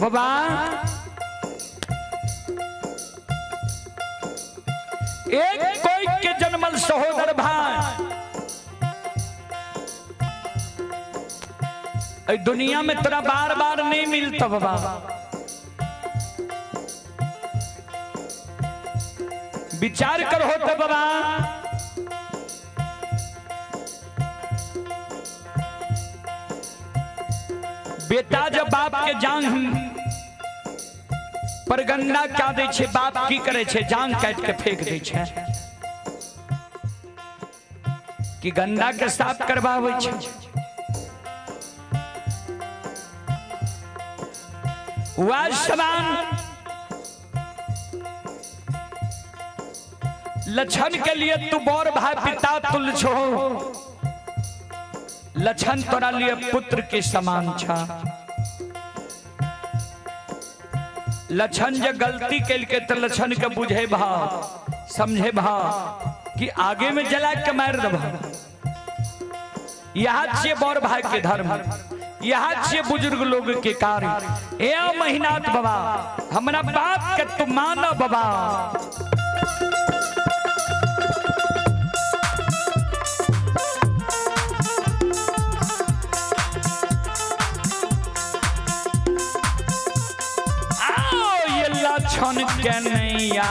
बाबा एक कोई के जन्मल सहोदर भाई एहि दुनिया में तोरा बार बार नहीं मिलता बाबा। विचार करो तो बाबा, बेटा जब बाप के जांग पर गंदा क्या दै छै, बाप की करे छै? जांग काट के फेंक दै छै कि गंदा के साफ करवाबै छै। वह समान लक्षण के लिए तू बड़ भाई पिता तुल छो, लक्षण तोरा लिए पुत्र के समान छा। लक्षण जे गलती केलकै तऽ लक्षण के बुझे भा समझे भा कि आगे में जला के मारि देबा। यहाँ छियै बड़ भाई के धर्म, यहाँ छियै बुजुर्ग लोग के कार्य। ए महीनाथ बाबा, हमरा बाप के तू मानो बाबा। आओ ये लक्षण के नैया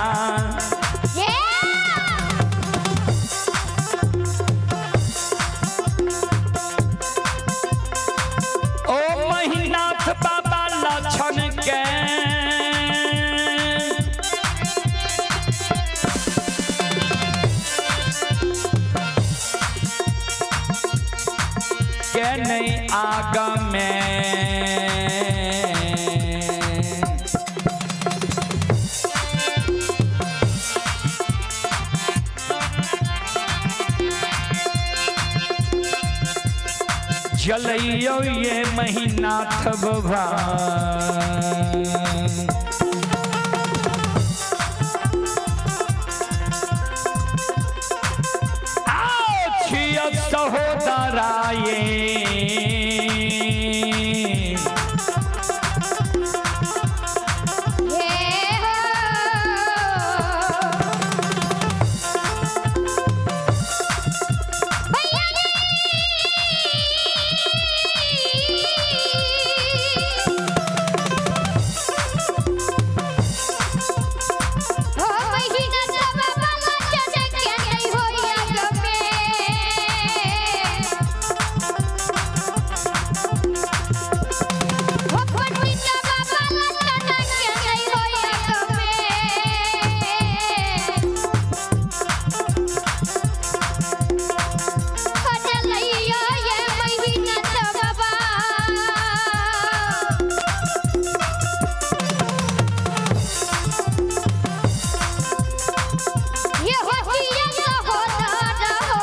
ओ महिनाथ बाबा लक्षण के के नहीं आग में। जलैयो ये महिनाथ बाबा। आओ छिय सहोदराये ये होतिया सहोदर हो।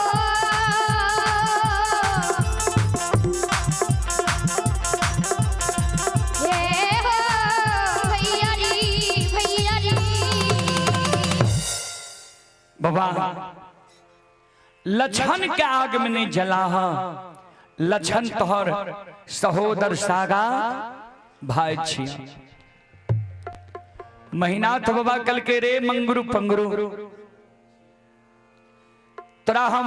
हे हो भैया री, भैया री। बाबा लछन के आग में नहीं जला, लछन तोहर सहोदर सागा भाई छी। महिनाथ बाबा कल के रे मंगरू पंगरू, तोरा हम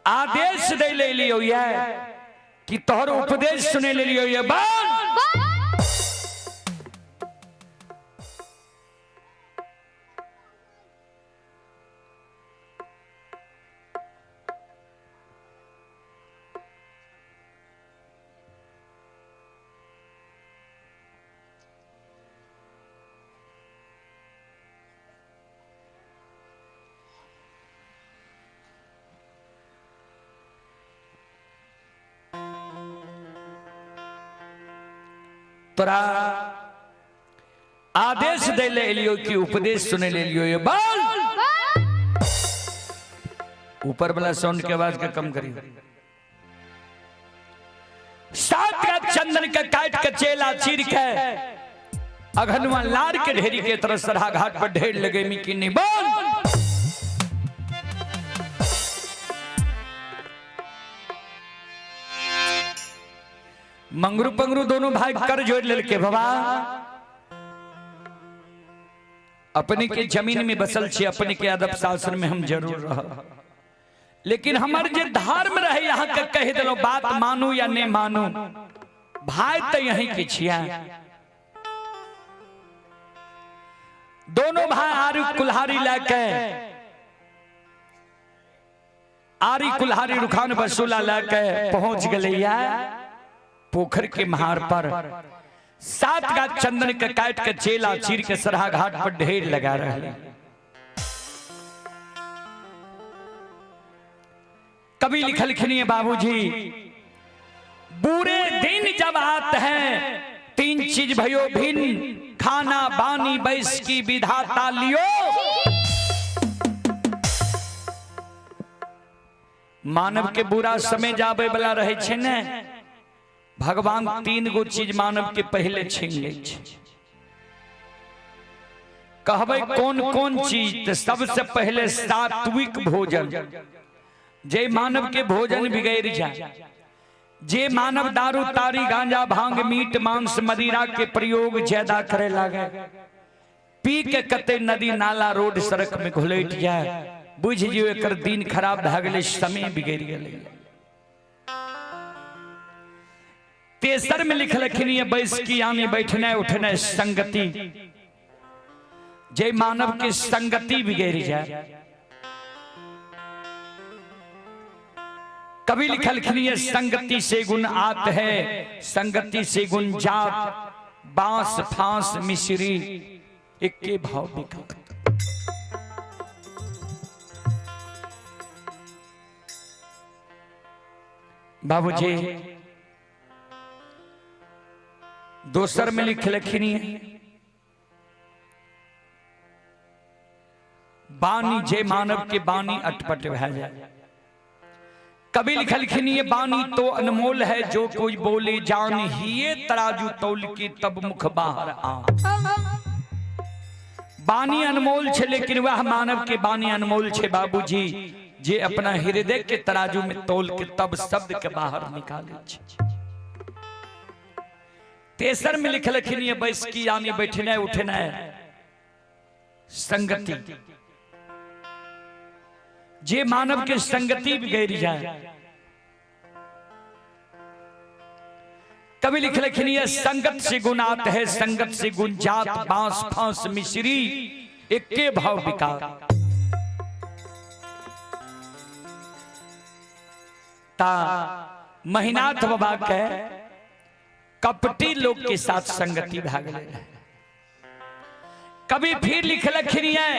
आदेश दे ले लियो ये कि तोहर उपदेश सुने ले लियो ये बाल। तोरा आदेश दे ले लियो कि उपदेश सुने ले लियो ये बाल। ऊपर वाला साउंड के आवाज के कम करियो। सात का चंदन के काट के चेला चीर के अघनुआ लार के ढेरी के तरह सरहा घाट पर ढेर लगे मी की नहीं बोल। मंगरू पंगरू दोनों भाई कर जोड़ लेलके, बाबा अपने के जमीन में बसल छी, अपने के अदब शासन में हम जरूर रह, लेकिन हमर जे धर्म रहे यहाँ के कह दिलो, बात मानू या नहीं मानू, भाई तो यहीं के छिया। दोनों भाई आरी कुल्हाड़ी लेके, आरी कुल्हाड़ी रुखान बसूला लेके पहुंच गए या पोखर के महार पर। 7 गाछ चंदन के काट के चेला चीर के सरहा घाट पर ढेर लगा रहे। कवि लिखल खिनिए बाबूजी, बुरे दिन जब आते हैं 3 चीज भयो भिन्न, खाना बानी बैस की विधाता लियो। मानव के बुरा समय जाबे वाला रहे छे ने, भगवान 3 गो चीज मानव के पहले छीन ले छे। कहबै कौन कौन चीज? तो सबसे पहले सात्विक भोजन। जे मानव के भोजन बिगड़ जाए, जे मानव दारू तारी गांजा भांग मीट मांस मदिरा के प्रयोग ज्यादा करे लागे, पी के कते नदी नाला रोड सड़क में घुलट जाए, बुझ जियो एकर दिन खराब भए गेलै, समय बिगड़ गेलै। तेसर में लिखलखिन ये बैसकी यानी बैठने उठने संगति। जे मानव के संगति बिगड़ जाए। कवि लिखलखिन ये संगति से गुण आत है, संगति से गुण जात, बांस फांस मिश्री एके भाव बिका। बाबूजी दोसर में लिखलखिन बानी, जे मानव के बानी अटपट भए जाए। कवि लिखलखिन ये बानी तो अनमोल है, जो कोई बोले जान ही तराजू तौल के तब मुख बाहर आ। बानी अनमोल छे, लेकिन वह मानव के बानी अनमोल छे बाबूजी, जे अपना हृदय के तराजू में तौल के तब शब्द के बाहर निकाले छे। तेसर में लिखलखिन ये बैसकी यानी बैठने उठने संगति। जे मानव के संगति बिगड़ जाए। कवि लिखलखिन ये संगत से गुण आत है, संगत से गुण जात, बांस फांस मिश्री एके भाव बिका। ता महिनाथ बाबा के कपटी लोग के साथ संगति भाग ले। कभी फिर लिखलखिन ये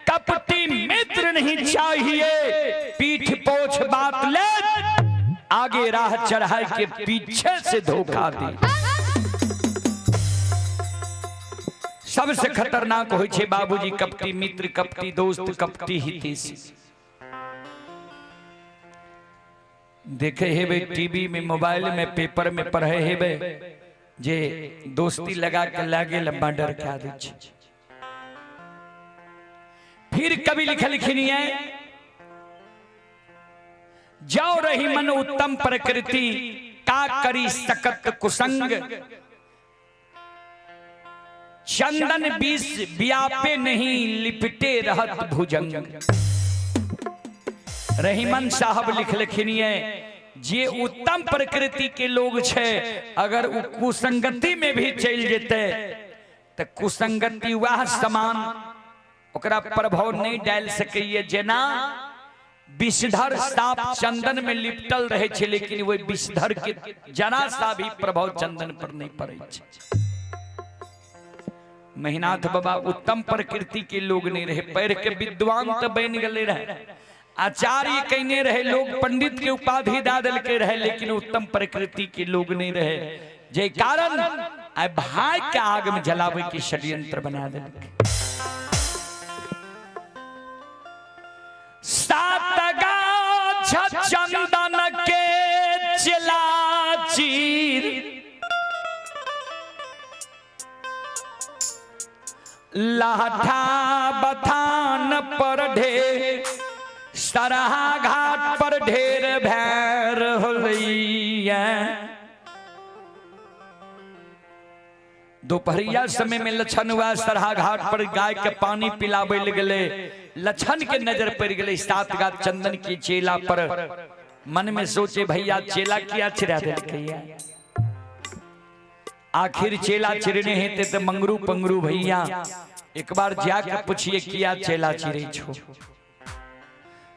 कपटी मित्र नहीं चाहिए, पीठ पोछ बात ले, आगे राह चढ़ाए के पीछे से धोखा दे। सबसे खतरनाक होय छे बाबूजी कपटी मित्र, कपटी दोस्त, कपटी हितेशी। देखे हेबे टीवी में, मोबाइल में, पेपर में पढ़े हेबे जे दोस्ती लगा के लागे लंबा डर के आदि छे। फिर कवि लिखलखिन है जाओ रही मन उत्तम प्रकृति, का करी सकत कुसंग, चंदन बीस व्यापे नहीं लिपटे रहत भुजंग। रहीमन साहब लिखलखिन है जे उत्तम प्रकृति के लोग छे, अगर उ कुसंगति में भी चल जेते तो कुसंगति वह समान ओकरा प्रभाव नहीं डाल सकैए जेना विषधर सांप चंदन में लिपटल रहे छे, लेकिन वही विषधर के जरा सा भी प्रभाव चंदन पर नहीं पड़े छे। महिनाथ बाबा उत्तम प्रकृति के लोग नहीं रहे, पढ़ के विद्वान तो बन गए रहे, आचार्य कहने रहे, लोग पंडित के उपाधि दा दिलके रहे, लेकिन उत्तम प्रकृति के लोग नहीं रहे, जे कारण आइ भाई के आग में जलावे के षड्यंत्र बना दिलके। 7 गाछ चंदन के चला चीर, लाठा बथान पर ढेर, सरहा घाट पर ढेर भैर होलैया। दोपहरिया समय में लछन हुआ सरहा घाट पर गाय के पानी पिलाबे लए गेलै। लछन के नजर पड़ गेलै 7 गाछ चंदन की चेला पर। मन में सोचे भैया चेला किया चिरा देलकै, आखिर चेला चिरने हेते त मंगरू पंगरू भैया एक बार जाके पूछिए किया चेला चिरे छो।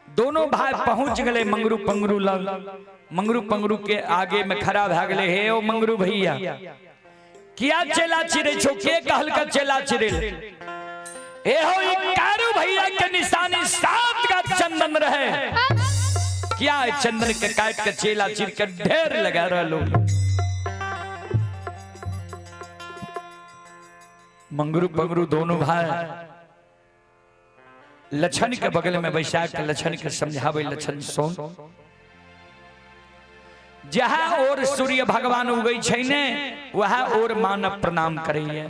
दोनों भाई पहुंच गए मंगरू पंगरू लग। मंगरू पंगरू के आगे में खड़ा भए गेलै, हे ओ मंगरू भैया किया चेला चिरे छो, के कहल का चेला चिरे? ए हो ई कारू भैया के निशानी 7 गाछ चंदन रहे, क्या है चंदन के काट के चेला चिर के ढेर लगा रहलो। मंगरू पंगरू दोनों भाई लछन के बगल में बैसा के लछन के समझावे, लछन सोन जहाँ और सूर्य भगवान उगै छै ने वहाँ और मानव प्रणाम करैया।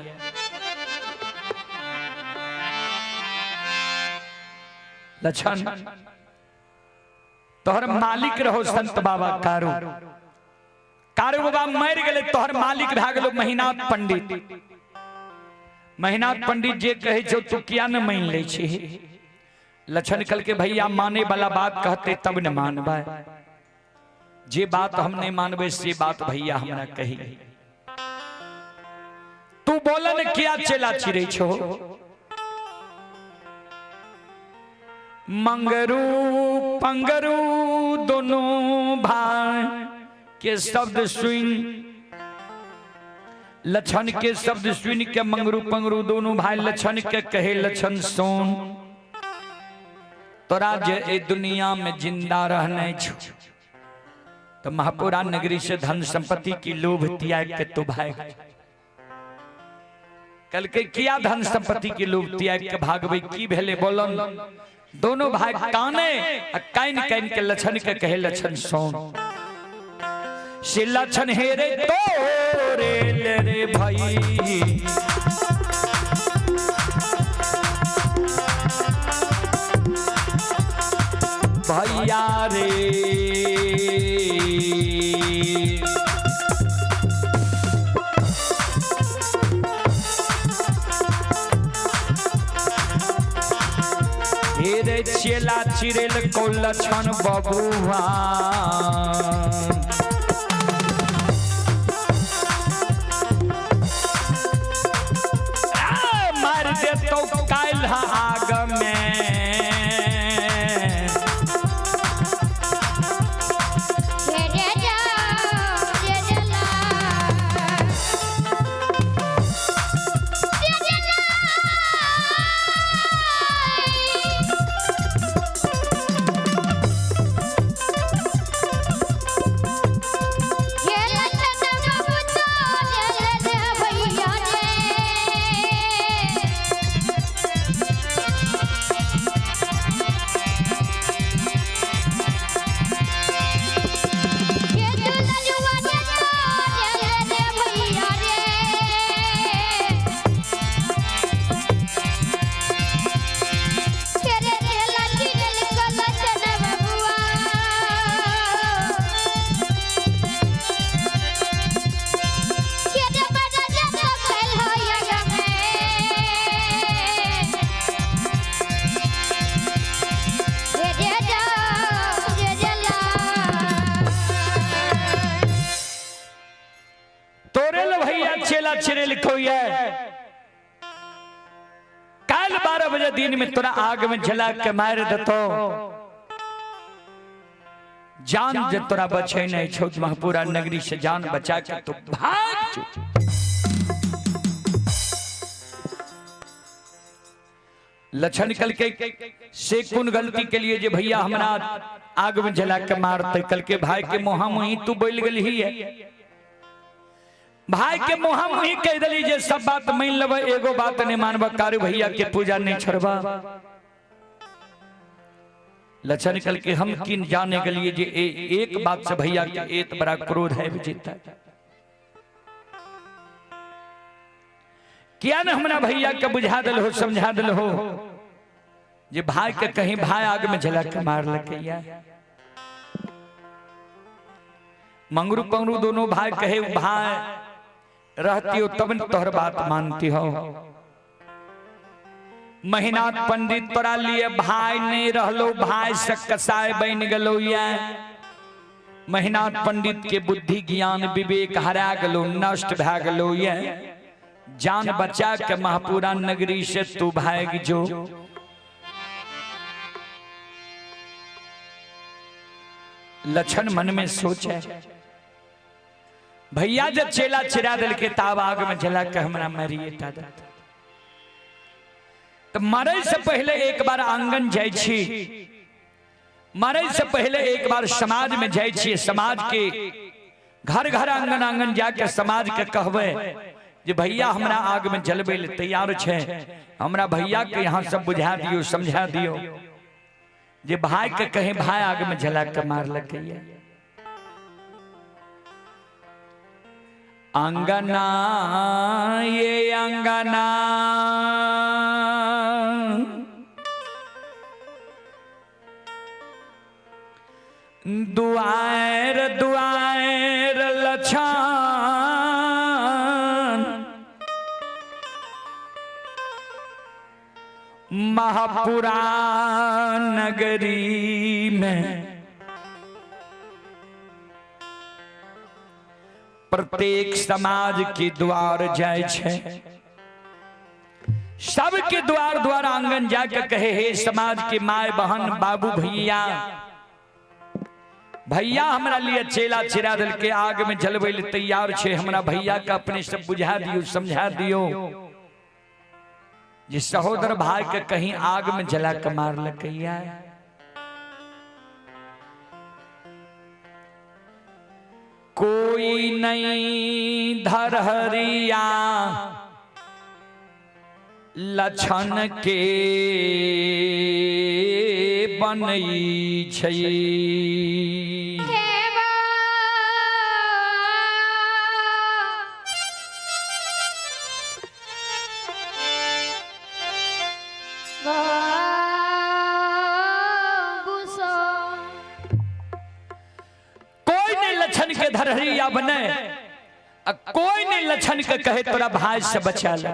लछन तोहर मालिक रहो संत बाबा कारू, कारू बाबा मर गेले तोहर मालिक भए गेलो महिनाथ पंडित। महिनाथ पंडित जे कहै छौ तू किया न मान लै छी? लछन कल के भैया माने वाला बात कहते तब न मानबै, जे बात हम नहीं मानबै से बात भैया हमरा कही। तू बोलन किया चेला चिरै छो? मंगरू पंगरू दोनों भाई के शब्द सुन, लछन के शब्द सुन के मंगरू पंगरू दोनों भाई लछन के कहे, लछन सोन तोरा जे ए दुनिया में जिंदा रहने छो तो महापुरा नगरी से धन संपत्ति की लोभ त्याग के तू भाग। कल के किया धन संपत्ति की लोभ त्याग के भागबे, की भेले बोलन? दोनों भाई काने आ कान कान के लछन के कहे, लछन सोन से लछन हेरे तोरे ले रे भाई, भैया रे हेरे चेला चिरेल को लछन बबुआ। मार दे तो काल आग में, चेला चिरे लिखो काल 12 बजे दिन में तोरा आग में जला के मार देतो, जान जे तोरा बचे नहीं छो महापुरा नगरी से जान बचा के तो भाग जो। लछन कल के से कौन गलती के लिए जे भैया हमरा आग में जला के मारते? कल के भाई के मुहा मुही तू बोल गेल ही है, भाई के मुहा मुही कह दिली जे सब बात मान लेबै एगो बात नहीं मानब, कारू भैया के पूजा नहीं छोड़बा। लछन कल के हम किन जाने के लिए जे एक बात से भैया के एत बड़ा क्रोध है जीता, किया न हमरा भैया के बुझा दिल हो समझा दिल हो जे भाई के कहीं भाई आग में जला के मार लकैया। मंगरू पंगरू दोनों भाई कहे भाई रहती हो तब न तोहर बात मानती हो। महिनाथ पंडित तोरा लिए भाई नहीं रहलो, भाई से कसाय बन गलो। ये महिनाथ पंडित के बुद्धि ज्ञान विवेक हरा गलो, नष्ट भै गलो। ये जान बचा के महापुरा नगरी से तू भाग जो। लक्षण मन में सोचे, भैया जब चेला चिरा दिल के ताब आग में जला के हमरा मरिए तो मरे से पहले एक बार आंगन जाय छी, मरे से पहले एक बार समाज में जाय छी, समाज के घर घर आंगन आंगन जाके समाज के कहबे जे भैया हमरा आग में जलबे ले तैयार छे, हमरा भैया के यहाँ सब बुझा दियो समझा दियो जे भाई के कहे भाई आग में जला के मार लगे। अंगना ये अंगना दुआर दुआर लछान महापुरा नगरी में प्रत्येक समाज के द्वार जाय छे, सबके द्वार द्वार आंगन जाके कहे हे समाज के my बहन बाबू भैया, भैया हमरा लिए चेला चिरा दिल के आग में जलवे ले तैयार छे, हमरा भैया का अपने सब बुझा दियो समझा दियो जे सहोदर भाई के कहीं आग में जला के मार लकैया। कोई नहीं धरहरिया लक्षण के बनई छै। कोई नहीं लक्षण के धरहरिया बने, कोई नहीं लक्षण के कहे तोरा भाई से बचा ले।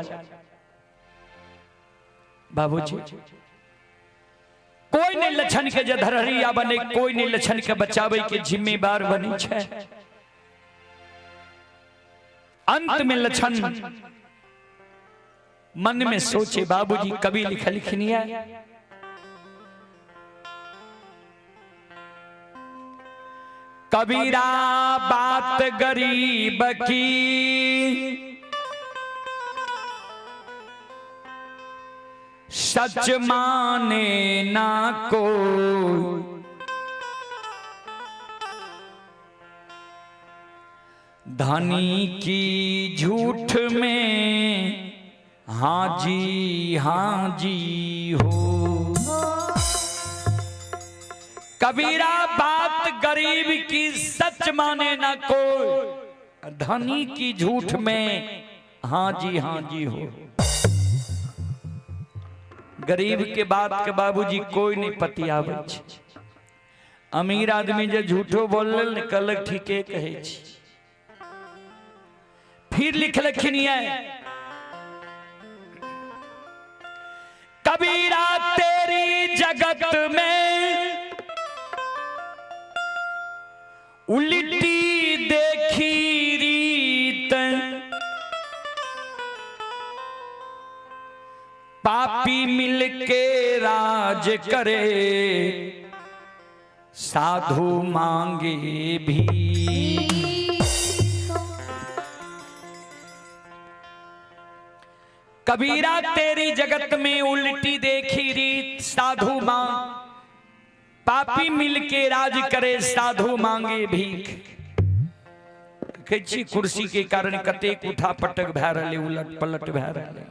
बाबूजी कोई नहीं लक्षण के धरहरिया बने, कोई नहीं लक्षण के बचावे के जिम्मेदार बनी छे। अंत में लक्षण मन में सोचे, बाबूजी कवि लिखल लिखनिया कबीरा बात गरीब की सच माने ना को, धनी की झूठ में हाँ जी हो। कबीरा बात गरीब की सच माने ना कोई, धनी की झूठ में हाँ जी हो। गरीब के बात के बाबूजी कोई नहीं पतियाबै छै, अमीर आदमी जे झूठो बोलल ने कहलक ठीके कहै छी। फिर लिखलखिन ये कबीरा तेरी जगत में उल्टी देखी रीत, पापी मिलके राज करे साधु मांगे भी। कबीरा तेरी जगत में उल्टी देखी रीत, साधु मांग पापी मिलके राज करे साधु मांगे भीख। कहै छी कुर्सी के कारण कतेक उठा पटक भए रहलै, उलट पलट भए रहलै।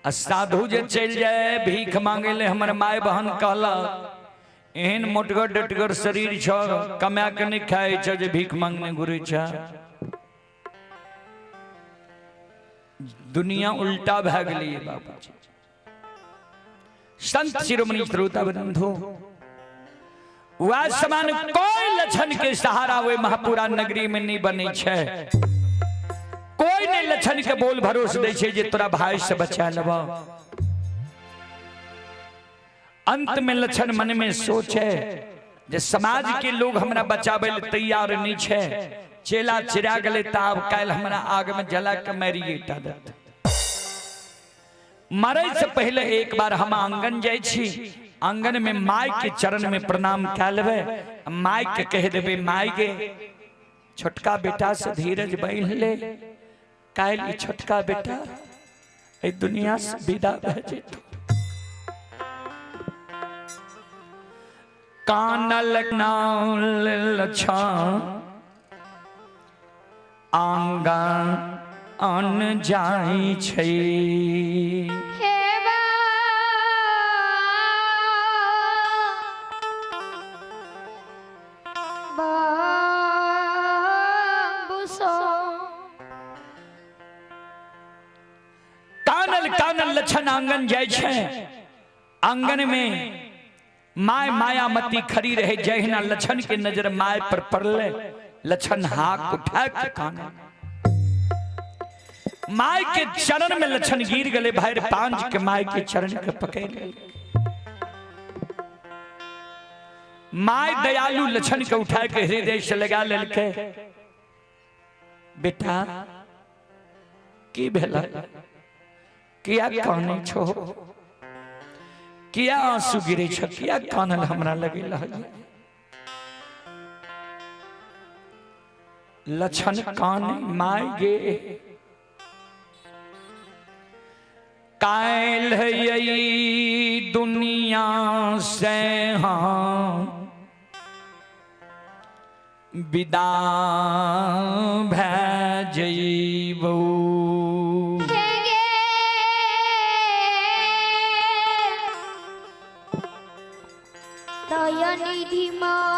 आ साधु जे चलि जाय भीख मांगे ले, हमर my बहन कहलक एहन मोटगर डटगर शरीर छ, कमा के नहीं खाए छ जे भीख मांगने घुरै छ। दुनिया उल्टा भए गेलै बाबूजी। संत शिरोमणि श्रोता बंधु, वएह समान कोई लक्षण के सहारा ओहि महपुरा नगरी में नहीं बनै छै। कोई नहीं लक्षण के बोल भरोस दै छै जे तोरा भाई से बचा लेब। अंत में लक्षण मन में सोचे जे समाज के लोग हमरा बचाबै ले तैयार नहीं छै, चेला चिरा गेलै तऽ आब काल्हि हमरा आग में जला के मारिए टा देत। मरे से पहले एक बार हम आंगन जाइ छी, आंगन में माय के चरण में प्रणाम कए लेबै, माय के कह देबै माय गे छोटका बेटा से धीरज बान्हि ले, काल्हि ई छोटका बेटा एहि दुनिया से विदा भए जेतौ। कानल नाल लछा आंगन अन जाइ छै। हे बा बाबू सो। कानल कानल लछन आंगन जाइ छै। आंगन में my Mayamati खड़ी रहे, जहिना लछन के नजर my पर पड़ले, लछन हाक उठा के काने my के चरण में लछन गिर गले, भाई पांच के my के चरण के पकड़ ले। My दयालु लछन के उठा के हृदय से लगा लेलके, बेटा की भेला, किया काने छो, किया आंसू गिरे छ, किया कानल हमरा लगे लछन काने my गे काल्हि यही दुनिया से हाँ विदा भए जइबौ। हे गे दयानिधि मागे।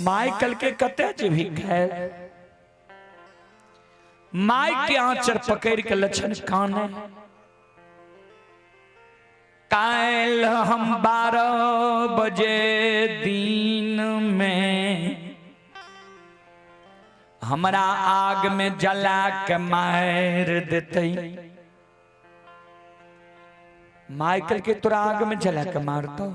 माइकल के कते जेबही खाय, my के आंचर पकड़ के लछन काने काल्हि हम 12 बजे दिन में हमरा आग में जला के मार देतै। माइकल के तोरा आग में जला के मारतो,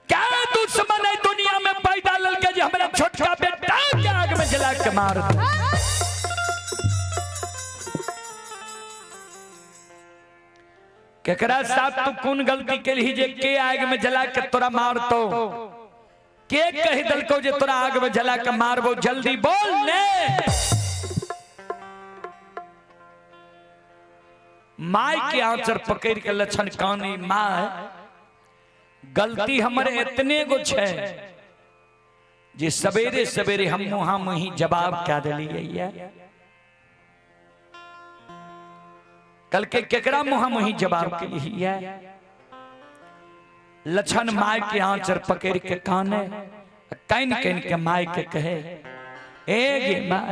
क्या दुश्मन है दुनिया में पैदा ललके जे हमरा छोटका बेटा के आग में जला के मारतो। केकरा साथ तू कोन गलती केलही जे के आग में जला के तोरा मारतो, के कहि दलको जे तोरा आग में जला के मारबो, जल्दी बोल ने। My के आंचर पकड़ के लछन कानी, my गलती हमर एतने गो छै जे सवेरे सवेरे हम मुहा मुही जवाब क्या दिलियै। कल के केकरा मुहा मुही जवाब के लिए। लछन my के आंचर पकड़ के काने can can के my के कहे ए गे my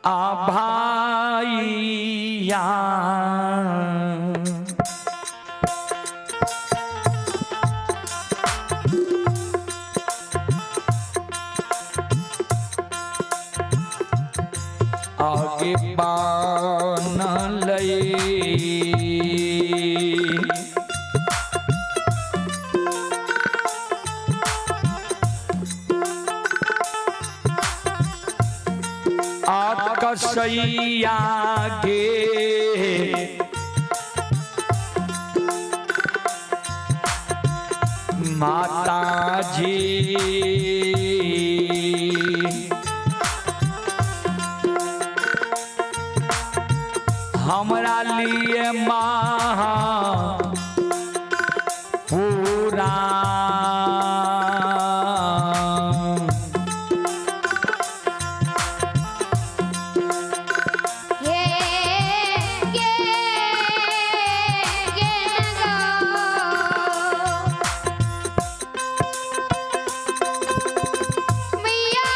आ भाईया आगे पान लई आकसैया गे माता जी हमरा लिए माँ पूरा हे गे गे नगो मैया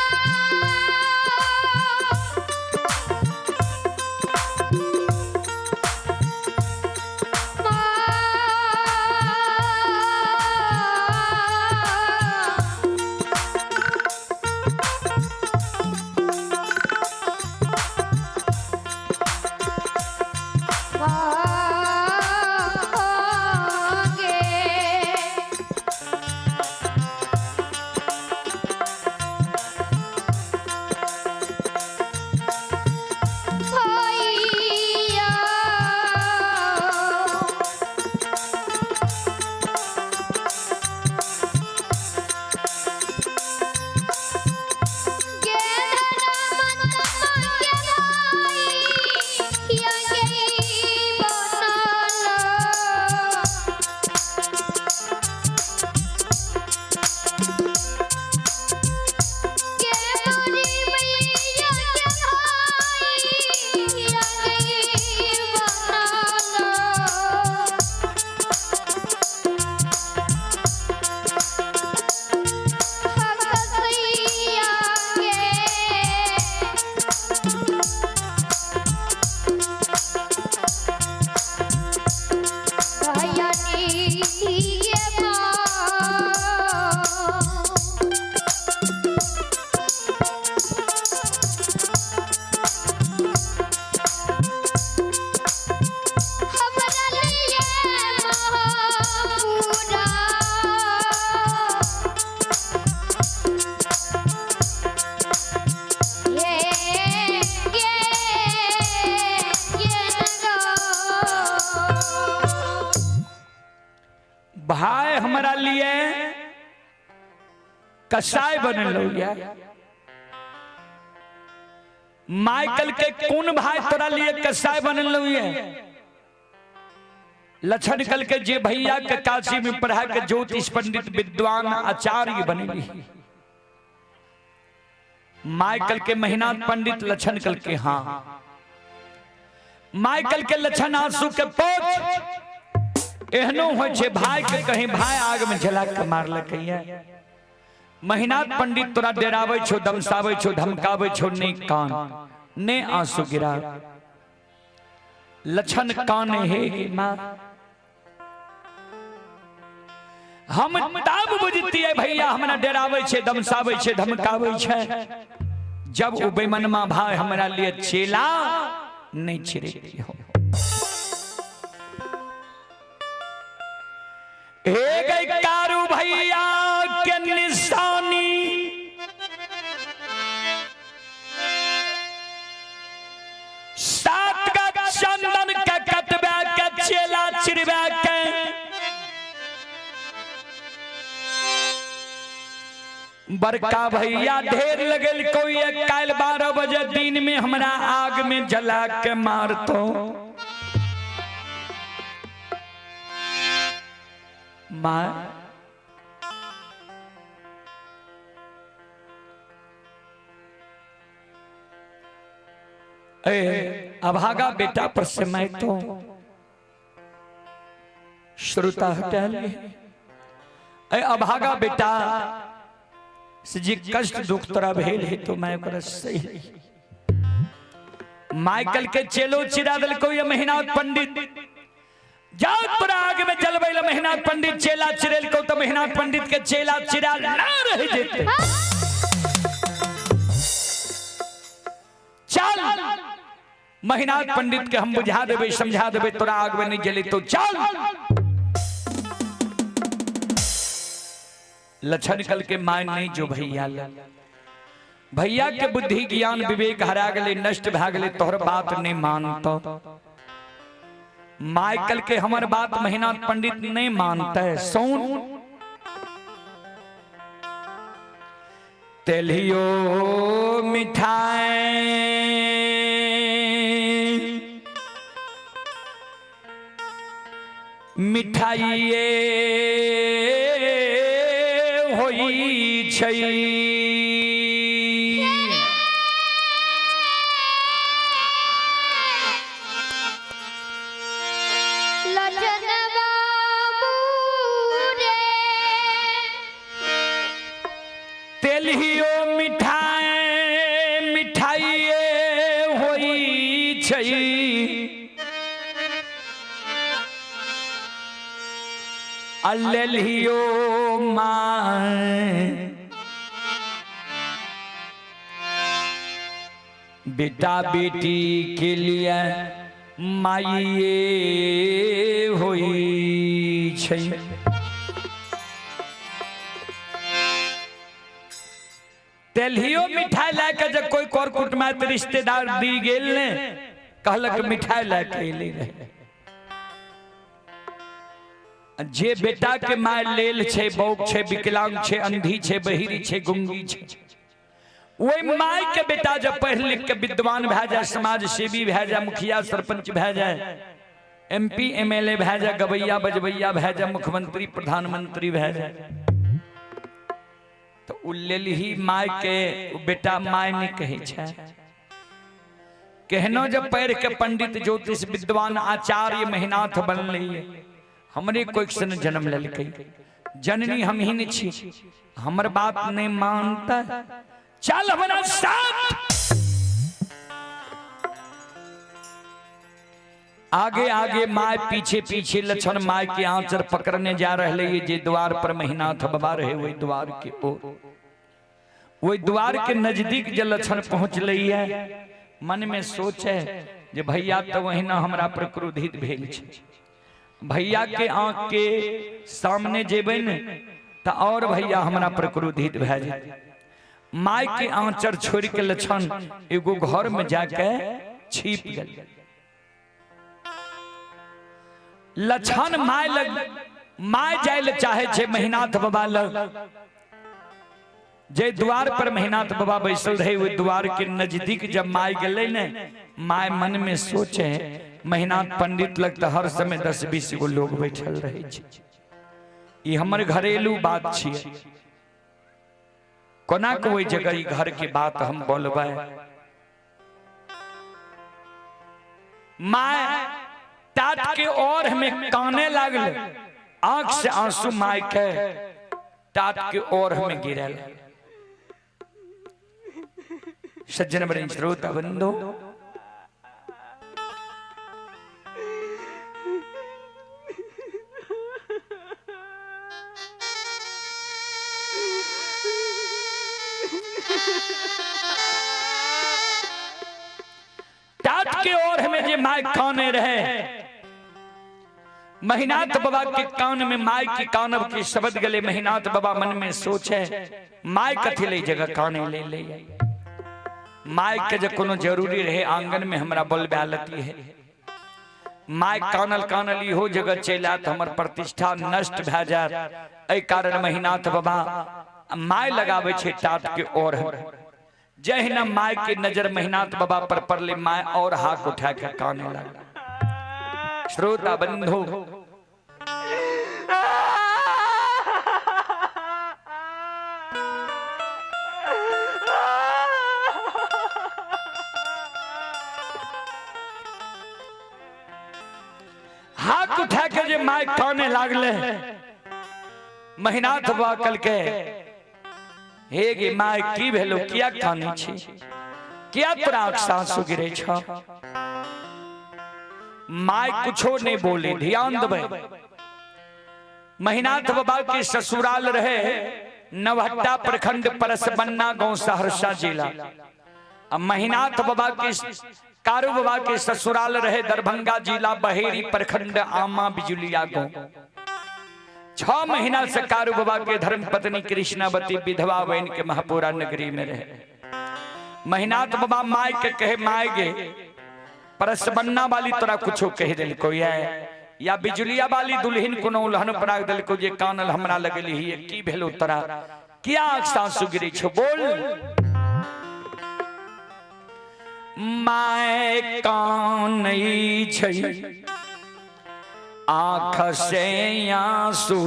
कसाई बनलो या। माइकल के कोन भाई तोरा लिए कसाई बनलो ये? लक्षण कल के जे भैया के काशी में पढ़ा के ज्योतिष पंडित विद्वान आचार्य बनली। माइकल के महिनाथ पंडित लक्षण कल के हाँ। माइकल के लक्षण आंसू के पोछ। एहनो होइ छै भाई के कहीं भाई आग में जला के मारलकै। महिनाथ पंडित तोरा डेराबै छौ, दमसाबै छौ, धमकाबै छौ, ने कान ने आंसू गिरा। लक्षण कान हे गे माँ, हम तब बुझतियै भैया हमरा डेराबै छै, दमसाबै छै, धमकाबै छै, जब ओ बेमनमा भाई हमरा लिए चेला नहीं छिड़ेती हो। हे गई कारू भैया के निशानी, सात का चंदन के कटबा के चेला चिड़बा के बड़का भैया ढेर लगल कोई काल 12 बजे दिन में हमरा आग में जला के मारतो। माँ ए अभागा बेटा पर से मैं तो श्रोता हटा ले। ए अभागा बेटा से जे कष्ट दुख तोरा भेल है तो मैं ओकरा सही। माइकल के चेलो चिरा देलको ये महीना पंडित, जाओ तोरा आग में जलबै ले महीना पंडित चेला चिरेलको तो महीना पंडित के चेला चिरा ना रह जेते। चल महीना पंडित के हम बुझा देबै समझा देबै, तोरा आग में नहीं जले तो चल। लक्षण कल के my नहीं जो भैया भैया के बुद्धि ज्ञान विवेक हरा गले, नष्ट भा गले, तोहर बात नहीं मानतो। माइकल के हमर बात महीना पंडित नहीं मानते। सुन तेलियो मिठाई मिठाइए होई छै, लचन बाबू रे तेलियो मिठाई मिठाइए होई छै, अल्लियो my बेटा बेटी के लिए माइए होई छै। तेलहियो मिठाई लए के जब कोई कर कुटुमाइत रिश्तेदार दी गेल ने, कहलक मिठाई लए के एलै रहे। जे बेटा के my लेल छै, बौक छै, विकलांग छै, अंधी छै, बहिरी छै, गुंगी छै, ओहि my के बेटा जब पढ़ि लिख के विद्वान भए जाए, समाज सेवी भए जाए, मुखिया सरपंच भए जाए, एमपी एमएलए भए जाए, गवैया बजबैया भए जाए, मुख्यमंत्री प्रधानमंत्री भए जाए, तो उ लेलही my के बेटा my नहीं कहै छै। केहनो जब पढ़ के पंडित ज्योतिष विद्वान आचार्य महिनाथ बनलै, हमरे कोई से जन्म लेलकै, जननी हम ही नहीं छी, हमर बात नहीं मानता, चल हमरा साथ। आगे आगे my पीछे पीछे लक्षण my के आंचर पकड़ने जा रहे ये जे द्वार पर महिनाथ बाबा रहे वही द्वार के ओर, वही द्वार के नजदीक जे लक्षण पहुंच रही है, मन में सोचे जे भैया तो वही ना हमरा पर क्रोधित भेल छै, भैया के आंख के सामने जेबै ने तो और भैया हमरा पर क्रोधित भए जेतै। My के आंचर छोड़ के लक्षण एगो घर में जाके छिप गेल। लक्षण my लग my जाय ले चाहे छे महिनाथ बाबा लग, जे द्वार पर महिनाथ बाबा बैसल रहे ओहि द्वार के नजदीक जब माय गेलै ने, माय मन में सोचे महिनाथ पंडित लग तऽ हर समय 10-20 गो लोग बैठल रहे छै, ई हमर घरेलू बात छियै, कोना के ओहि जगह ई घर के बात हम बोलबै। My tat के और हमें काने लागल, आंख से आंसू my के टाट के और हमें गिरल। सज्जन बड़े श्रोता बंधु, टाट के और हमें जे my काने रहे, महिनाथ बाबा के कान में my के कानब के शब्द गले। महिनाथ बाबा मन में सोचे my कथी ले जगह काने ले ले, my के जे कोनो जरूरी रहे आंगन में हमरा बोलबे लती है, my कानल कानल इहो जगह चलि आयत हमर प्रतिष्ठा नष्ट भए जायत। एहि कारण महिनाथ बाबा my लगाबै छै टाट के और। जहिना my के नजर महिनाथ बाबा पर पड़ले, my और हाथ उठा के काने लागल। श्रोता बंधु, हाथ उठा के जे my काने लागले, महिनाथ बाबा कहलकै हे गे my की भेलो, किया काने छी, किया तोरा आँख से आंसू गिरे छ? My कुछो नहीं बोले। ध्यान देबै, महिनाथ बाबा के ससुराल रहे नवहट्टा प्रखंड परसबन्ना गांव सहरसा जिला। महिनाथ बाबा के कारू बाबा के ससुराल रहे दरभंगा जिला बहेरी प्रखंड आमा बिजुलिया गांव। 6 महीना से कारू बाबा के धर्म पत्नी कृष्णावती विधवा बहन के महापुरा नगरी में रहे। महिनाथ बाबा my के कहे, my गे परसबन्ना वाली तोरा कुछो कह दिलको है या बिजुलिया वाली दुल्हन कोनो उलहन पराग दिलको जे कानल हमरा लगली ही, की भेलो तोरा, किया आँख सासु गिरे छो, बोल। My कानै छै आँख से आंसू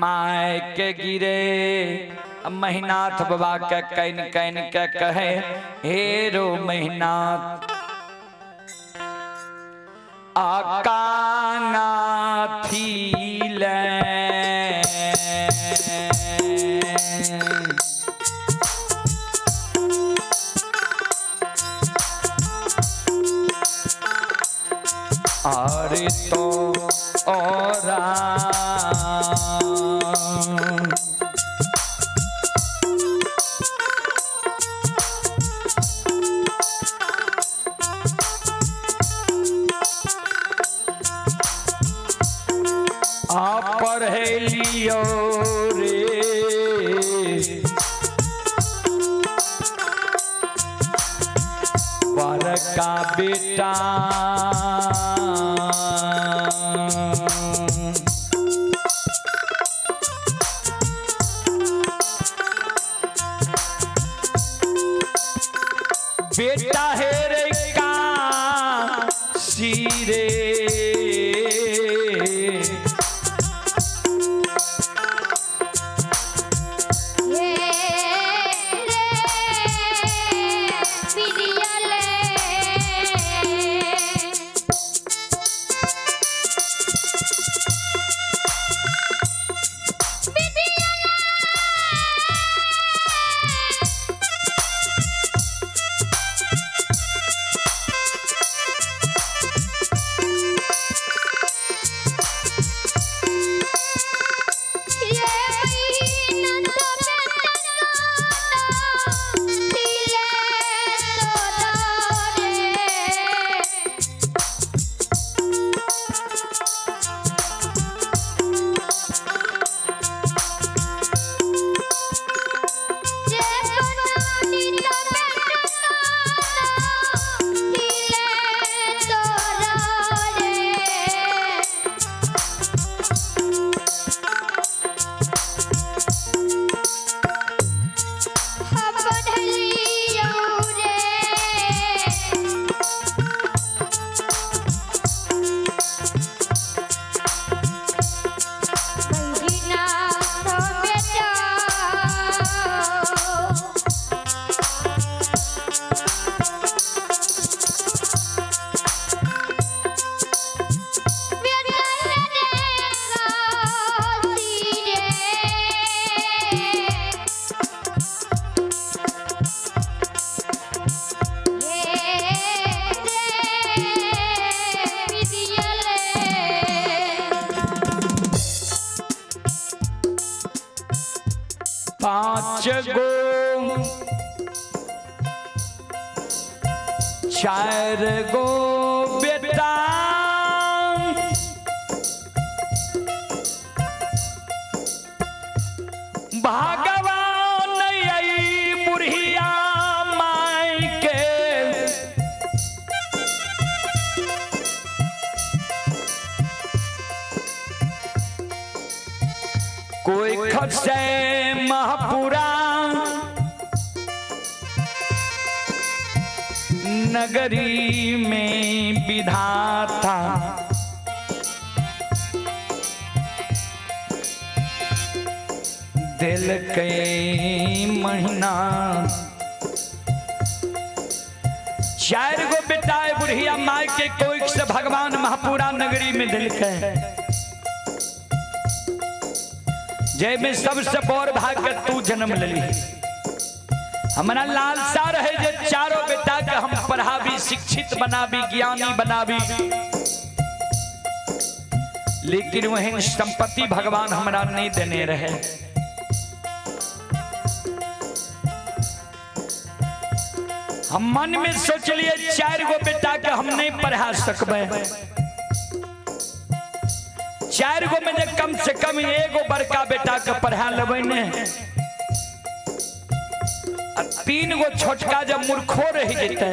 my के गिरे। महिनाथ बाबा के can can के कहे, हे रो महिनाथ आकाना थीले अरे तो औरा आ पढ़े लियो रे वर का बेटा, बेटा है रे का सिरे पाँच गो चार गो बेटा भगवान आई बुढ़िया माई के कोई खसे महापुरा नगरी में विधाता दिल के महीना चार गो बेटा है बुढ़िया माई के कोई से भगवान महापुरा नगरी में दिल के जय में सबसे बड़ भाग के तू जन्म लली। हमारा लालसा रहे जे चारों बेटा के हम पढ़ाबी, शिक्षित बनाबी, ज्ञानी बनाबी, लेकिन वही संपत्ति भगवान हमरा नहीं देने रहे। हम मन में सोचलिए चार गो बेटा के हम नहीं पढ़ा सकबे, चार गो में जे कम से कम एगो बड़का बेटा के पढ़ा लेबै ने, आ तीन गो छोटका जब मूर्खो रह जेतै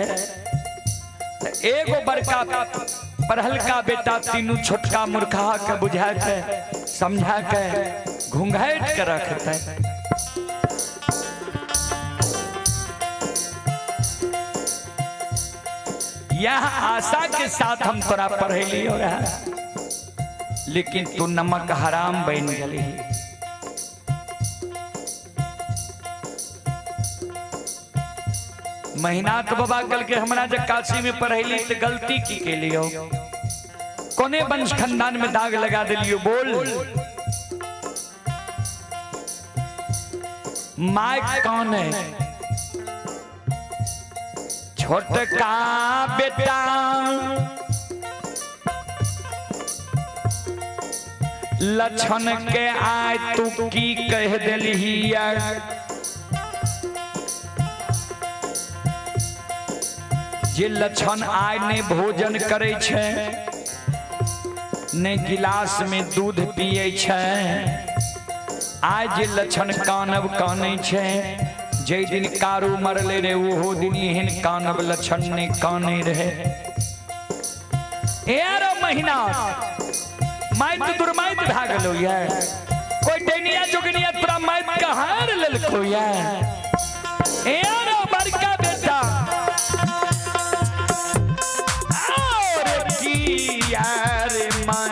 त एगो बड़का पढ़लका बेटा तीनू छोटका मूर्खा के बुझा के समझा के घूंघाट के रखतै। यह आशा के साथ हम तोरा पढ़ेलियो रहा, लेकिन तू नमक हराम बन गली। महीना तो बाबा कल के हमरा जब काशी में पढ़ेली तो गलती की के लियो, कोने वंश खानदान में दाग लगा दिलियो? बोल my कौन है? छोटका बेटा लक्षण के आय तू की कह दिलिया? जे लक्षण आय ने भोजन करे छे, ने गिलास में दूध पिए छे, आय जे लक्षण कानब कानै छे, जे दिन कारू मरले रे ओहो दिन एहन कानब लक्षण ने काने रहे। एरो महीना माइत दुर्माइत भए गेलो ये, कोई डैनिया जोगनिया तोरा माइत के हार लेलको ये। एरो बड़का बेटा और की यार मैं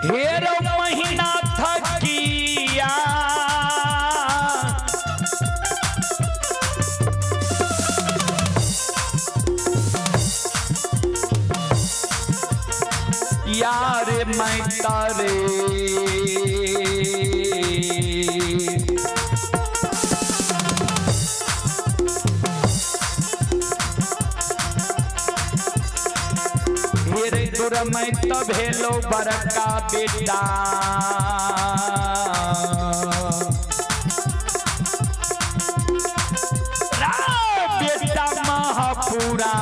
हेरो महीना थकिया यार मैं तारे हेरे दुरमय तब हेलो बड़का बेटा राव बेटा महापुरा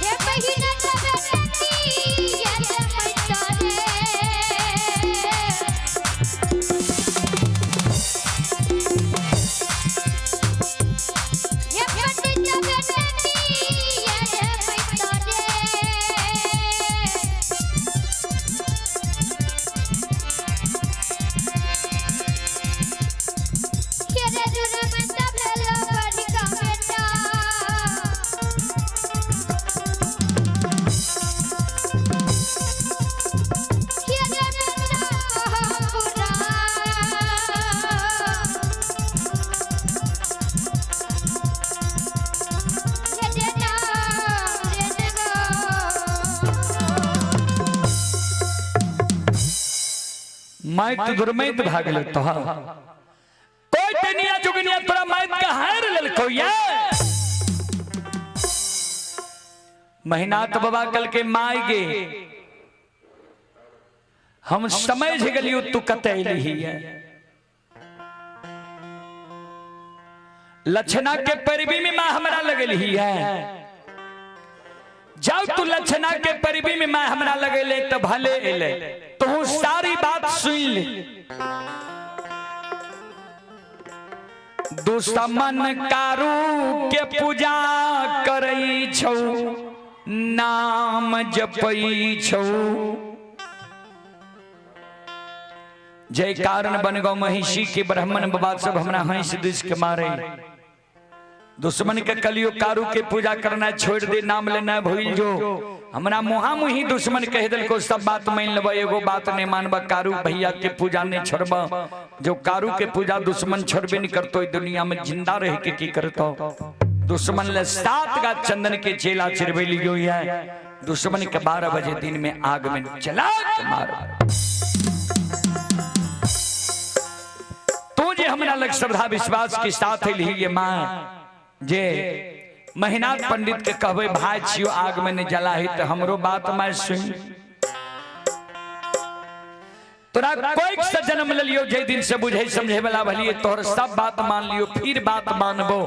ये महीना माइत दुर्मैत भए गेलै तोहर। कोई टेनिया जुगनिया तोरा माइत के हार लेलको ये। महिनाथ बाबा कल के माय गे, हम समझ गेलियो तू कतऽ एलही ये। लक्षणा के पैरवी में माँ हमरा लगलही है। जाओ तू लक्षणा के पैरवी में माँ हमरा लगेले तो भले एले, तू सारी बात सुन ले। दुश्मन कारू के पूजा करई छौ, नाम जपई छौ। जय कारण बन गौ महिषी के ब्राह्मण बाबा सब हमरा हंस this के मारे। दुश्मन के कलियो कारू के पूजा करना छोड़ दे, नाम लेना भूल जो। हमरा मुहा मुही दुश्मन कह दिल को सब बात मान लेब, एगो बात नहीं मानब, कारू भैया के पूजा नहीं छोड़ब। जो कारू के पूजा दुश्मन छोड़बे नहीं करतो, दुनिया में जिंदा रह के की करतो। दुश्मन ले 7 गा चंदन के चेला चिरबे लियो है, दुश्मन के 12 बजे दिन में आग में जला के मार। तो जे हमरा लग श्रद्धा विश्वास के साथ लिए माँ जे महिनाथ पंडित के कहबे भाई छियो आग में नहीं जला ही, तो हमरो बात मैं सुन। तोरा कोई से जन्म ले लियो, जे दिन से बुझे समझे वाला भलिए तोहर सब बात मान लियो, फिर बात मानबो।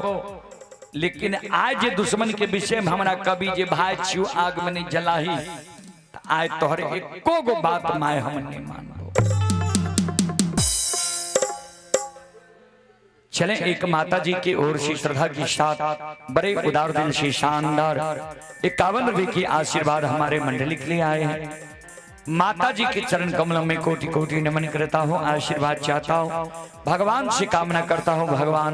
लेकिन आज जे दुश्मन के विषय में हमरा कभी जे भाई छियो आग में नहीं जला ही, तो आज तोहर एको गो बात my हम नहीं मानबो। चले एक माता जी की ओर से श्रद्धा के साथ बड़े उदार दिल से शानदार 51 रुपए की आशीर्वाद हमारे मंडली के लिए आए हैं। माता जी के चरण कमलों में कोटि कोटि नमन करता हूँ, आशीर्वाद चाहता हूँ, भगवान से कामना करता हूँ, भगवान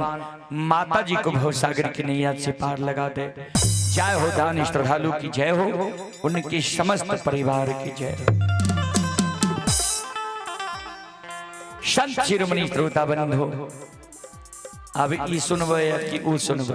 माता जी को भवसागर की नैया से पार लगा दे। जय हो दान श्रद्धालु की जय हो, उनकी समस्त परिवार की जय हो। संत शिरोमणि श्रोता बंधु, अब ई सुनबै या कि ऊ सुनबै?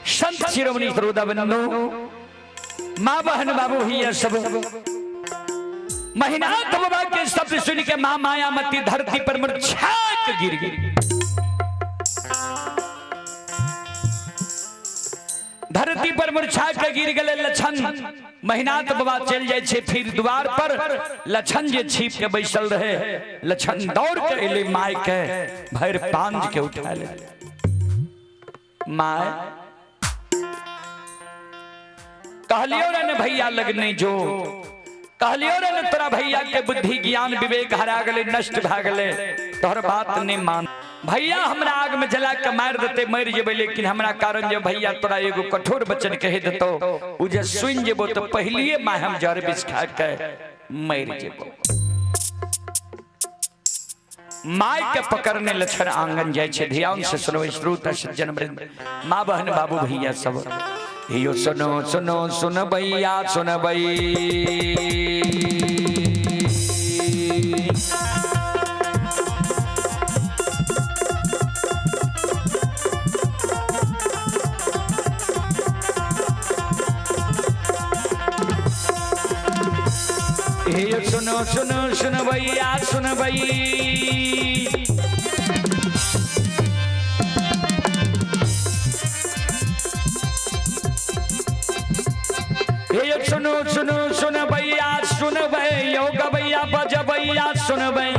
संत शिरोमणि श्रोता बंधु, माँ बहन बाबू भैया सब, महिनाथ बाबा के शब्द सुन के माँ मायामती धरती पर मूर्छा के गिर गई। धरती पर मूर्छा के गिर गए लक्षण। महिनाथ बाबा चल जाए छे फिर द्वार पर, लक्षण जे छिप के बैसल रहे, लक्षण दौड़ के एले my के भर पांज के उठा ले। My कहलियो रे ने भैया लग नहीं जो, कहलियो रे ने तोरा भैया के बुद्धि ज्ञान विवेक हरा गले, नष्ट भा गले, तोहर बात नहीं मान। भैया हमरा आग में जला के मार देते मर जेबे, लेकिन हमरा कारण जे भैया तोरा एगो कठोर वचन कह देतो, उ जे सुन जेबो तो पहलिए मां हम जर विष खा के मर जेबो। My के पकड़ने लक्षण आंगन जाय छे। ध्यान से सुनो श्रोता सज्जन वृंद, माँ बहन बाबू भैया सब, यो सुनो सुनो सुन भैया सुन भई। हे सुनो सुनो सुन भैया सुन भई। हे सुनो सुनो सुन भैया सुन भई, यो गवैया बज भैया सुन भई।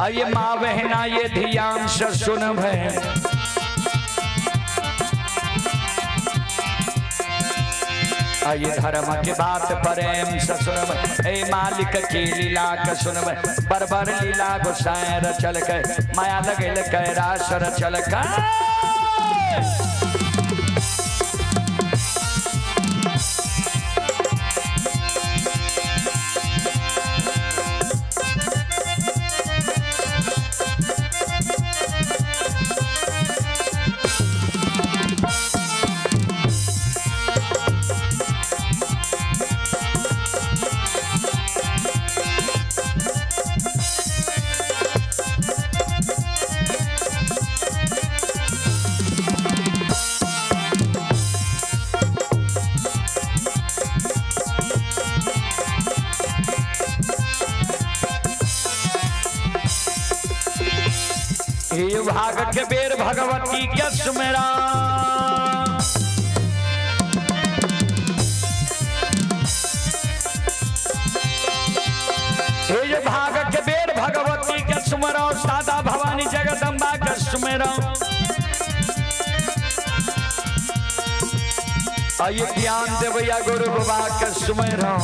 अये माँ बहना ये ध्यान से सुन भई। आइए धर्म के बात प्रेम से सुनब, ए मालिक के लीला के सुनब। बरबर लीला गोसाई रचल के, माया लगल के रास रचल के। हे भाग के बेर भगवती के सुमेरा, हे भाग के बेर भगवती के सुमरो, सादा भवानी जगदम्बा के सुमेरो। आइए ज्ञान देवैया गुरु बाबा के सुमेरो।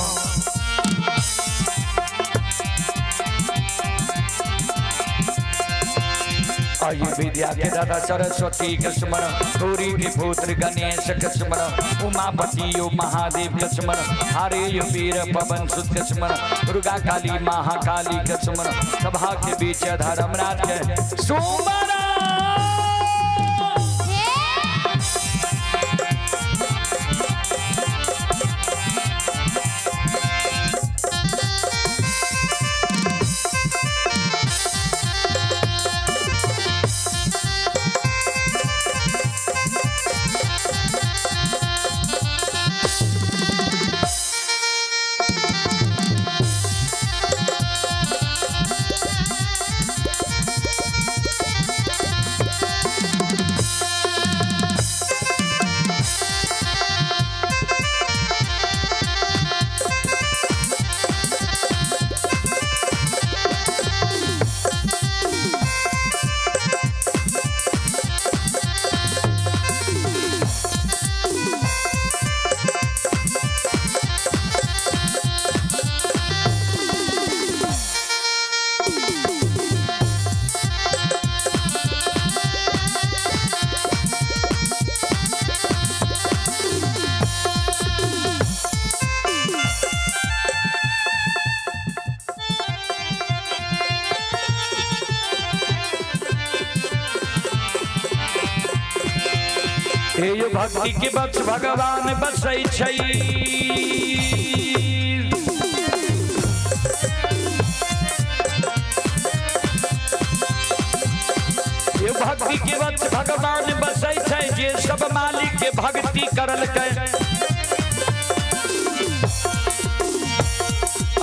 आइए विद्या के दादा सरस्वती के स्मरण, गौरी के पुत्र गणेश के स्मरण, उमापति यो महादेव के स्मरण, हरे यो वीर पवन सुत के स्मरण, दुर्गा काली महाकाली के स्मरण, सभा के बीच धर्मराज के सुमरण। हे यो भक्ति के बस भगवान बसै छै, ये भक्ति के बस भगवान बसै छै, जे सब मालिक के भक्ति करलकै।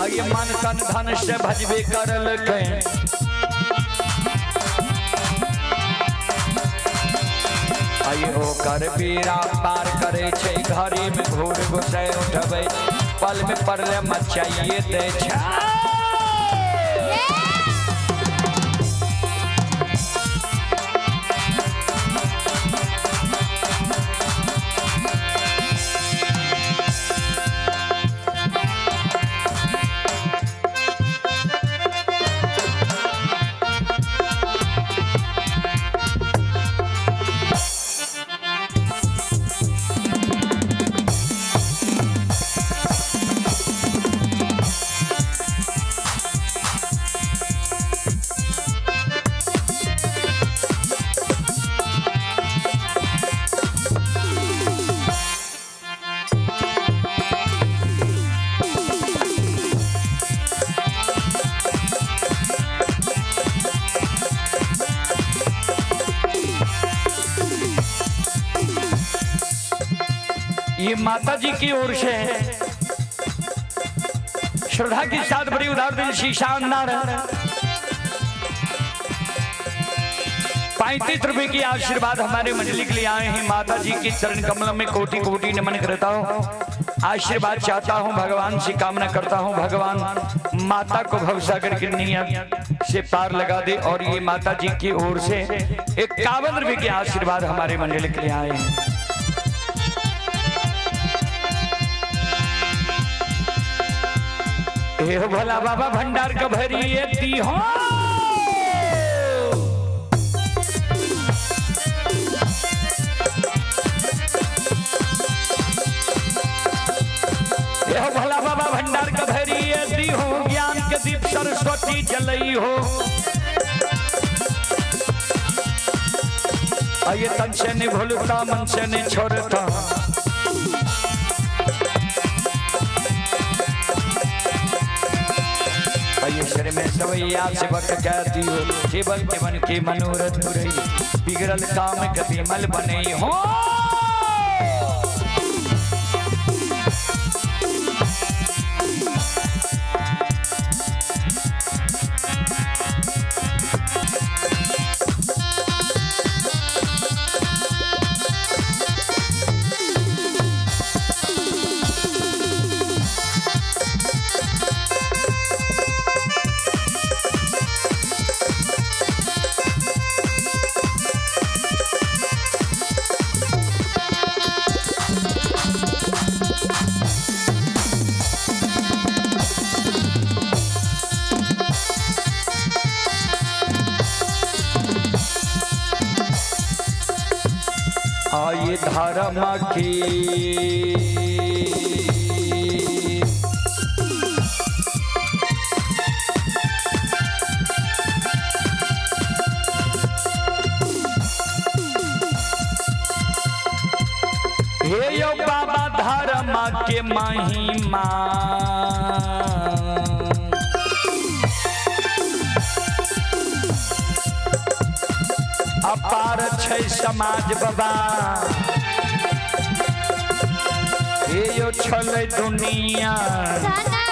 आइए मन तन धन से भजबे करलकै। आइए ओकर पीरा पार करे छै, घड़ी में घूर घुसै उठबै, पल में पड़ले मचाइए दै छै। ये माता जी की ओर से श्रद्धा के साथ बड़ी उदार दिल शी शानदार 35 रुपए की आशीर्वाद हमारे मंडली के लिए आए हैं। माता जी के चरण कमलों में कोटि कोटि नमन करता हूँ, आशीर्वाद चाहता हूँ, भगवान से कामना करता हूँ, भगवान माता को भवसागर की नियत से पार लगा दे। और ये माता जी की ओर से 51 रुपए के आशीर्वाद हमारे मंडली के लिए आए हैं। हे हो भोला बाबा भंडार के भरिए दी हो। हे हो भोला बाबा भंडार के भरिए दी हो, ज्ञान के दीप सरस्वती जलई हो। आइए तन से नहीं भूलता मन से नहीं छोड़ता। आइए शर में सवैया सेवक कह दियो, सेवक के मन के मनोरथ पुरई, बिगड़ल काम के विमल बनई हो। आये धर्म की हे यो बाबा धर्म के महिमा, अपार छै समाज बाबा। हे यो छलै दुनिया सना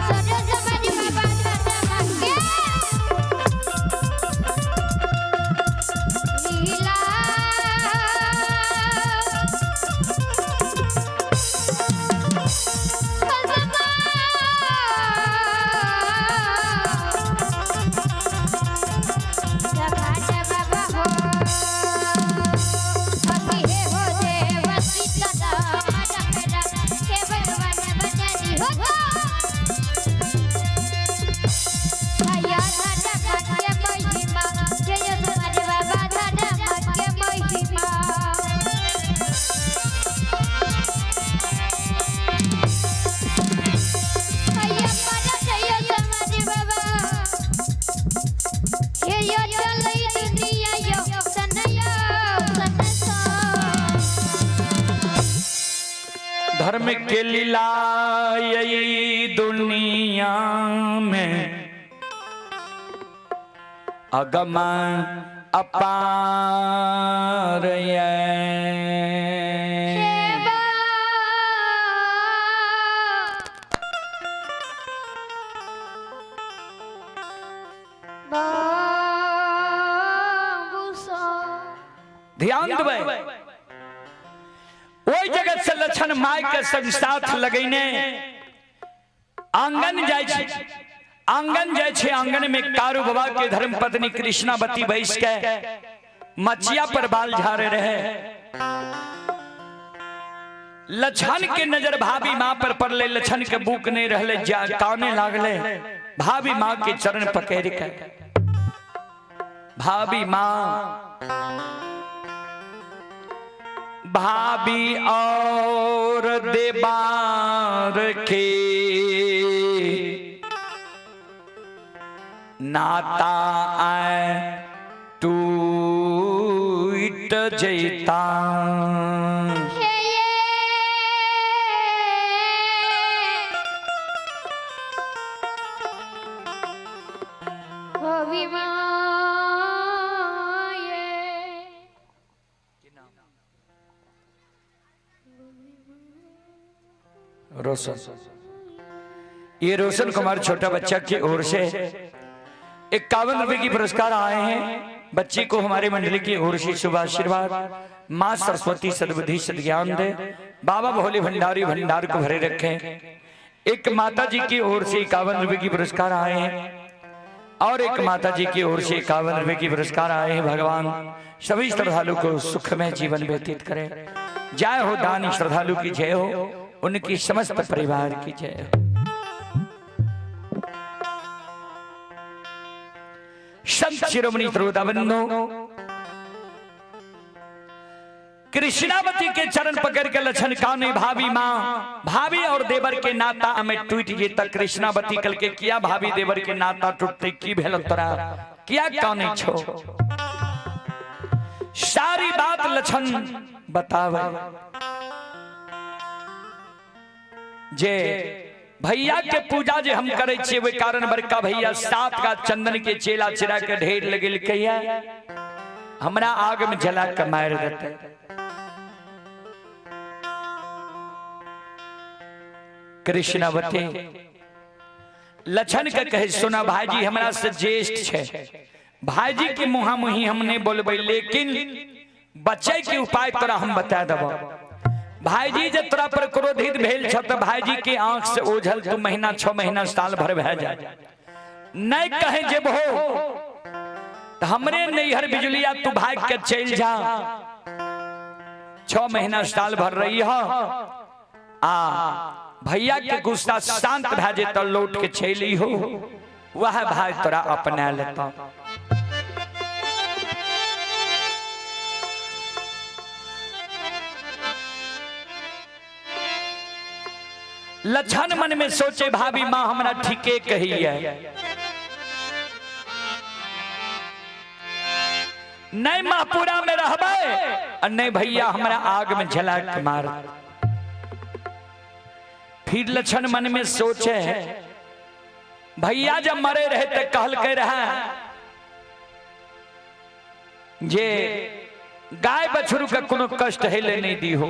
सरो समाज बाबा धर्म के लीला। धर्म के लीला यही दुनिया में अगम अपार ये। ध्यान देबै ओहि जगह से लक्षण my के संग साथ लगैने आंगन जाइ छै, आंगन जाइ छै। आंगन में कारू बाबा के धर्म पत्नी कृष्णावती बैस के मचिया पर बाल झाड़े रहे। लक्षण के नजर भाभी माँ पर पड़ले, लक्षण के बुक नहीं रहले, काने लागले। भाभी माँ के चरण पकड़ के भाभी माँ, भाभी और देबार के नाता आए टूट जैता। रोशन, ये रोशन कुमार छोटा बच्चा की ओर से 51 रुपए की पुरस्कार आए हैं। बच्ची को हमारे मंडली की ओर से शुभ आशीर्वाद। माँ सरस्वती सद्बुद्धि सद्ज्ञान दे, बाबा भोले भंडारी भंडार को भरे रखें। एक माता जी की ओर से 51 रुपए की पुरस्कार आए हैं और एक माता जी की ओर से 51 रुपए की पुरस्कार आए हैं। भगवान सभी श्रद्धालु को सुखमय जीवन व्यतीत करे। जय हो दानी श्रद्धालु की जय हो, उनकी समस्त परिवार की जय हो। संत शिरोमणि श्रोता बंधु, कृष्णावती के चरण पकड़ के लक्षण काने भाभी माँ, भाभी और देवर के नाता में टूट गई। तक कृष्णावती कल के किया भाभी देवर के नाता टूटते, की भेल तोरा, किया काने छो? सारी बात लक्षण बतावे जे भैया के पूजा जे हम करे छियै, ओहि कारण बड़का भैया 7 का चंदन के चेला चिरा के ढेर लगेलकै, हमरा आग में जला के मार देते। कृष्णावती लक्षण के कहे, सुना भाईजी हमरा से ज्येष्ठ छे, भाईजी के मुहा मुही हम नहीं बोलबै, लेकिन बचे के उपाय तोरा हम बता देबो। भाईजी जे तोरा पर क्रोधित भेल छ त भाईजी के आंख से ओझल तू महीना 6 महीना साल भर भए जाए नहीं कहे जेबहो त हमरे नैहर बिजुलिया तू भाग के चल जा, 6 महीना साल भर रही हो, आ भैया के गुस्सा शांत भए जेतौ, लौट के चली हो, वह भाई तोरा अपना लेता। लक्षण मन में सोचे भाभी माँ हमरा ठीके कही है, नहीं महपुरा में रहबै और नहीं भैया हमरा आग में जला के मार। फिर लक्षण मन में सोचे भैया जब मरे रहे तो कहल के रहा जे गाय बछरू के कोनो कष्ट हेले नहीं दी हो,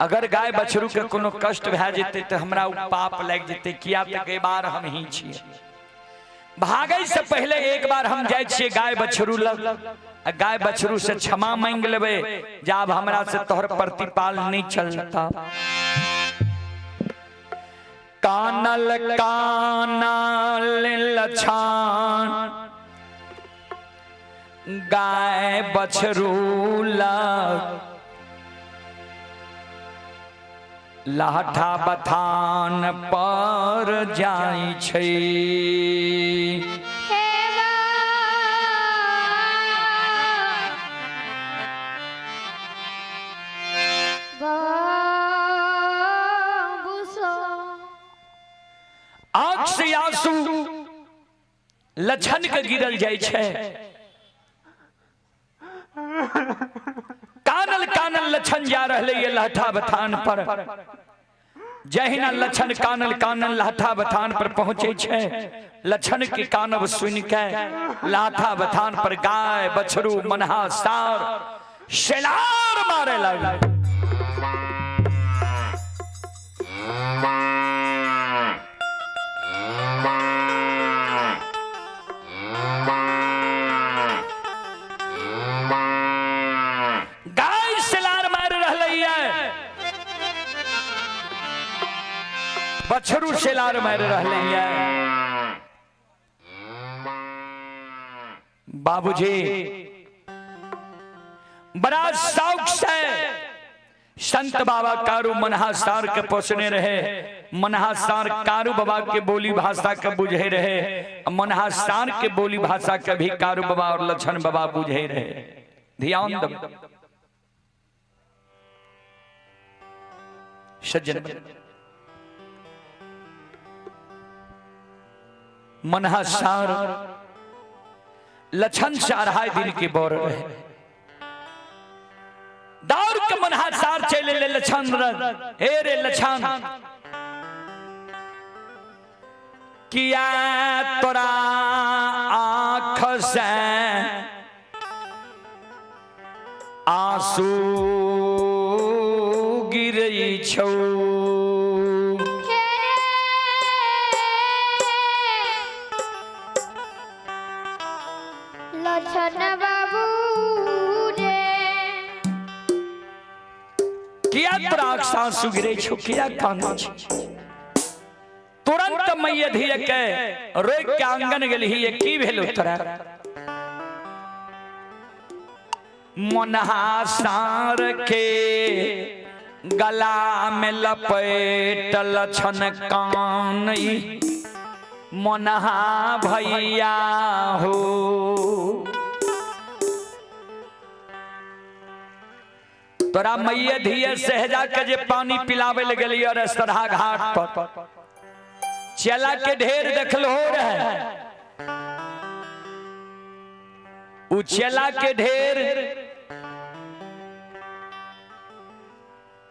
अगर गाय बछरू के कोनो कष्ट भए जेतै तऽ हमरा उ पाप लागि जेतै, किया तऽ गैबार हम ही छियै। भागै से पहले एक बार हम जाइ छियै गाय बछरू लग, आ गाय बछरू से क्षमा मांगि लेबै जे आब हमरा से तोहर प्रतिपाल नहीं चलता। कानल कानल लछान गाय बछरू लग, लाठा बथान पर जाइ छै। आंख से आंसू लछन के गिरल जाइ छै। कानल कानल लछन जा रहले ये लहठा बथान पर। जहिना लछन कानल कानल लहठा बथान पर पहुंचे छै, लछन के कानब सुन के लाठा बथान पर गाय बछरू मनहा सार सेलार मारे लागल। गाय सेलार मार रहलै है, बछरू सेलार मार रहलै है। बाबूजी बड़ा शौक से संत बाबा कारू मनहा सार के पोसने रहे। मनहा सार कारू बाबा के बोली भाषा के बुझे रहे, मनहा सार के बोली भाषा के भी कारू बाबा और लक्षण बाबा बुझे रहे। ध्यान दो सज्जन, मनहा सार लक्षण से 2.5 दिन के बोर रहे। दौड़ के मनहा सार चले ले लक्षण, हे रे लक्षण किया तोरा आँख से आंसू गिरै छौ। लक्षण बाबू रे किया तोरा आँख से आंसू गिरै छौ, किया कानै छौ? तुरंत मैया धिया के रोक के आंगन गेलही, की भेल तोरा? मनहा सार के गला में लपेट लक्षण कान। मोनहा भैया हो। तोरा मैया धिया सहजा के जे पानी पिलावे ले गेलियो रसरहा घाट पर, चला के ढेर देखल हो रहे, उ चला के ढेर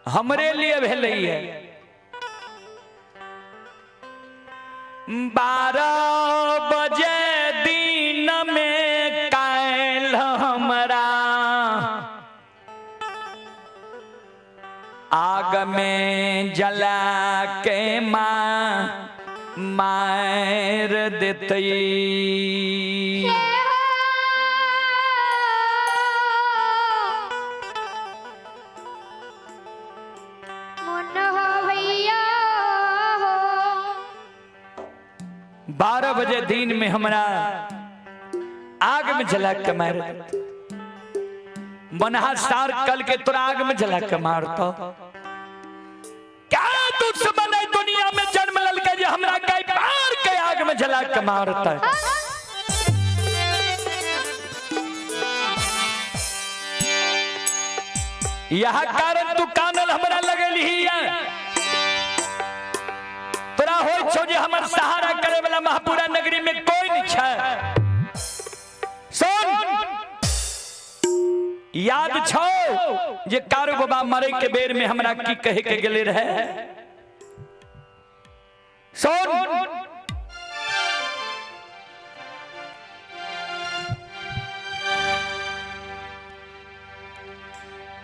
हमरे लिए भेलै है। 12 बजे दिन में काल्हि हमरा आग में जला के माँ मार देतई। मन हो भैया हो। 12 बजे दिन में हमरा आग में जला के मार देतै। मनहा सार कल के तोरा आग में जला के मारतो। क्या दुश्मन है दुनिया में जन्म ललके जे हमरा कई बार के आग में जला के मारता। यह कारण तू कानल हमरा लगेली है। तोरा होय छौ जे हमर सहारा करे वाला महापुरा नगरी में कोई नहीं छै। सुन, याद छौ जे कारू बाबा मरे के बेर में हमरा की कहे के गेले रहे? सुन,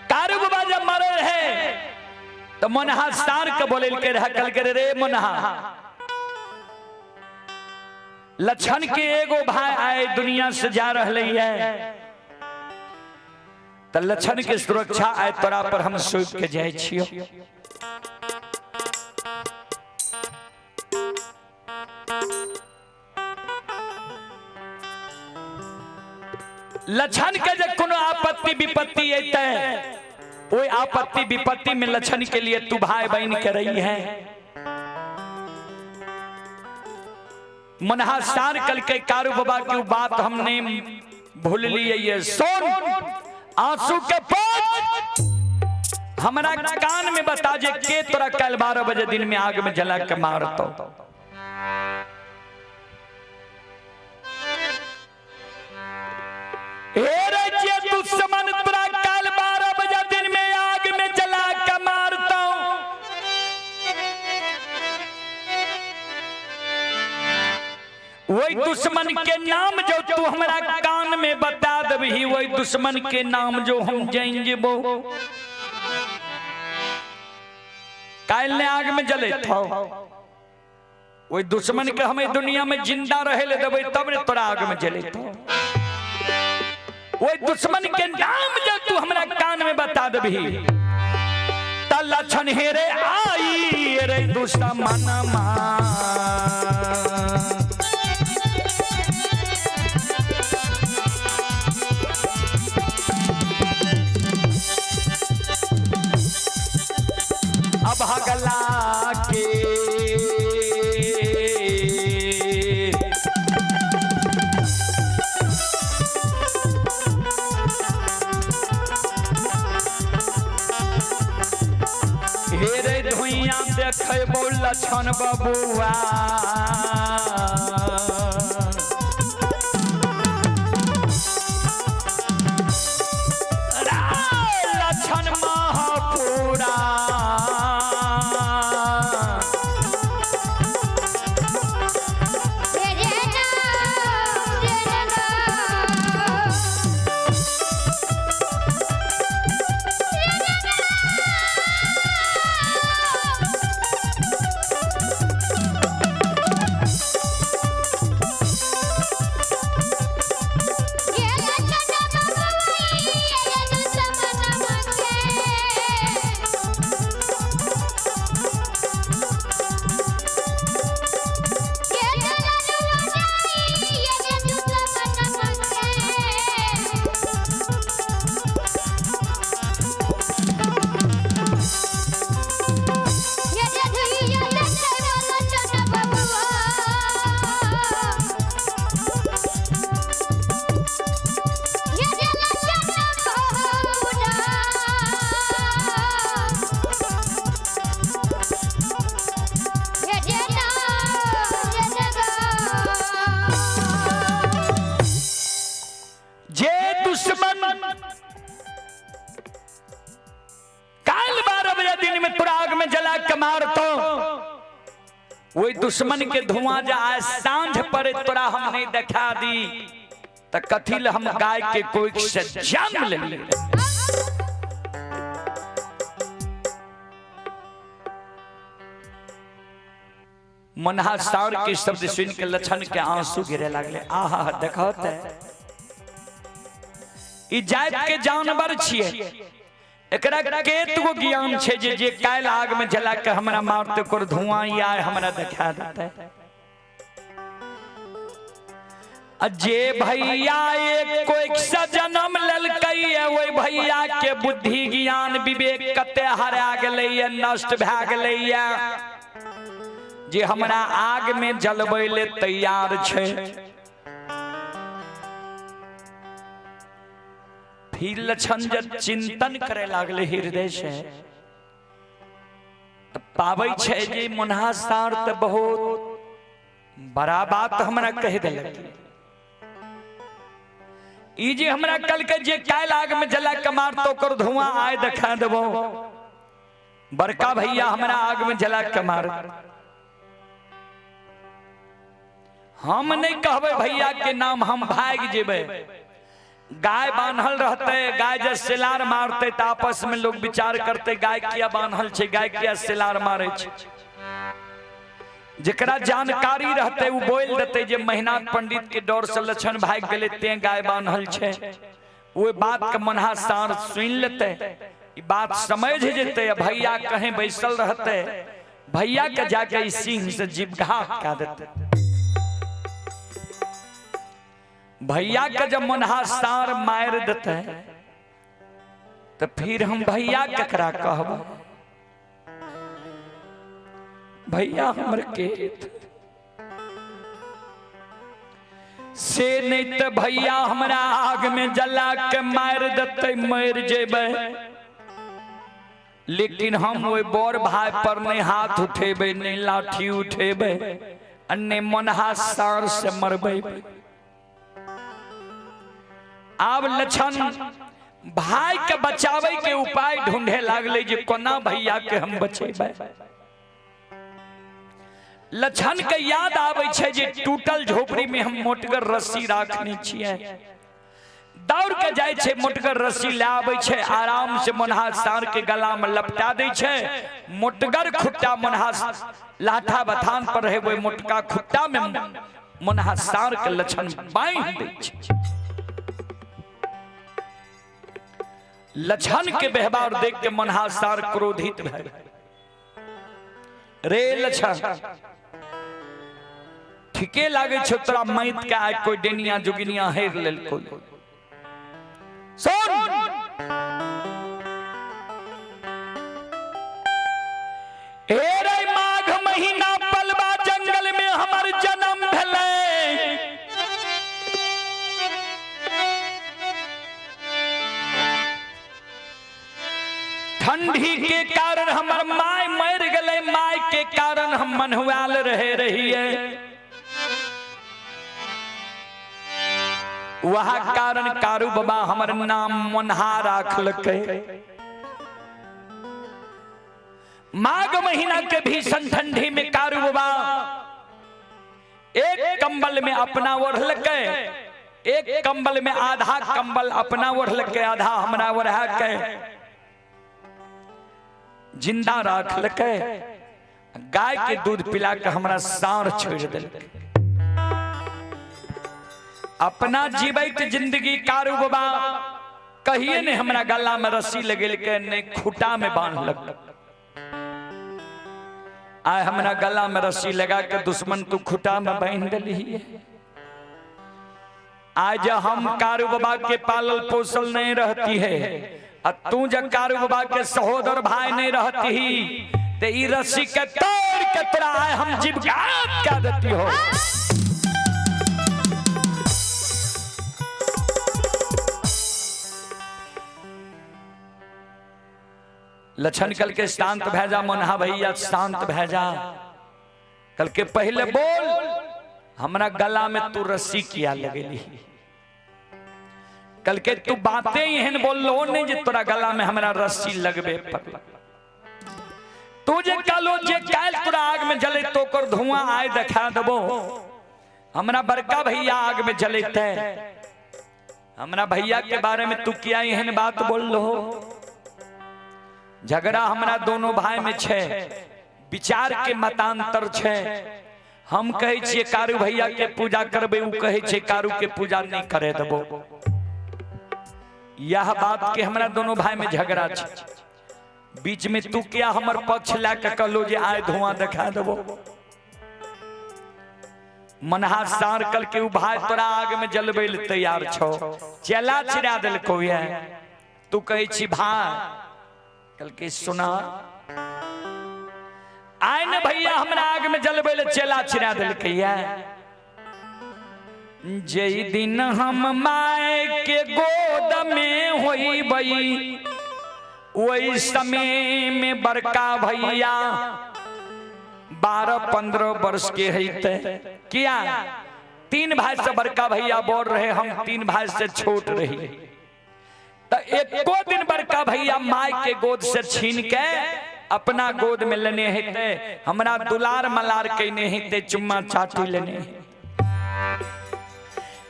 कारू बाबा जब मरे रहे तो मनहा सार के बोले के रहे, कल के रे मनहा, लक्षण के एगो भाई आए दुनिया से जा रहले है, त लक्षण के सुरक्षा आए तोरा पर हम सौंप के जाय छियो। लक्षण के जे कोनो आपत्ति विपत्ति अयतै, ओहि आपत्ति विपत्ति में लक्षण के लिए तू भाई बहन के रही है। मनहा सार कल के कारू बाबा की बात हमने भूल लिए ये। सुन, आंसू के पोंछ हमरा कान में बता जे के तोरा कल 12 बजे दिन में आग में जला के मारतो। हे रे जे दुश्मन तोरा कल 12 बजे दिन में आग में जला के मारतो, वही दुश्मन के नाम जो तू हमरा कान में बता दबही, वही दुश्मन के नाम जो हम जान जेबो। काल ने आग में जले थो, वही दुश्मन के हमें दुनिया में जिंदा रहे ले देबै तब ने तोरा आग में जले थो। वही दुश्मन के नाम जो तू हमरा कान में बता दबही, त लक्षण हेरे आई रे दुश्मन मा। अब हगला के हेरे धुइया देखबो लक्षण बबुआ, लक्षण महापुरा। काल 12 बजे दिन में तोरा आग में जला के मारतो, वही दुश्मन के धुआं जा आए सांझ पर तोरा हम नहीं देखा दी त कथी ल हम गाय के कोई से जन्म ले ली। मनहा सार के शब्द सुन के लछन के आंसू गिरे लागले। आहा देखो ते ई जात के जानवर छिए, एकरा केत गो ज्ञान छे जे जे कायल आग में जला के हमरा मारते कर धुआं ही आए हमरा देखा देते। जे भैया एक कोई से जन्म लेलकै ओहि भैया के बुद्धि ज्ञान विवेक कते हरा गेलैया, नष्ट भए गेलैया, जे हमरा आग में जलबै ले तैयार छै। फिर लक्षण जब चिंतन करे लागले हृदय से त पाबै छै जे मुन्हा सार त बहुत बड़ा बात हमरा कहि देलक। ई जे हमरा कल के जे कायल आग में जला के मारतो कर धुआं आए देखा देबो, बड़का भैया हमरा आग में जला के मार, हम नहीं कहबै भैया के नाम, हम भाग जेबै। गाय बान्हल रहते, गाय जब सेलार मारते त आपस में लोग विचार करते गाय किया बान्हल छै, गाय किया सेलार मारे छै। जकरा जानकारी रहते उ बोल देते जे महिनाथ पंडित के डर से लक्षण भाग गेलै तें गाय बान्हल छै। ओहि बात के मनहा सार सुनि लेते, ई बात समझ जेते, भैया कहीं बैसल रहते, भैया के जाके ई सिंह से जीवघात कऽ देते। भैया के जब मनहा सार मार देते तो फिर हम भैया केकरा कहब, भैया हमर के से नहीं तो भैया हमरा आग में जला के मार देते, मर जेबै, लेकिन हम ओहि बड़ भाई पर नहीं हाथ उठेबै, नहीं लाठी उठेबै, नहीं मनहा सार से मरबै। आब लक्षण भाई के बचावे के उपाय ढूंढे लागले जे कोना भैया के हम बचेबै। लक्षण के याद आबै छै जे टूटल झोपड़ी में हम मोटगर रस्सी राखने छियै, दौड़ के जाइ छै मोटगर रस्सी ले आबै छै, आराम से मनहा सार के गला में लपटा दै छै, मोटगर खुट्टा मनहा लाठा बथान पर रहे ओहि मोटका खुट्टा में मनहा सार के लक्षण बांधि दै छै। लक्षण के व्यवहार देख के मनहा सार क्रोधित भए, रे लक्षण ठीके लागे छौ तोरा मैत के आइ कोई डेनिया जोगिनिया हेर लेलको, सुन हे रे माघ महीना पलवा जंगल में हमर जन्म भेलै, ठंडी के कारण हमर my मर गेलै, my के कारण हम मनहुआल रहे रहिए, वह कारण कारू बाबा हमर नाम मनहा राखलकै। माघ महीना के भीषण ठंडी में कारू बाबा एक कंबल में अपना ओढ़लकै, एक कंबल में आधा कंबल अपना ओढ़लकै, आधा हमरा ओढ़ा के जिंदा राखलकै, गाय के दूध पिला के हमरा साँढ़ छोड़ देलकै। अपना जीवैत जिंदगी कारू बाबा कहिए नहीं हमरा गला में रस्सी लगेलकै, नहीं खूटा में बांधलक, आय हमरा गला में रस्सी लगा के दुश्मन तू खूटा में बांध देली। आज हम कारू बाबा के पालल पोसल नहीं रहती है, आ तू जब कारू बाबा के सहोदर भाई नहीं रहती ही ते ई रस्सी के तोड़ के तोरा आय हम जीवघात कर देती हो। लक्षण कल के शांत भै जा मनहा भैया, शांत भै जा, कल के पहले बोल हमरा गला में तू रस्सी किया लगेली। कल के तू बातें एहन बोललो नहीं जे तोरा गला में हमरा रस्सी लगबे पर। तू जे कहलो जे काल्हि तोरा आग में जले तो ओकर धुआं आय देखा देबो। हमरा बड़का भैया आग में जलेते, हमरा भैया के बारे में तू किया एहन बात बोललो? झगड़ा हमरा दोनों भाई में छे, विचार के मतांतर छे। हम कहै छियै कारू भैया के पूजा करबे, उ कहै छै कारू के पूजा नहीं करे देबो। यह बात के हमरा दोनों भाई में झगड़ा छे। बीच में तू क्या हमर पक्ष ला के कहलो जे आय धुआं देखा देबो? मनहा सार कल के उ भाई तोरा आग में जलबै ले तैयार छो, चला चिरा देलको ये। तू कहै छी भाई, कल के सुना आय ने भैया हमरा आग में जलबै ले चला चिरा देलकै ये। जै दिन हम my के गोद में होइबै ओहि समय में बड़का भैया 12-15 वर्ष के हेतै। किया 3 भाई से बड़का भैया बोल रहे, हम 3 भाई से छोट रही। तो एको दिन बड़का भैया my के गोद से छीन के अपना गोद में लेने हेतै, हमरा दुलार मलार केने हेतै, चुम्मा चाटी लेने।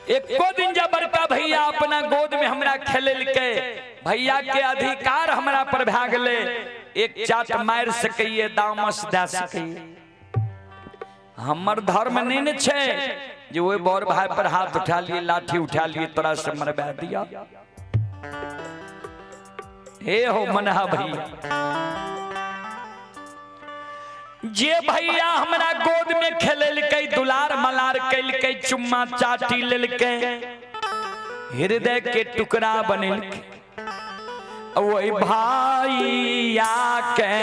एको दिन जब बड़का भैया अपना गोद में हमरा खेललकै, भैया के अधिकार हमरा पर भए गेलै, एक चाट मारि सकैए, दामस दए सकैए। हमर धर्म नहीं ने छै जे ओहि बड़ भाई पर हाथ उठा लिए, लाठी उठा लिए, तोरा से मरवा दिया। हे हो मनहा भैया, जे भैया हमरा गोद में खेललकै, दुलार मलार केलकै, चुम्मा चाटी लेलकै, हृदय के टुकड़ा बनेलकै, वही भैया के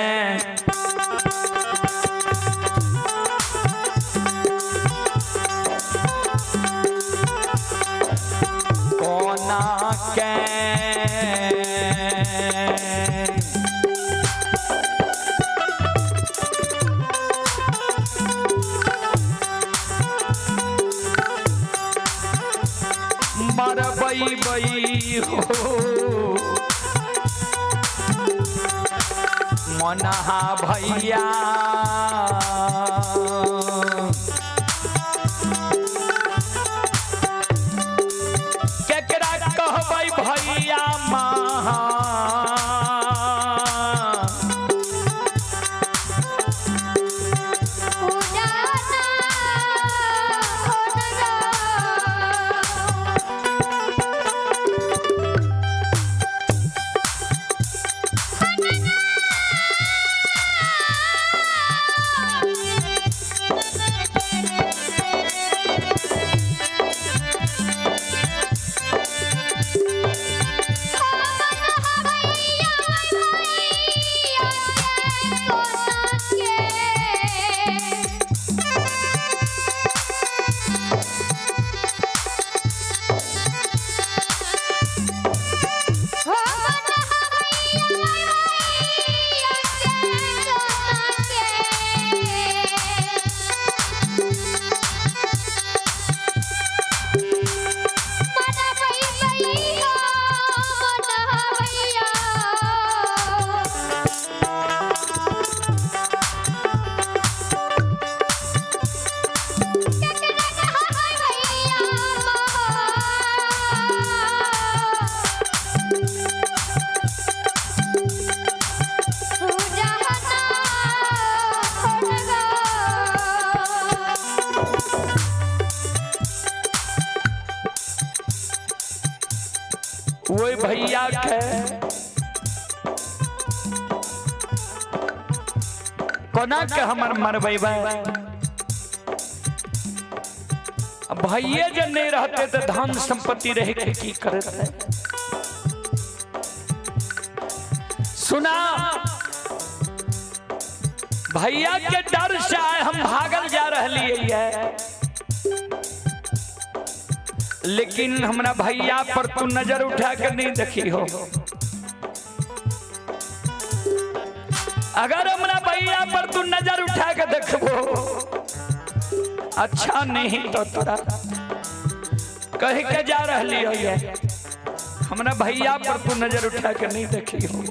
कोना के मरबै बै हो मनहा भैया। केकरा कहबै भैया महा, वही भैया के कोना के हमर मरबै। भैये जे नहीं रहते तो धन संपत्ति रह के की करते। सुना भैया के डर से आए हम भागल जा रही है, लेकिन हमरा भैया पर तू नजर उठा के नहीं देखी हो। अगर हमरा भैया पर तू नजर उठा के देखबो अच्छा नहीं तो तोरा कह के जा रही है। हमरा भैया पर तू नजर उठा के नहीं देखी हो।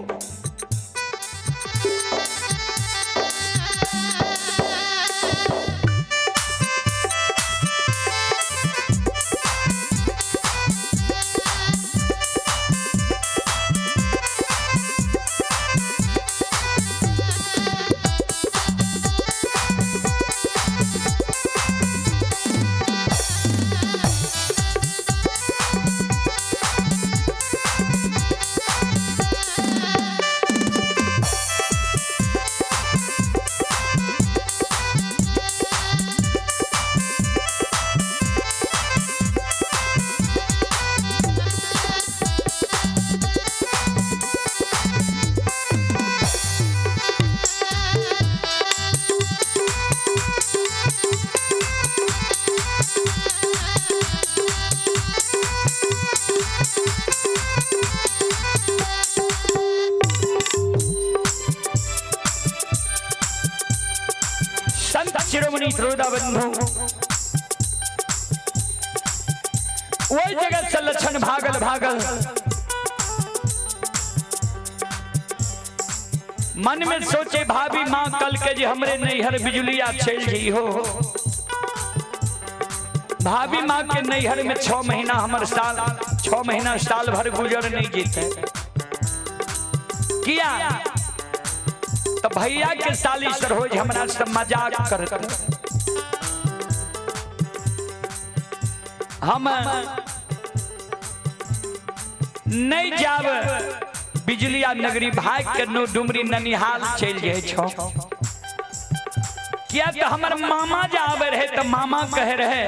संत शिरोमणि त्रोदा बंधु वही जगह से लक्षण भागल भागल मन में सोचे भाभी माँ कल के जी हमरे नैहर बिजुलिया चल जी हो। भाभी माँ के नैहर में 6 महीना हमर साल 6 महीना साल भर गुजर नहीं जीते किया तो भैया के साली सरोज हमरा से मजाक करते। हम नहीं जाब बिजलिया नगरी भाग के नो डुमरी ननिहाल चल जाए छो। किया तो हमर मामा जावे रहे तो मामा कहे रहे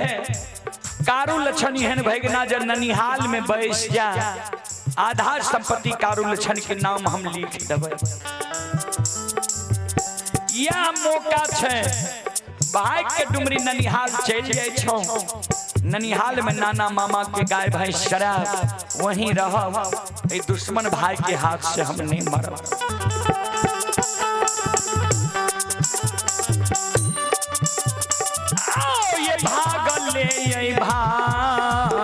कारू लक्षण एहन भगना जे ननिहाल में बैस जा, आधा संपत्ति कारू लक्षण के नाम हम लिख देबै। यह मौका छै भाग के डुमरी ननिहाल चल जाए छो। ननिहाल में नाना मामा के गाय भैंस शराब वहीं रह, दुश्मन भाई के हाथ से हम नहीं मरब। आओ ये भागल ले ये भाग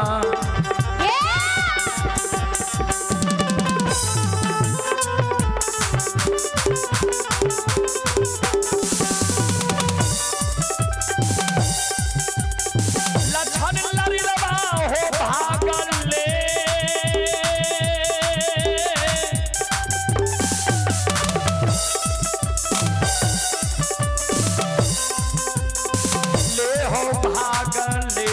लछन लड़वा हो भागल ले। ले हो भागल ले।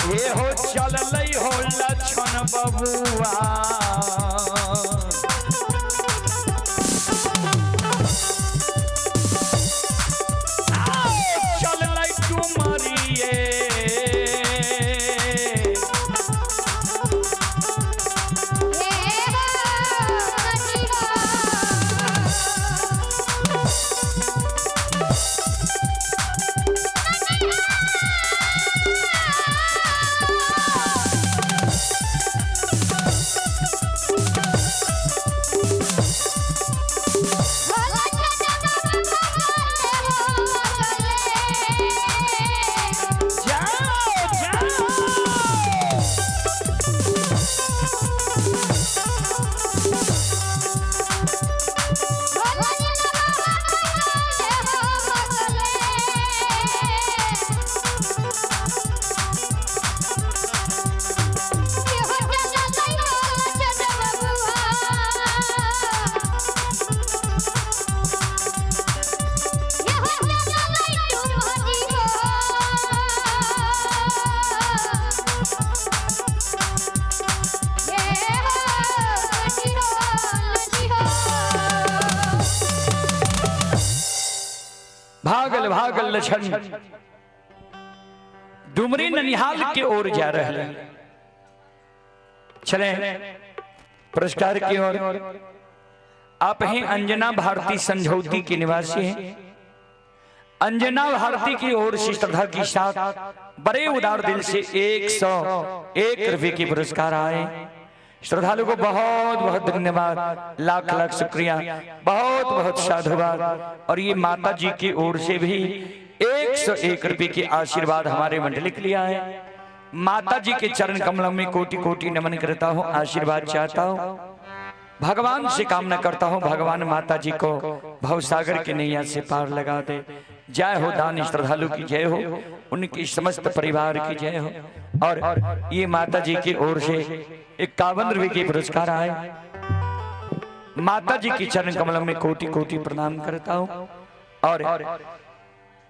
हे हो चललै हो लक्षण बबुआ। आओ चललै डुमरिए। जाओ जाओ। भागल भागल लक्षण डुमरी ननिहाल के ओर जा रहे हैं। चले पुरस्कार की ओर। आप हैं अंजना भारती संझौती के निवासी हैं। अंजना भारती की ओर से श्रद्धा के साथ बड़े उदार दिल से 101 रुपए के पुरस्कार आए। श्रद्धालु को बहुत बहुत धन्यवाद, लाख लाख शुक्रिया, बहुत बहुत साधुवाद। और ये माता जी की ओर से भी 101 रुपये के आशीर्वाद हमारे मंडली के लिए आए। माता जी के चरण कमलों में कोटि कोटि नमन करता हूँ, आशीर्वाद चाहता हूँ, भगवान से कामना करता हूँ, भगवान माता जी को भवसागर के नैया से पार लगा दे। जय हो दानी श्रद्धालु की जय हो, उनकी समस्त परिवार की जय हो। और ये माता जी की ओर से 51 रुपये के पुरस्कार आए। माता जी के चरण कमलों में कोटि कोटि प्रणाम करता हूँ। और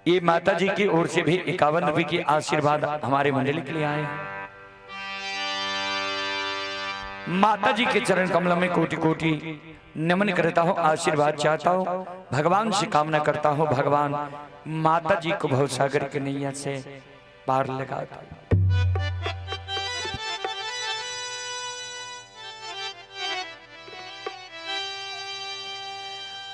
ये माता जी की ओर से भी 51 रुपये के आशीर्वाद हमारे मंडली के लिए आए। माता जी के चरण कमलों में कोटि कोटि नमन करता हूँ, आशीर्वाद चाहता हूँ, भगवान से कामना करता हूँ, भगवान माता जी को भवसागर के नैया से पार लगा दे।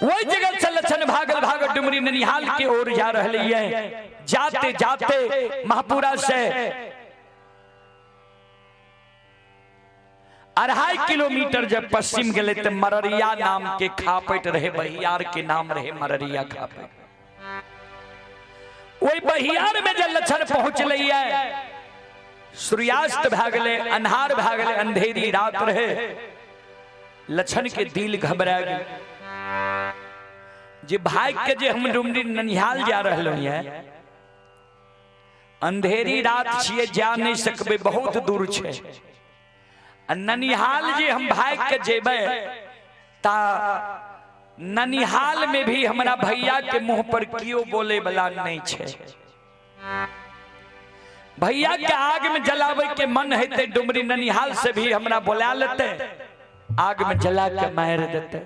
वही जगह से लक्षण भागल भागल डुमरी ननिहाल के ओर जा रही है। जाते जाते महापुरा से 2.5 किलोमीटर जब पश्चिम गए तो मररिया नाम के खापट रहे, बहियार के नाम रहे मररिया खापट। वही बहियार में जब लक्षण पहुंच रही है, सूर्यास्त भागले, अन्हार भागले, अंधेरी रात रहे, लक्षण के दिल घबरा गए। जे भाग के जे हम डुमरी ननिहाल जा रहे हैं, अंधेरी रात छिए, जा नहीं सकबे, बहुत दूर छे। ननिहाल जे हम भाग के जेबे ता ननिहाल में भी हमरा भैया के मुंह पर कियो बोले वाला नहीं छे। भैया के आग में जलावे के मन है ते डुमरी ननिहाल से भी हमरा बोला लेते, आग में जला के मार देते।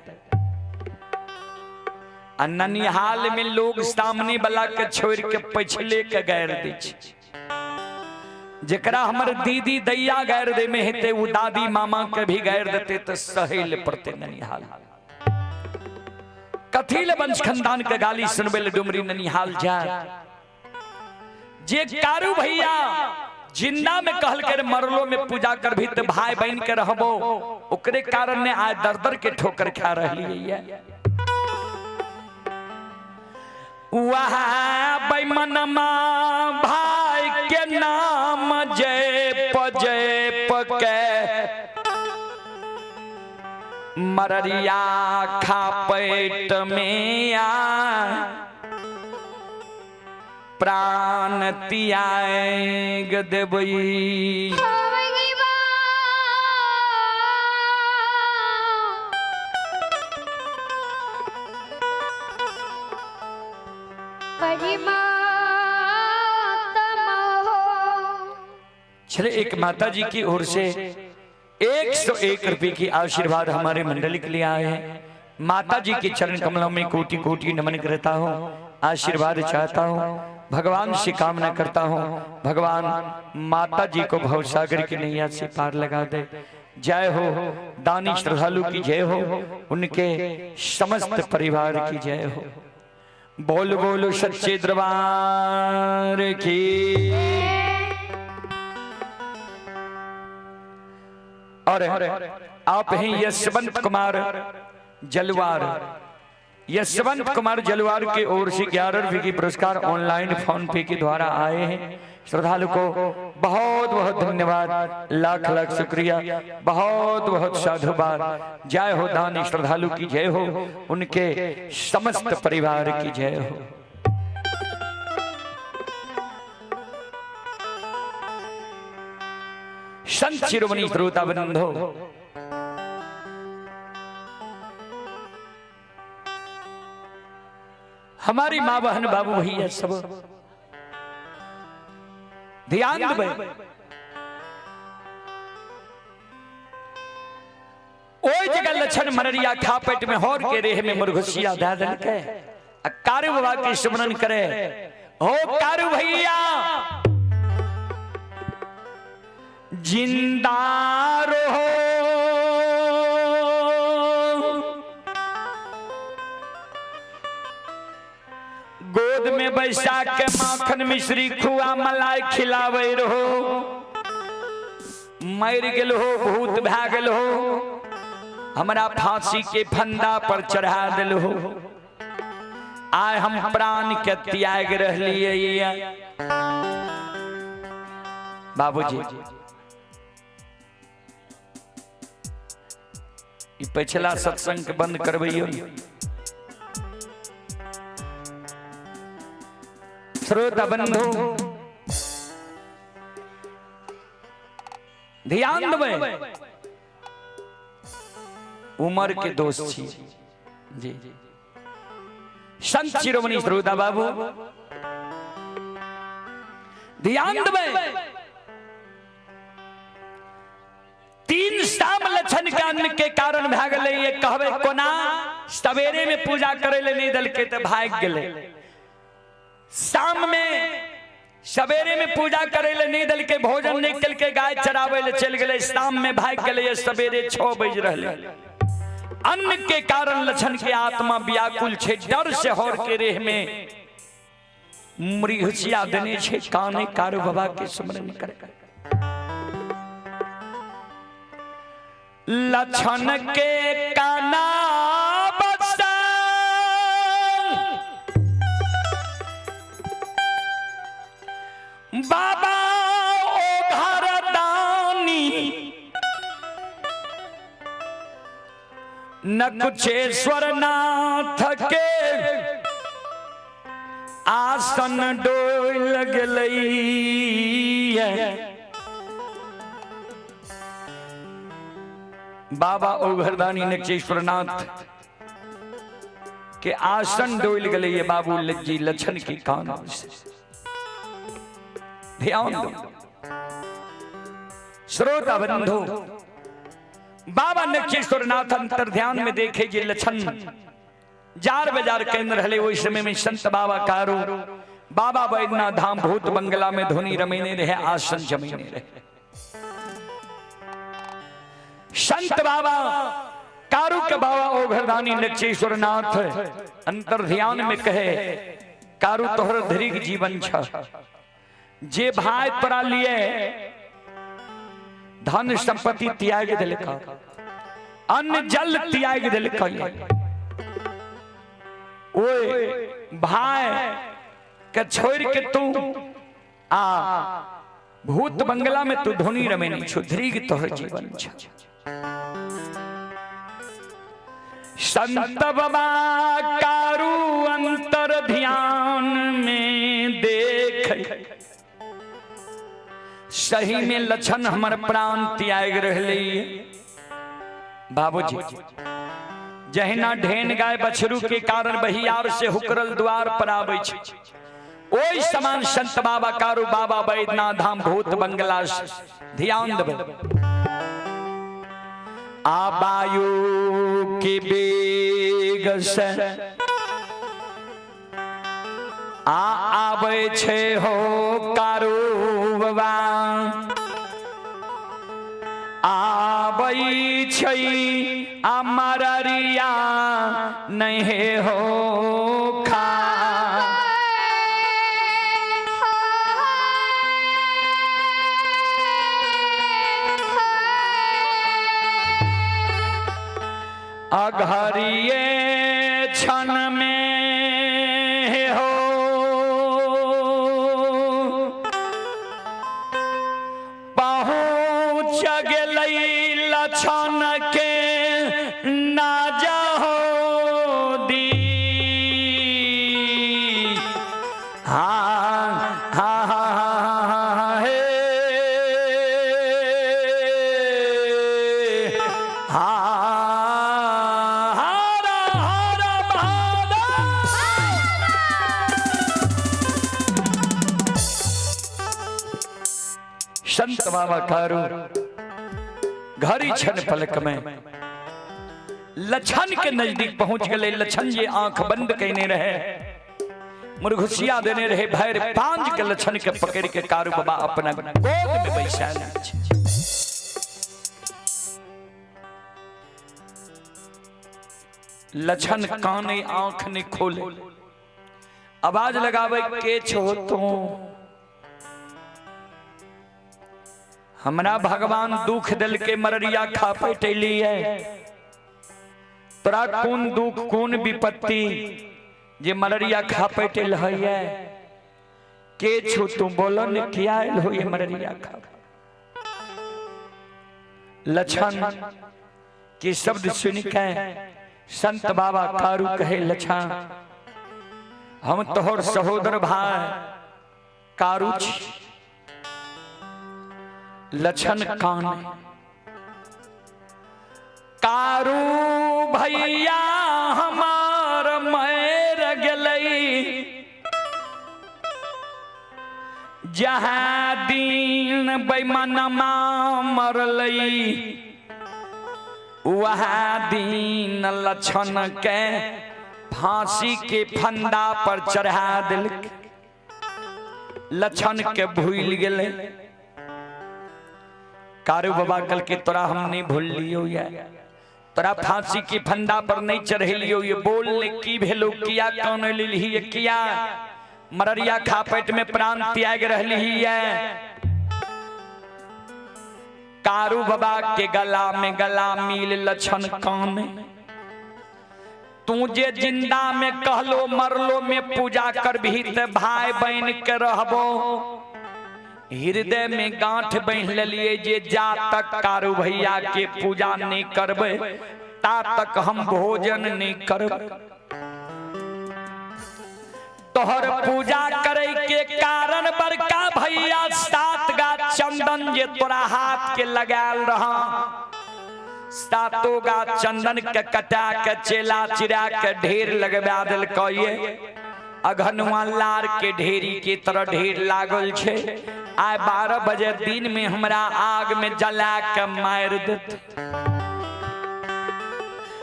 आ ननिहाल में लोग सामने वाला के छोड़ के पछले के गैर दै छै। जकरा हमर दीदी दैया गैर दे में हेते, उ दादी मामा के भी गैर देते तो सहेल पड़ते ननिहाल। कथी ले वंश खानदान के गाली सुनबे ले डुमरी ननिहाल जा। जे कारू भैया जिंदा में कहल के मरलो में पूजा कर भी तो भाई बहन के रहबो, ओकरे कारण ने आज दर दर के ठोकर खा रही है। वहाँ बेमनमा भाई के नाम जय जय के मररिया खापेट में आ प्राण त्याग देबई। चले एक माता जी की ओर से 101 रुपये की आशीर्वाद हमारे मंडली के लिए आए हैं। माता जी के चरण कमलों में कोटि कोटि नमन करता हूँ, आशीर्वाद चाहता हूँ, भगवान से कामना करता हूँ, भगवान माता जी को भवसागर की नैया से पार लगा दे। जय हो दानी श्रद्धालु की जय हो, उनके समस्त परिवार की जय हो। बोल बोलो सच्चे दरबार की। और आप हैं यशवंत कुमार जलवार, यशवंत कुमार जलवार के ओर से 11 रुपये की पुरस्कार ऑनलाइन फोन पे के द्वारा आए हैं। श्रद्धालु को बहुत बहुत धन्यवाद, लाख लाख शुक्रिया, बहुत बहुत साधुवाद। जय हो दानी श्रद्धालु की जय हो, उनके समस्त परिवार की जय हो। संत शिरोमणि श्रोता बंधो, हमारी माँ बहन बाबू भैया सब ध्यान देबै। ओई जगह लक्षण मररिया खापेट में होर के रेह में मुरघुसिया दे देलकै आ कारू बाबा के सुमरन करे। हो कारू भैया जिंदा रहो, गोद में बैसा के माखन मिश्री खुआ मलाई खिलावे रहो, मरि गेल हो, भूत भए गेल हो, हमरा फांसी के फंदा पर चढ़ा दिल हो, आय हम प्राण के त्याग रहलियै। बाबूजी ई पिछला सत्संग के बंद करबैयो। श्रोता बंधु ध्यान देबै, उम्र के दोष छी जी। संत शिरोमणि श्रोता बाबू ध्यान देबै, तीन साम लक्षण के अन्न के कारण भए गेलै। ये कहबै कोना, सवेरे में पूजा करे ले नहीं देलकै तऽ भागि गेलै। शाम में सवेरे में पूजा करे ले नहीं देलकै, भोजन नहीं केलकै, गाय चराबै ले चलि गेलै, शाम में भागि गेलै, सवेरे 6 बजि रहलै। अन्न के कारण लक्षण के आत्मा व्याकुल छै, डर से हर के रेह में मृगसिया देने छै, काने कारू बाबा के स्मरण करे। लक्षण के काना बसा बाबा ओ घरदानी, नकुचेश्वर नाथ के आसन डोल गेलै। बाबा ओघरदानी नकुचेश्वर नाथ के आसन डोल गेलै। ये बाबू जी लक्षण के कान से ध्यान दो श्रोता बंधु। बाबा नक्षेश्वर नाथ अंतर ध्यान में देखे जे लक्षण जार बाजार केंद्र रहले। ओहि समय में संत बाबा कारू बाबा वैद्यनाथ धाम भूत बंगला में धुनी रमेने रहे, आसन जमीने रहे। संत बाबा कारू के बाबा ओघरदानी नक्षेश्वर नाथ अंतर ध्यान में कहे, कारू तोहर धरिक जीवन छ, जे भाई तोरा लिए धन संपत्ति त्याग दिलका, अन्न जल त्याग दिलका, ओए भाई के छोड़ के तू आ भूत बंगला में तू धुनी रमेनी छो, धरिक तोहर जीवन छ। संत बाबा कारू अंतर ध्यान में देख, सही में लक्षण हमर प्राण त्याग रहले। बाबूजी जहिना ढेन गाय बछरू के कारण बहियार से हुकरल द्वार पर आबै छै, ओहि समान संत बाबा कारू बाबा वैद्यनाथ धाम भूत बंगला से ध्यान देबै। आ वायु के वेग से आ आबै छै हो कारू बाबा, आबै छै आ मररिया नहीं हो खा। अघरिये क्षण में हो पहुँच गेलै लक्षण के ना जाहो दी। हाँ हाँ हाँ हे हाँ हर हर महादेव। संत बाबा कारू घड़ी क्षण पलक में लक्षण के नजदीक पहुंच गए। लक्षण जे आंख बंद कहने रहे, मुरघुसिया देने रहे, भैर पांच के लक्षण के पकड़ के कारू बाबा अपना गोद में बैसा ले। लक्षण काने आंख ने खोले, आवाज लगावे के छो तो, हमरा भगवान दुख दिल के मररिया खा पैटली है, तोरा कोन दुख कोन विपत्ति जे मररिया खा पैटल है? के छु तू बोलो ने किया आयल हो ये मररिया खा? लक्षण के शब्द सुन के संत बाबा कारू कहे, लक्षण हम तोहर सहोदर भाई कारू छी। लक्षण कान कारू भैया हमार मर गेलै, जहाँ दिन बेईमानमा मरलै वहाँ दिन लक्षण के फांसी के फंदा पर चढ़ा दिलक। लक्षण के भूल गेलै। कारू बाबा कल के तोरा हम नहीं भूल लियो, ये तोरा फांसी के फंदा पर नहीं चढ़ेलियो, ये बोल ने की भेलो, किया कौन लेलही, ये किया मररिया खापेट में प्राण त्याग रहली है? कारू बाबा के गला में गला मिल लक्षण कान, तू जे जिंदा में कहलो मरलो में पूजा कर भी ते भाई बहन के रहबो, हृदय में गांठ बांध लेलिए जे जा तक कारू भैया के पूजा नहीं करबे ता तक हम भोजन नहीं करबे। तोहर पूजा करे के कारण बड़का भैया 7 गा चंदन जे तोरा हाथ के लगायल रहा, 7 गा चंदन के कटा के चेला चिरा के ढेर लगवा दिलको। ये अघनुआ लार के ढेरी के तरह ढेर लागल छे, आइ 12 बजे दिन में हमरा आग में जला के मार देत।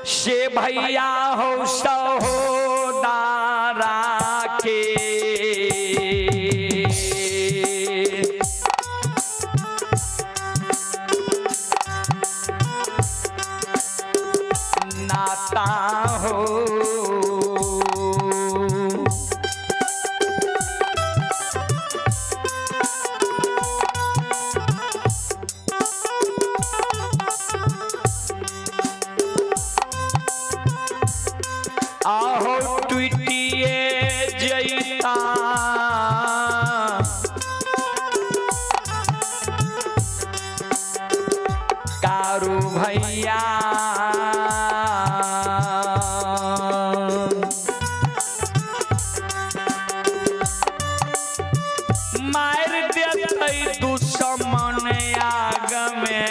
से भैया हो सहोदारा के नाता हो, आहो टूटिए जैता कारू भैया, मार देतै दुश्मन आग में।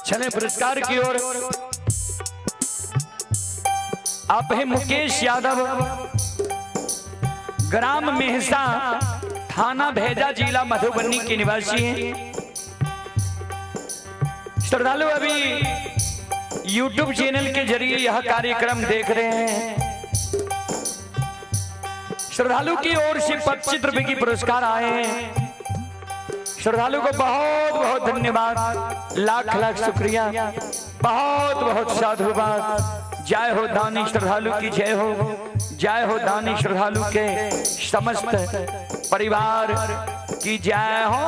चले पुरस्कार की ओर। आप हैं मुकेश यादव, ग्राम मेहसा, थाना भेजा, जिला मधुबनी के निवासी हैं। श्रद्धालु अभी YouTube channel के जरिए यह कार्यक्रम देख रहे हैं। श्रद्धालु की ओर से 25 रुपए की पुरस्कार आए हैं। श्रद्धालु को बहुत बहुत धन्यवाद, लाख लाख शुक्रिया, बहुत बहुत साधुवाद। जय हो दानी श्रद्धालु की जय हो, जय हो दानी श्रद्धालु के समस्त परिवार की जय हो।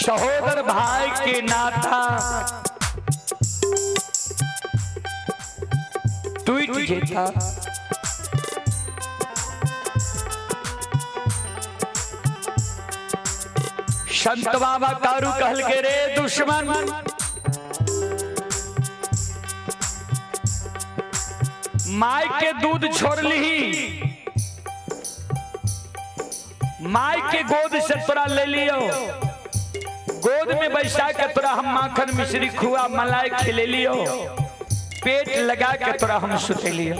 सहोदर भाई के नाता टूट जेता। संत बाबा कारू कहल के रे दुश्मन, माय के दूध छोड़ ली, माय के गोद से तोरा ले लियो, गोद में बैठा के तोरा हम माखन मिश्री खुआ मलाई खिले लियो, पेट लगा के तोरा हम सुते लियो।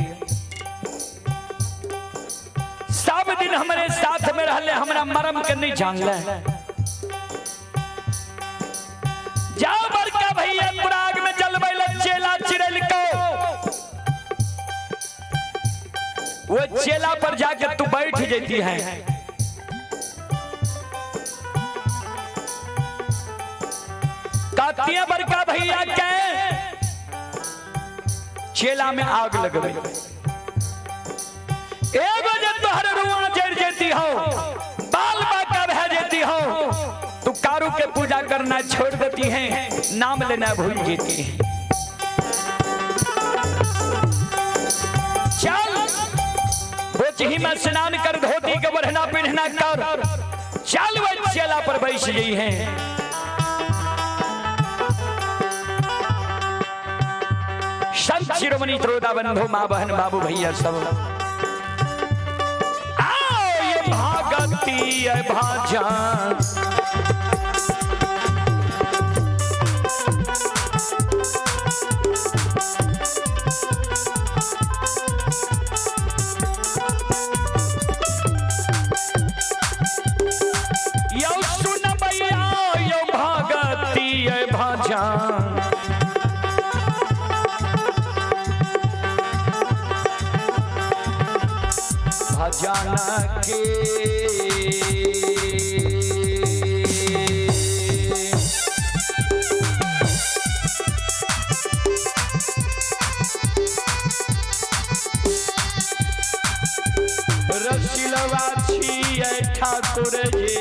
सब दिन हमारे साथ में रहले, हमरा मरम के नहीं जानले। जाओ बड़का भैया पुराग में जलबै चेला चिड़ैल को, वो चेला पर जाके तू बैठ जाती है। कातिया बड़का भैया के चेला में आग लगबे, एगो जे तोहर रुआ जड़ जेती हो, बाल बाका भै जेती हो, तू कारू के पूजा करना छोड़ देती है, नाम लेना भूल जेती है। चल बोचही में स्नान कर, धोती के बढ़ना पिन्हना कर, चल वो चेला पर बैठ गई है। संत शिरोमणि त्रोदा बंधु माँ बहन बाबू भैया सब, आओ ये भागती है भाजन, यो सुन भैया यो भागती है भाजन, भजन के रसिलवा छियै ठाकुर जी।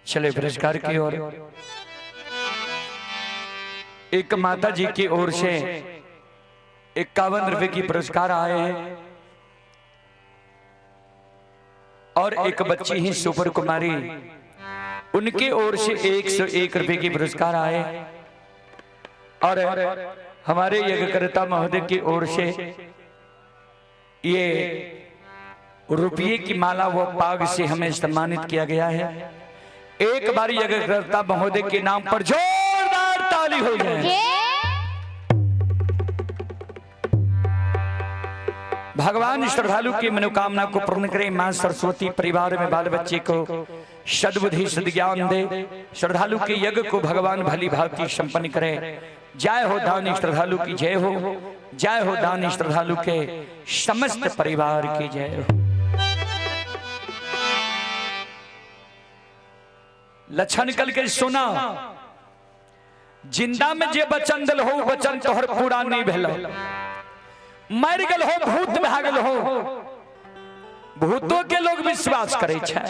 चले पुरस्कार की ओर। एक माता जी की ओर से 51 रुपए की पुरस्कार आए हैं और एक बच्ची ही सुपर कुमारी, उनके ओर से 101 रुपए की पुरस्कार आए और हमारे यज्ञकर्ता महोदय की ओर से ये रुपये की माला व पाग से हमें सम्मानित किया गया है। एक बार यज्ञकर्ता महोदय के नाम पर जोरदार ताली हो जाए। भगवान श्रद्धालु की मनोकामना को पूर्ण करें। मां सरस्वती परिवार में बाल बच्चे को सद्बुद्धि सद्ज्ञान दे। श्रद्धालु के यज्ञ को भगवान भली भांति संपन्न करें। जय हो दानी श्रद्धालु की जय हो, जय हो दानी श्रद्धालु के समस्त परिवार की जय हो। लक्षण कल के सुना, जिंदा में जे वचन दिल हो वचन तोहर पूरा नहीं भेल, मर गेल हो भूत भए गेल हो, भूतो के लोग विश्वास करे छै।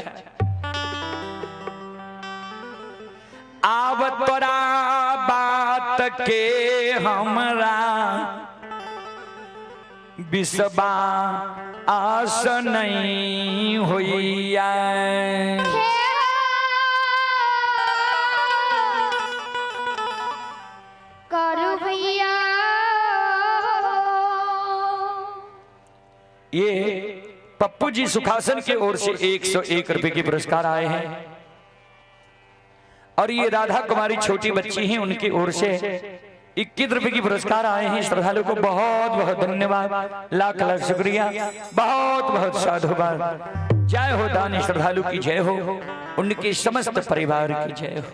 आब तोरा बात के हमरा विश्वास नहीं होइया। करू भैया। ये पप्पू जी सुखासन की ओर से 101 रुपए के पुरस्कार आए हैं और ये राधा कुमारी छोटी बच्ची हैं, उनकी ओर से 21 रुपए की पुरस्कार आए हैं। श्रद्धालु को बहुत बहुत धन्यवाद, लाख लाख शुक्रिया, बहुत बहुत साधुवाद। जय हो दानी श्रद्धालु की जय हो, उनके समस्त परिवार की जय हो।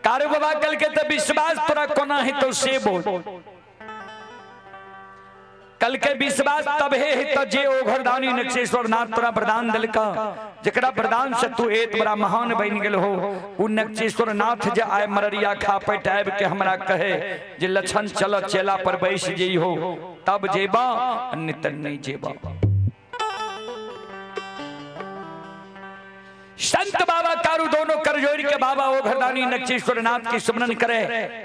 कारू बाबा कल के तो विश्वास तोरा कोना है तो से बोल, कल के विश्वास तब है तो जे ओघरदानी नक्षेश्वर नाथ तोरा वरदान दिलका, जकरा वरदान से तू एत बड़ा महान बन गेल हो। उ नक्षेश्वर नाथ जे आए मररिया खा पैट आबि के हमरा कहे जे लछन चल चेला पर बैस जई हो, तब जेबा अन्य नहीं जेबा। संत बाबा कारू दोनों कर जोड़ के बाबा ओघरदानी नक्षेश्वर नाथ की सुमरन करे।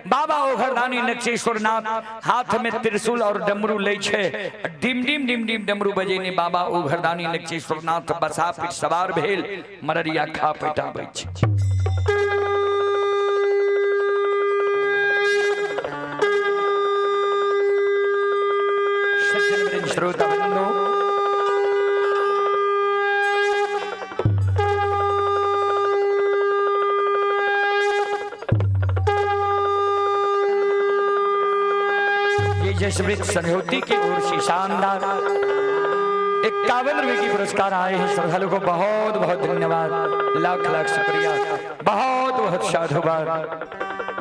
बाबा ओघरदानी नक्षेश्वर नाथ हाथ में त्रिशूल और डमरू ले छे, डिम डिम डिम डिम डमरू बजेने बाबा ओघरदानी नक्षेश्वर नाथ बसा पर सवार भेल मररिया खा पेटाबै छे। सज्जन श्रोता बंधु, जसवृत संयोति की ओर से शानदार 51 रुपए की पुरस्कार आए हैं। श्रद्धालु को बहुत बहुत धन्यवाद, लाख लाख शुक्रिया, बहुत बहुत साधुवाद।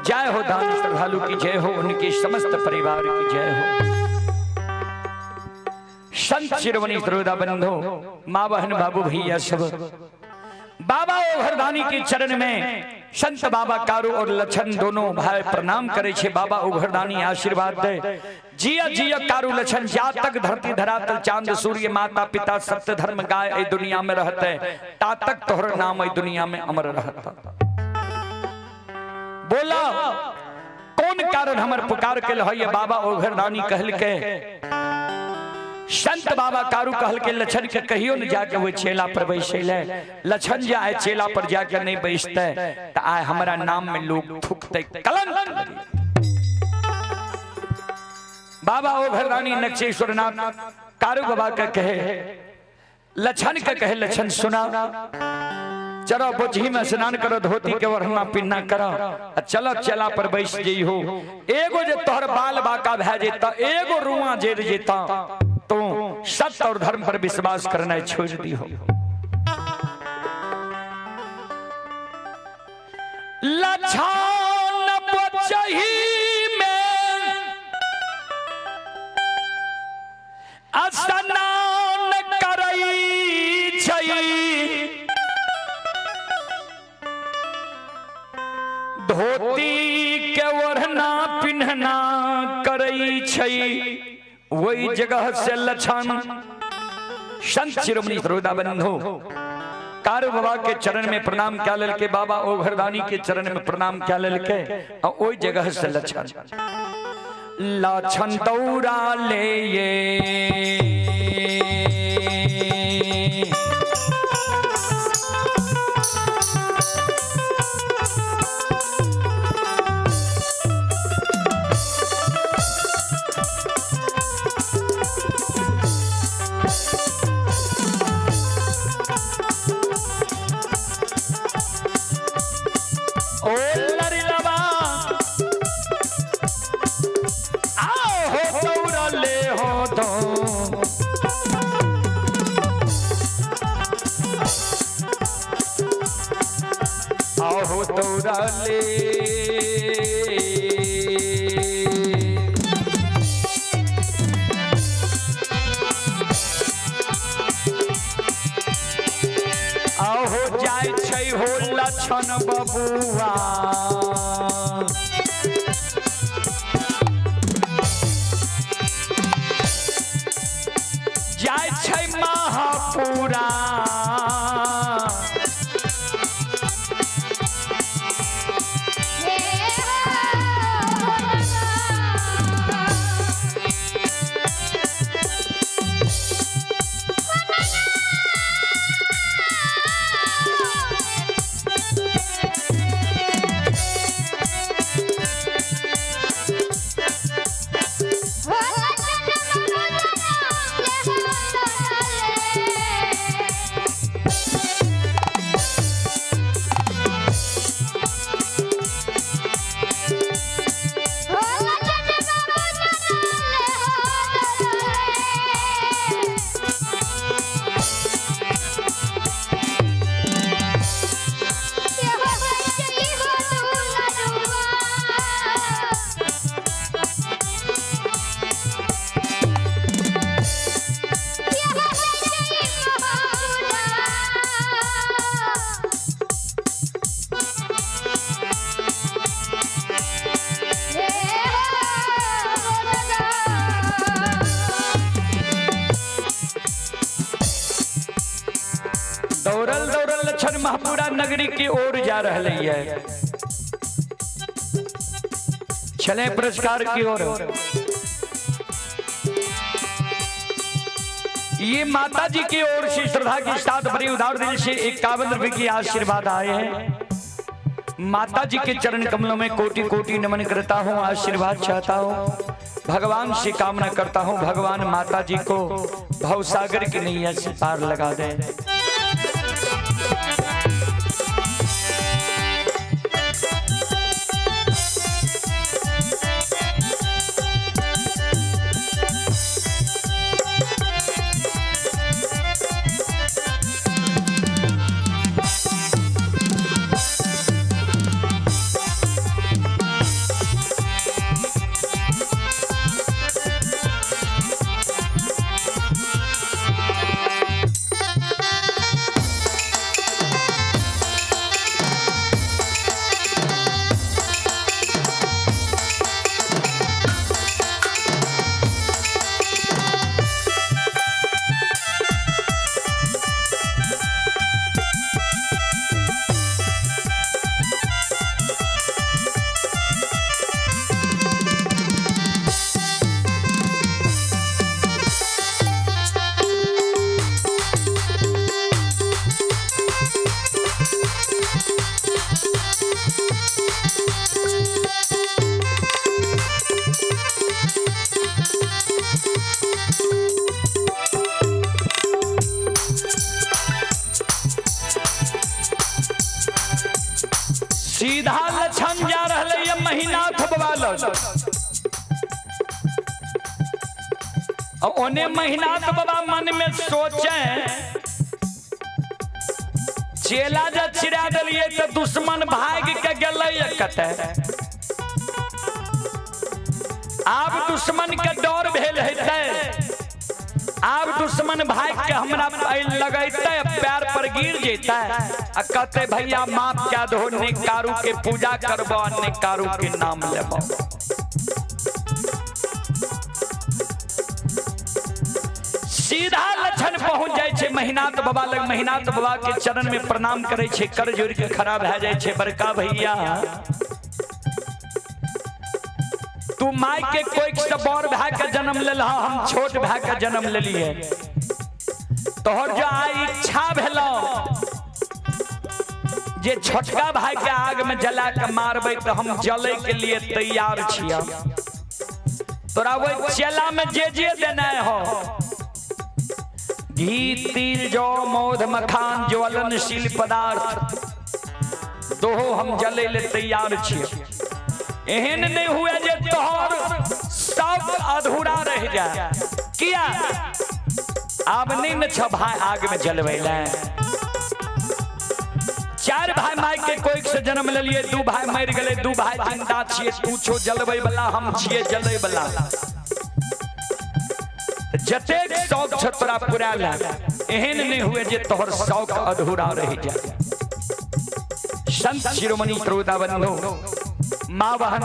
जय हो दान श्रद्धालु की जय हो, उनके समस्त परिवार की जय हो। संत शिरोमणि श्रोता बंधु, माँ बहन बाबू भैया सब बाबा ओघरदानी के चरण में संत बाबा कारू और लछन दोनों भाई प्रणाम करे छे। बाबा ओघरदानी आशीर्वाद दे, जिया जिया कारू लछन, जा तक धरती धरातल चांद सूर्य माता पिता सत्य धर्म गाय ए दुनिया में रहते, ता तक तोहर नाम ए दुनिया में अमर रहता। बोला कौन कारण हमर पुकार के लहैया? बाबा ओघरदानी कहल के संत बाबा कारू कहल के लछन के कहियो न जाके वो चेला पर बैसैले। लछन जे आए चेला पर जाके नहीं बैसते त आए हमरा नाम में लोग थूकते, कलंक लगे। बाबा ओघरदानी नक्षेश्वर नाथ कारू बाबा के कहे लछन के कहे, लछन सुना चलो बोझी में स्नान करो, धोती के ओढ़ना पिन्ना करो, चलो चेला पर बैस जइहो। एगो जे तोहर बाल बाका भए जेता, एगो रुआ जेर जेता, तो सत्य और धर्म पर विश्वास करना छोड़ दी हो। लछन बचही में स्नान करई छै, धोती के ओढ़ना पिन्हना करई छै, वही जगह से लछन संत शिरोमणि श्रोता बंधु कारू बाबा के चरण में प्रणाम क्या ललके, बाबा ओघरदानी के चरण में प्रणाम क्या ललके, और वही जगह से लछन लछन दौड़ा ले ये हो जाय छै हो लक्षण बबुआ। जाय छै महापुरा। हे हो भोला। दौड़ल दौड़ल लक्षण महापुरा नगरी की ओर जा रहे है। चले पुरस्कार की ओर। ये माता जी की ओर से श्रद्धा के साथ बड़ी उदार दिल से 51 रुपए की आशीर्वाद आए हैं। माता जी के चरण कमलों में कोटि कोटि नमन करता हूँ, आशीर्वाद चाहता हूँ, भगवान से कामना करता हूँ, भगवान माता जी को भवसागर की नैया से पार लगा दे। सीधा लक्षण जा रहा है महिनाथ बाबा लग। और ओने महिनाथ बाबा मन में सोचे चेला जब चिरा दिलिए तो दुश्मन भाग के गेलै कतै। आब दुश्मन के डर भेल हेतै, आब दुश्मन भाग के हमरा लगैतै, पैर पर गिर जेतै आ कहते भैया माफ कए दहो, ने कारू के पूजा करबो ने कारू के नाम लेबो। सीधा लक्षण पहुंच जाय छै महिनाथ बाबा लग। महिनाथ बाबा के चरण में प्रणाम करे छै, कर जोड़ के खड़ा भए जाय छै। बड़का भैया तू my के कोइक से बड़ भाई के जन्म लेलह, हम छोट भाई के जन्म लेलिए। तोहर जो आइ इच्छा भेलो जे छोटका भाई के आग में जला के मारबै तो हम जले के लिए तैयार छियै। तोरा वही चेला में जे जे देना हो, घी तिल जौ मौध मखान ज्वलनशील पदार्थ दोहो हम जले ले तैयार छियै। एहन नहीं हुए जे तोहर सब अधूरा रह जाए। किया आब नहीं न छ भाई आग में जलबै ले। 4 भाई my के कोइक से जन्म लेलिए, 2 भाई मर गेलै, 2 भाई जिंदा छियै। तू छो जलबै वाला, हम छियै जलै वाला। जतेक शौक छ तोरा पूरा ले। एहन नहीं हुए जे तोहर शौक अधूरा रह जाए। संत शिरोमणि श्रोता बंधु, माँ बहन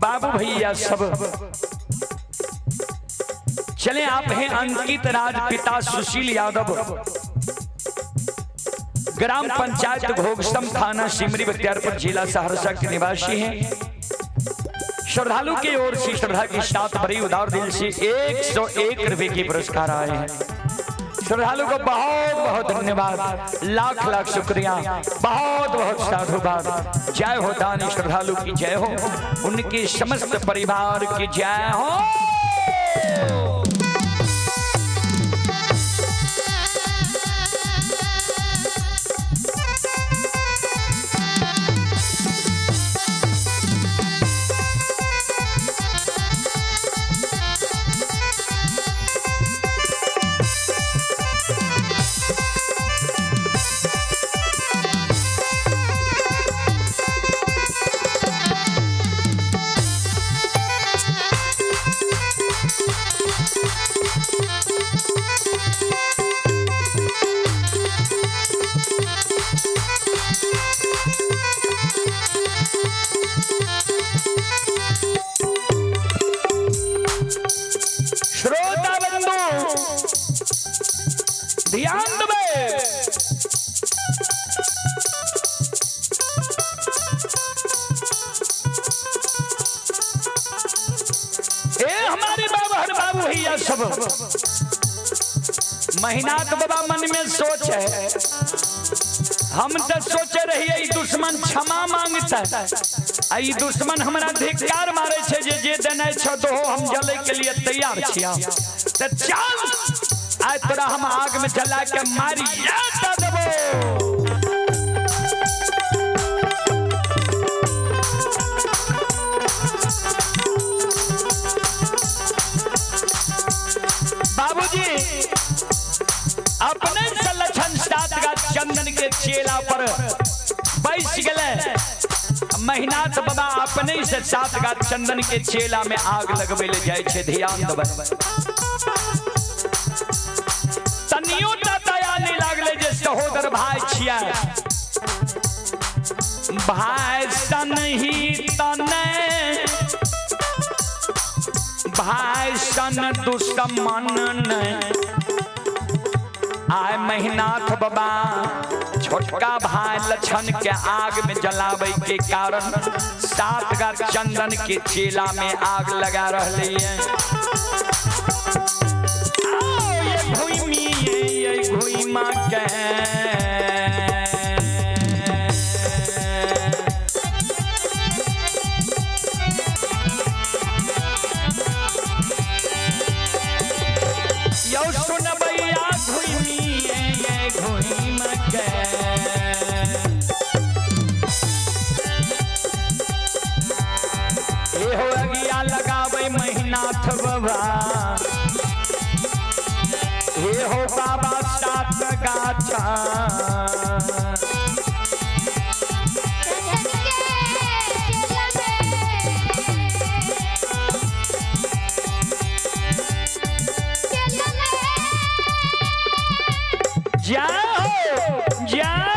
बाबू भैया सब चले। आप हैं अंकित राज, पिता सुशील यादव, ग्राम पंचायत घोघसम, थाना सिमरी बख्तियारपुर, जिला सहरसा के निवासी हैं। श्रद्धालु की ओर से श्रद्धा के साथ बड़ी उदार दिल से 101 रुपए के पुरस्कार आए हैं। श्रद्धालु को बहुत बहुत धन्यवाद, लाख लाख शुक्रिया, बहुत बहुत साधुवाद। जय हो दानी श्रद्धालु की जय हो, उनके समस्त परिवार की जय हो। श्रोता बंधु ध्यान देबै। ए हमारे बाबा हर बाबू भैया सब, महीनाथ बाबा मन में सोच है, हम तो सोचे रहिए ई दुश्मन क्षमा मांगता, आ ई दुश्मन हमरा धिक्कार मारे छे जे जे देने छो तो हम जले के लिए तैयार छिया। त चल आय तोरा हम आग में जला के मारी दे देबो। बाबूजी अपने से लक्षण सात गाछ चंदन के चेला पर बैस गए। महीनाथ बाबा अपने से सात गाछ चंदन के चेला में आग लगबे ले जाए छे। ध्यान देबै, तनियो टा दया नहीं लागले जे सहोदर भाई छिया, भाई सन ही तने भाई सन दुश्मन नहीं। आय महीनाथ बाबा छोटका भाई लक्षण के आग में जलावे के कारण सात गाछ चंदन के चेला में आग लगा रही है। आओ ये भूमि ये भूमा के यौ सुनबैया घुमी ये घुम के। एहो अगिया लगावे महीनाथ बाबा, एहो बाबा सात गाछा चंदन के चेला में, चेला में। जाओ जाओ।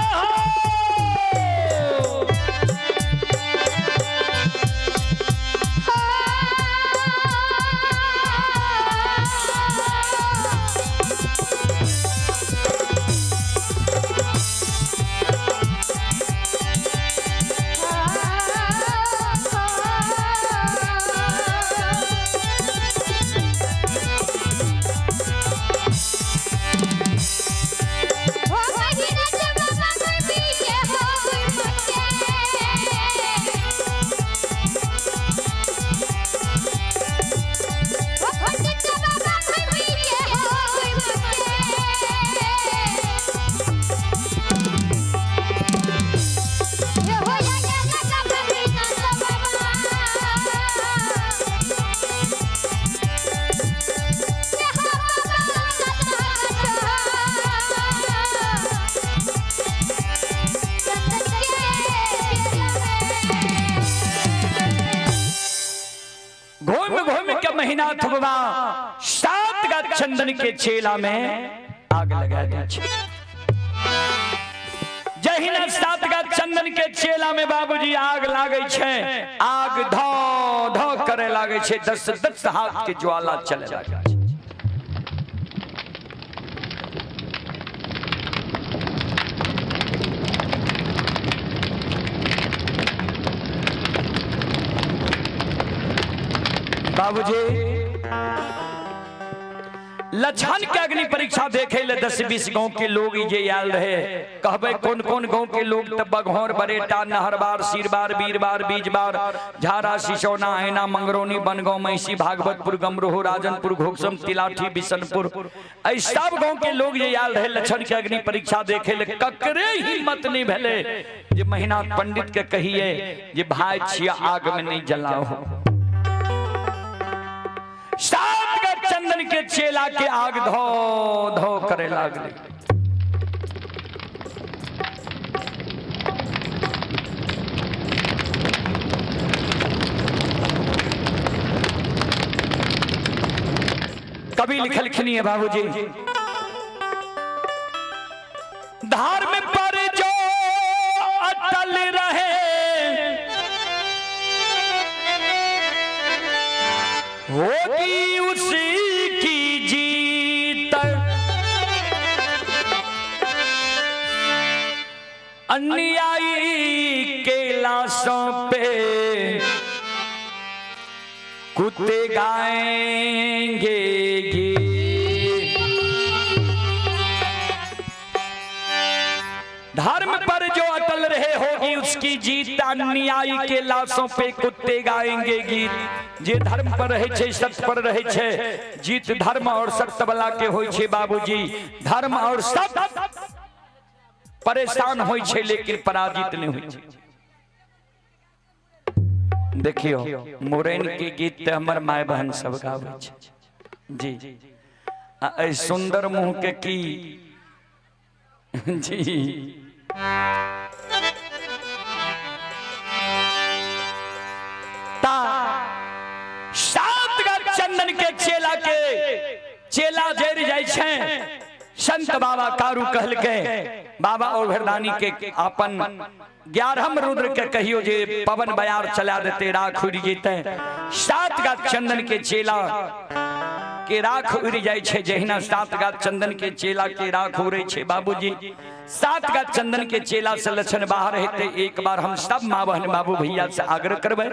घूम घूम के महीनाथ बाबा सात गाछ चंदन के चेला में आग लगा दै छै। जहिना सात गाछ चंदन के चेला में बाबूजी आग लागै छै, आग धौ धौ करे लागै छै, 10 10 हाथ के ज्वाला चले लागै छै। बाबूजी लछन के अग्नि परीक्षा देखे ले 10-20 गांव के लोग जे आयल रहे। कहबे कौन कौन गांव के लोग त बघौर, बरेटा, नहरबार, सिरबार, बीरबार, बीजबार, झारा, सिसौना, ऐना, मंगरौनी, बनगांव, महिषी, भागवतपुर, गमरोह, राजनपुर, घोकसम, तिलाठी, बिशनपुर, एहि सब गांव के लोग जे आयल रहे लछन के अग्नि परीक्षा देखे ले। ककरे हिम्मत नहीं भेले जे महिना पंडित के कहिए जे भाई छिया आग में नहीं जलाओ। सात गो चंदन के चेला के आग धो धो करे लागले। कवि लिखलखिन है बाबूजी, धर्म पर जो अटल रहे होगी उसी की जीत, अन्यायी के लाशों पे कुत्ते गाएंगे गीत। धर्म पर जो अटल रहे होगी उसकी जीत, अन्यायी के लाशों पे कुत्ते गाएंगे गीत। जे धर्म पर रहे छे, सत्य पर रहे छे, जीत धर्म और सत्य वाला के होई छे बाबूजी। धर्म और सत्य परेशान होई छे लेकिन पराजित नहीं होई छे। देखियो मुरैन के गीत ते हमर my बहन सब गाबै छे जी। आ एहि सुंदर मुंह के की जी। ता सात गो चंदन के चेला के चेला जरि जाइ छै। संत बाबा कारू कहलकै बाबा औघड़दानी के अपन 11 रुद्र के कहियो जे पवन बयार चला देते, राख उड़ि जेतै। सात गो चंदन के चेला के राख उड़ि जाइ छै। जहिना सात गो चंदन के चेला के राख उड़ै छै बाबूजी, सात गो चंदन के चेला से लक्षण बाहर हेतै। एक बार हम सब माँ बहन बाबू भैया से आग्रह करबै,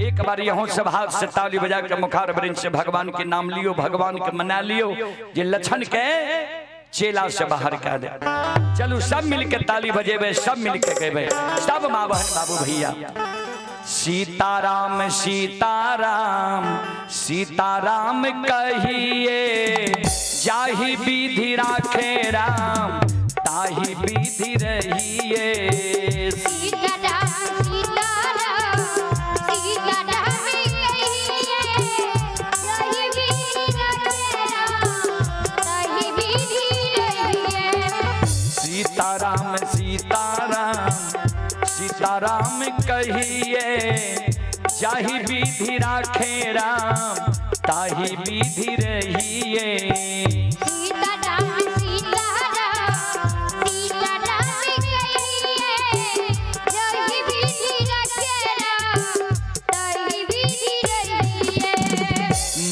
एक बार यहाँ सब हाथ से ताली बजा के मुखार वृंद से भगवान के नाम लियो, भगवान के मना लियो जे लक्षण के चेला से बाहर कह दे। चलू सब मिलके ताली बजेबे, सब मिलके गेबे, सब माँ बहन बाबू भैया। सीताराम सीताराम सीताराम कहिए, जाहि विधि राखे राम ताहि विधि रहिए। सीताराम सीताराम सीताराम कहिए, जाहि विधि राखे राम ताहि विधि रहिए। सीताराम सीताराम सीताराम कहिए, जाहि विधि राखे राम ताहि विधि रहिए। सीताराम सीताराम सीताराम कहिए, जाहि विधि राखे राम ताहि विधि रहिए।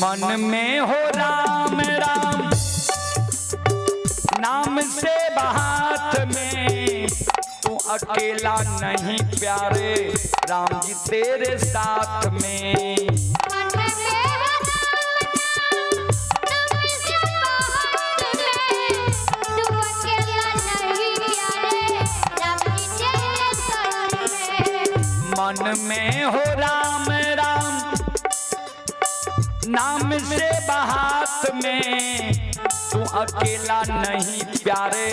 मन में हो राम राम नाम से हाथ में, तू अकेला नहीं प्यारे राम जी तेरे साथ में। मन में हो राम नाम से हाथ में, तू अकेला नहीं प्यारे राम जी तेरे साथ में। मन में हो राम राम नाम से हाथ में, तू अकेला नहीं प्यारे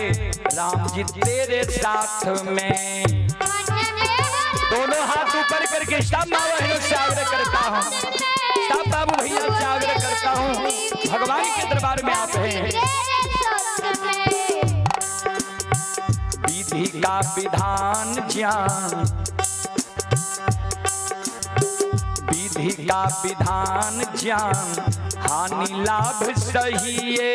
राम जी तेरे साथ में। दोनों हाथ ऊपर करके सब माँ बहनों से आग्रह करता हूँ, सब बाबू भैया से आग्रह करता हूँ, भगवान के दरबार में आप हैं। विधि का विधान ज्ञान, विधि का विधान ज्ञान, हानि लाभ सहिए,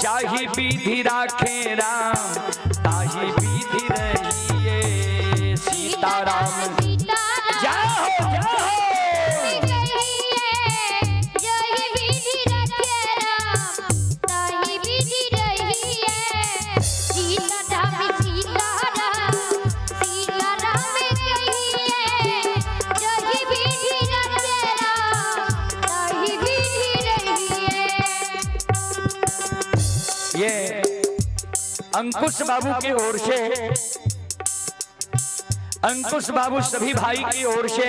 जाहि विधि राखे राम ताहि विधि रहिए। सीताराम सीताराम जय हो जय हो। ये अंकुश बाबू की ओर से, अंकुश बाबू सभी भाई की ओर से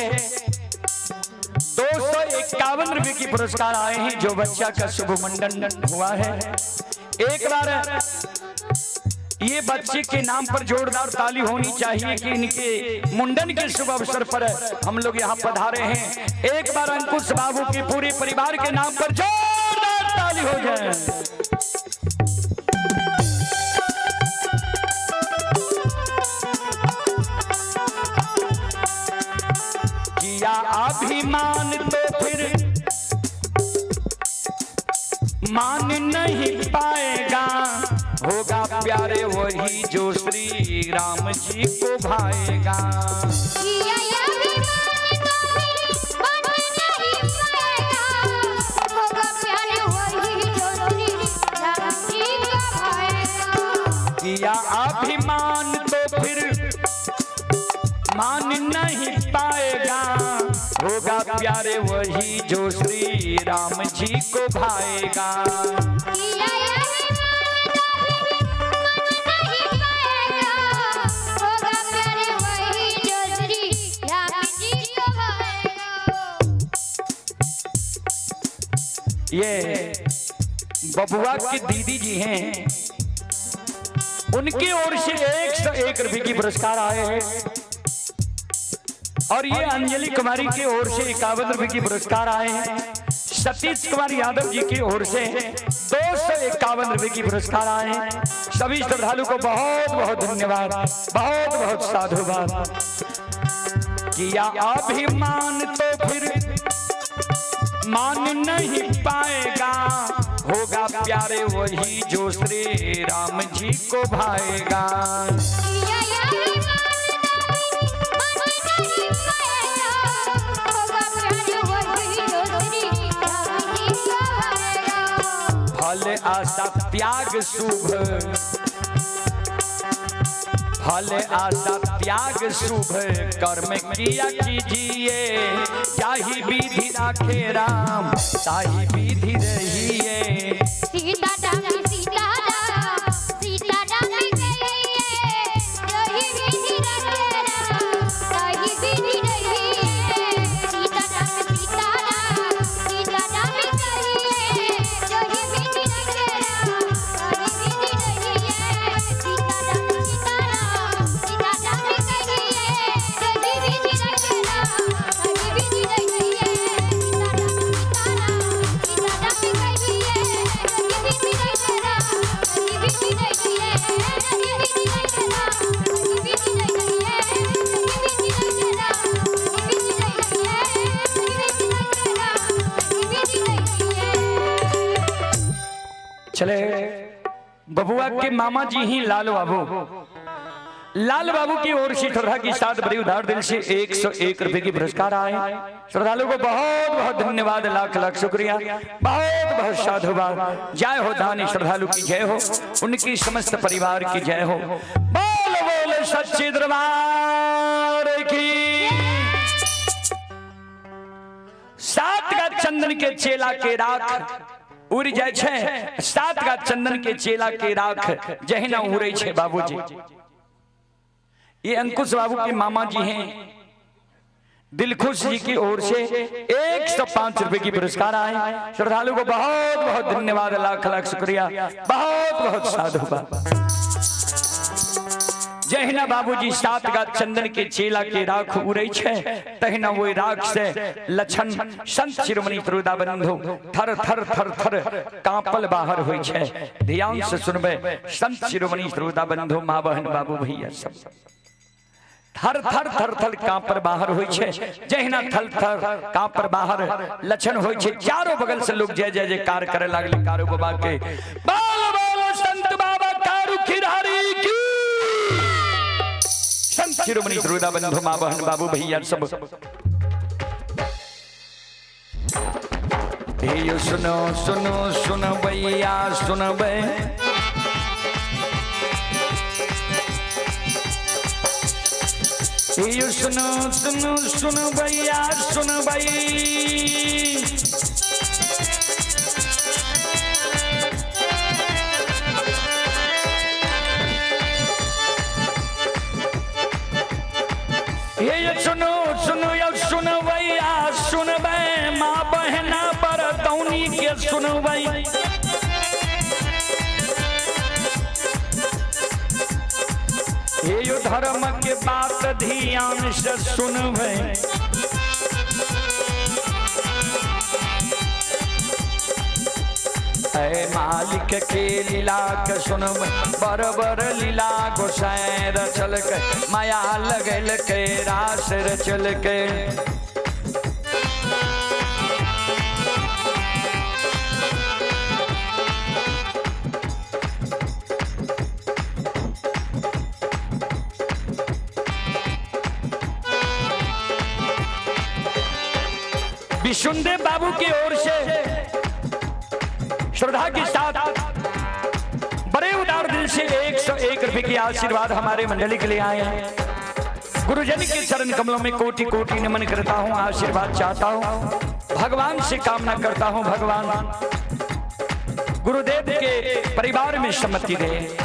251 रुपए की पुरस्कार आए हैं, जो बच्चा का शुभ मुंडन हुआ है। एक बार ये बच्चे के नाम पर जोरदार ताली होनी चाहिए कि इनके मुंडन के शुभ अवसर पर हम लोग यहाँ पधारे हैं। एक बार अंकुश बाबू के पूरे परिवार के नाम पर जोरदार ताली हो जाए। किया अभिमान तो फिर मान नहीं पाएगा, होगा प्यारे वही जो श्री राम जी को भाएगा। किया अभिमान तो फिर मान नहीं पाएगा, होगा प्यारे वही जो श्री राम जी को भाएगा। ये बबुआ के दीदी जी हैं, उनकी ओर से 101 रुपए की पुरस्कार आए हैं। और ये अंजलि कुमारी की ओर से 51 रुपए की पुरस्कार आए हैं। सतीश कुमार यादव जी की ओर से 251 रुपए की पुरस्कार आए हैं। सभी श्रद्धालु को बहुत बहुत धन्यवाद, बहुत बहुत साधुवाद। किया अभिमान तो फिर मान नहीं पाएगा, होगा प्यारे वही जो श्री राम जी को भाएगा। फल आशा त्याग शुभ, फल आशा त्याग शुभ कर्म किया कीजिए, जाहि विधि राखे राम ताहि विधि रहिए। सीता राम सीता राम सीता राम कहिए, यही विधि रखे राम ताहि विधि रहिए। सीता राम सीता राम सीता राम कहिए, यही विधि रखे राम ताहि विधि रहिए। सीता राम सीता राम सीता राम कहिए, यही विधि रखे राम ताहि विधि रहिए। सीता राम सीता राम सीता राम कहिए, यही विधि रखे राम ताहि विधि रहिए। यही विधि रखे राम ताहि विधि रहिए। यही विधि रखे राम ताहि विधि रहिए। यही विधि रखे राम ताहि विधि रहिए। चले बबुआ के मामा जी ही लाल बाबू, लाल बाबू की ओर से श्रद्धा की साथ बड़ी उदार दिल से 101 रुपए की पुरस्कार आए। श्रद्धालु को बहुत बहुत धन्यवाद, लाख लाख शुक्रिया, बहुत बहुत साधुवाद। जय हो दानी श्रद्धालु की जय हो, उनकी समस्त परिवार की जय हो। बोल बोल सच्चे दरबार की। सात का चंदन के चेला के राख उड़ जाय छै, सात का चंदन के चेला के राख जहिना उड़े छै बाबूजी। ये अंकुश बाबू के मामा जी हैं, दिलखुश जी की ओर से 105 रुपए की पुरस्कार आए। श्रद्धालु को बहुत बहुत धन्यवाद, लाख लाख शुक्रिया, बहुत बहुत साधुवाद। जहिना बाबूजी सात गा चंदन के चेला के राख उड़े छै, तहिना वही राख से लक्षण संत शिरोमणि त्रुदा बंधु थर थर थर थर कांपल बाहर होई छै। ध्यान से सुनबे संत शिरोमणि त्रुदा बंधु माँ बहन बाबू भैया सब थर थर थर थर कांपर बाहर होई छै। जहिना थर थर कांपर बाहर लक्षण होई छै, चारों बगल से लोग जय जय जयकार करे लागले कारू बाबा के। बोल बोल संत शिरोमणि श्रोता बंधु माँ बहन बाबू भैया सब, हे सुनो सुनो सुनो भैया सुनबै, हे सुनो सुनो सुनो भैया सुनबै। हे सुनो सुनो यौ सुनबैया सुनबै, माँ बहना बरतौनी के सुनबै। हे यो धर्म के बात ध्यान से सुनबै। ऐ मालिक के लीला के सुनबै, बरबर लीला गोसाई रचल के, माया लगल के रास रचल के। विशुनदेव बाबू की ओर से श्रद्धा के साथ बड़े उदार दिल से 101 रुपए की आशीर्वाद हमारे मंडली के लिए आए हैं। गुरुजन के चरण कमलों में कोटि कोटि नमन करता हूँ, आशीर्वाद चाहता हूँ, भगवान से कामना करता हूँ, भगवान गुरुदेव के परिवार में सम्मति दे।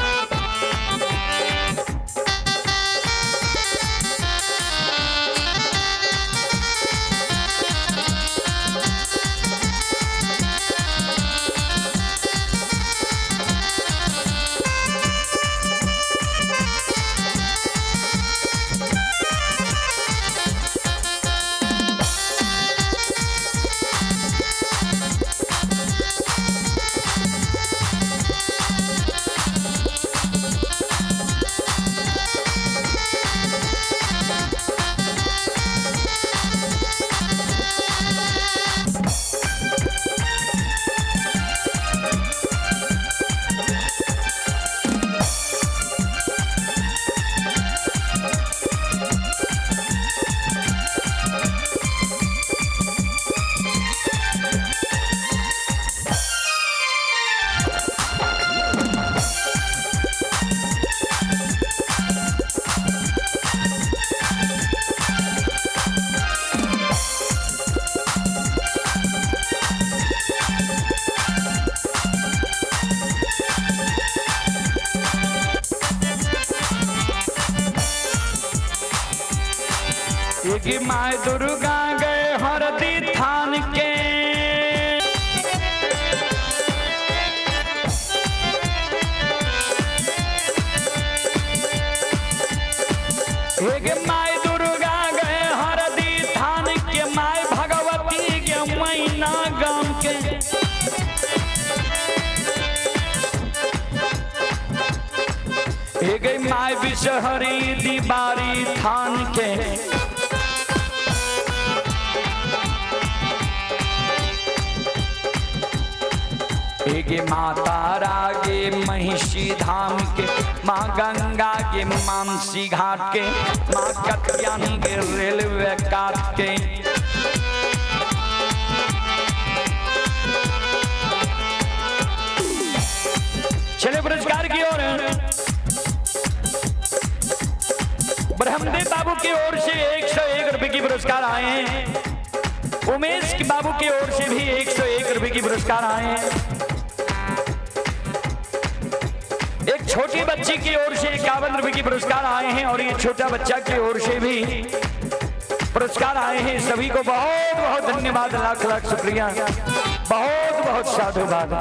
एक my Durga गए हरदी थान के, एक my Durga गए हरदी थान के, my Bhagwati के मैना गाम के। एक my Bishahari दीवारी थान के, एक माता रागे महिषी धाम के, माँ गंगा के मानसी घाट के, माँ कत्यानी के रेलवे काट के। चले पुरस्कार की ओर ब्रह्मदेव बाबू की ओर से 101 रुपए की पुरस्कार आए हैं। उमेश बाबू की ओर से भी 101 रुपए की पुरस्कार आए हैं। एक छोटी बच्ची की ओर से 51 रुपए की पुरस्कार आए हैं और ये छोटा बच्चा की ओर से भी पुरस्कार आए हैं। सभी को बहुत बहुत धन्यवाद, लाख लाख शुक्रिया, बहुत बहुत साधुवाद।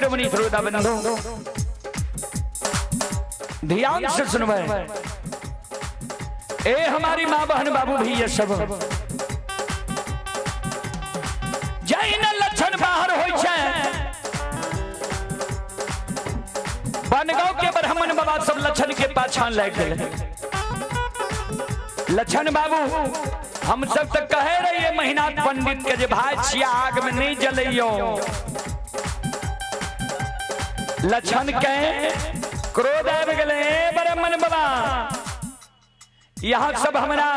शिरोमणि श्रोता बंधु, ध्यान से सुनबै। ए हमारी माँ बहन बाबू भैया सब, जहिना लक्षण बाहर होइ छै, बनगांव के ब्राह्मण बाबा सब लक्षण के पाछां लागि गेलै। लक्षण बाबू, हम सब तऽ कहे रहिए महिनाथ पंडित के जे भाई छिया आग में नहीं जलैयो। लक्षण के क्रोध आबि गेलै, ए ब्राह्मण बाबा, यहाँ सब हमरा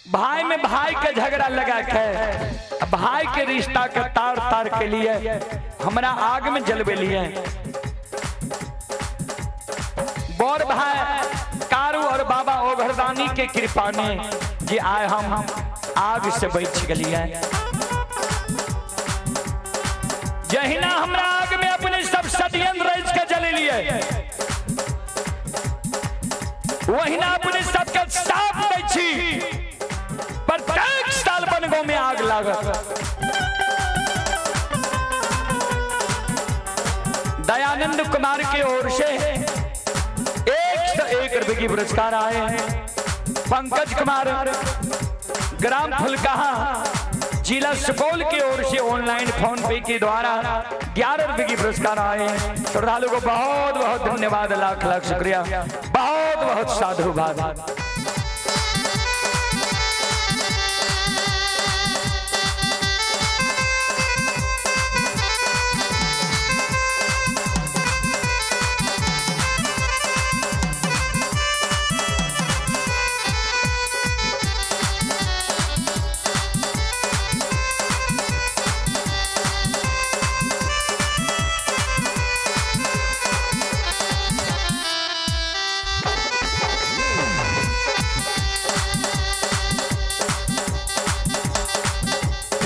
भाई में भाई के झगड़ा लगा के भाई के रिश्ता के तार तार के लिए हमरा आग में जलवे लिए। बड़ भाई कारू और बाबा ओघरदानी के कृपा ने जे आए हम आग से बच गलिए। जहिना हमरा आग में अपने सब षड्यंत्र रच के जलेलिए, वहिना अपने सबके साफ दै छी, प्रत्येक साल बनगांव में आग लागत। दयानंद कुमार के ओर से 101 रुपए की पुरस्कार आए। पंकज कुमार ग्राम फुलकहा जिला सुपौल की ओर से ऑनलाइन फोन पे के द्वारा 11 रुपए की पुरस्कार आए। श्रद्धालु को बहुत बहुत धन्यवाद, लाख लाख शुक्रिया, बहुत बहुत साधुवाद।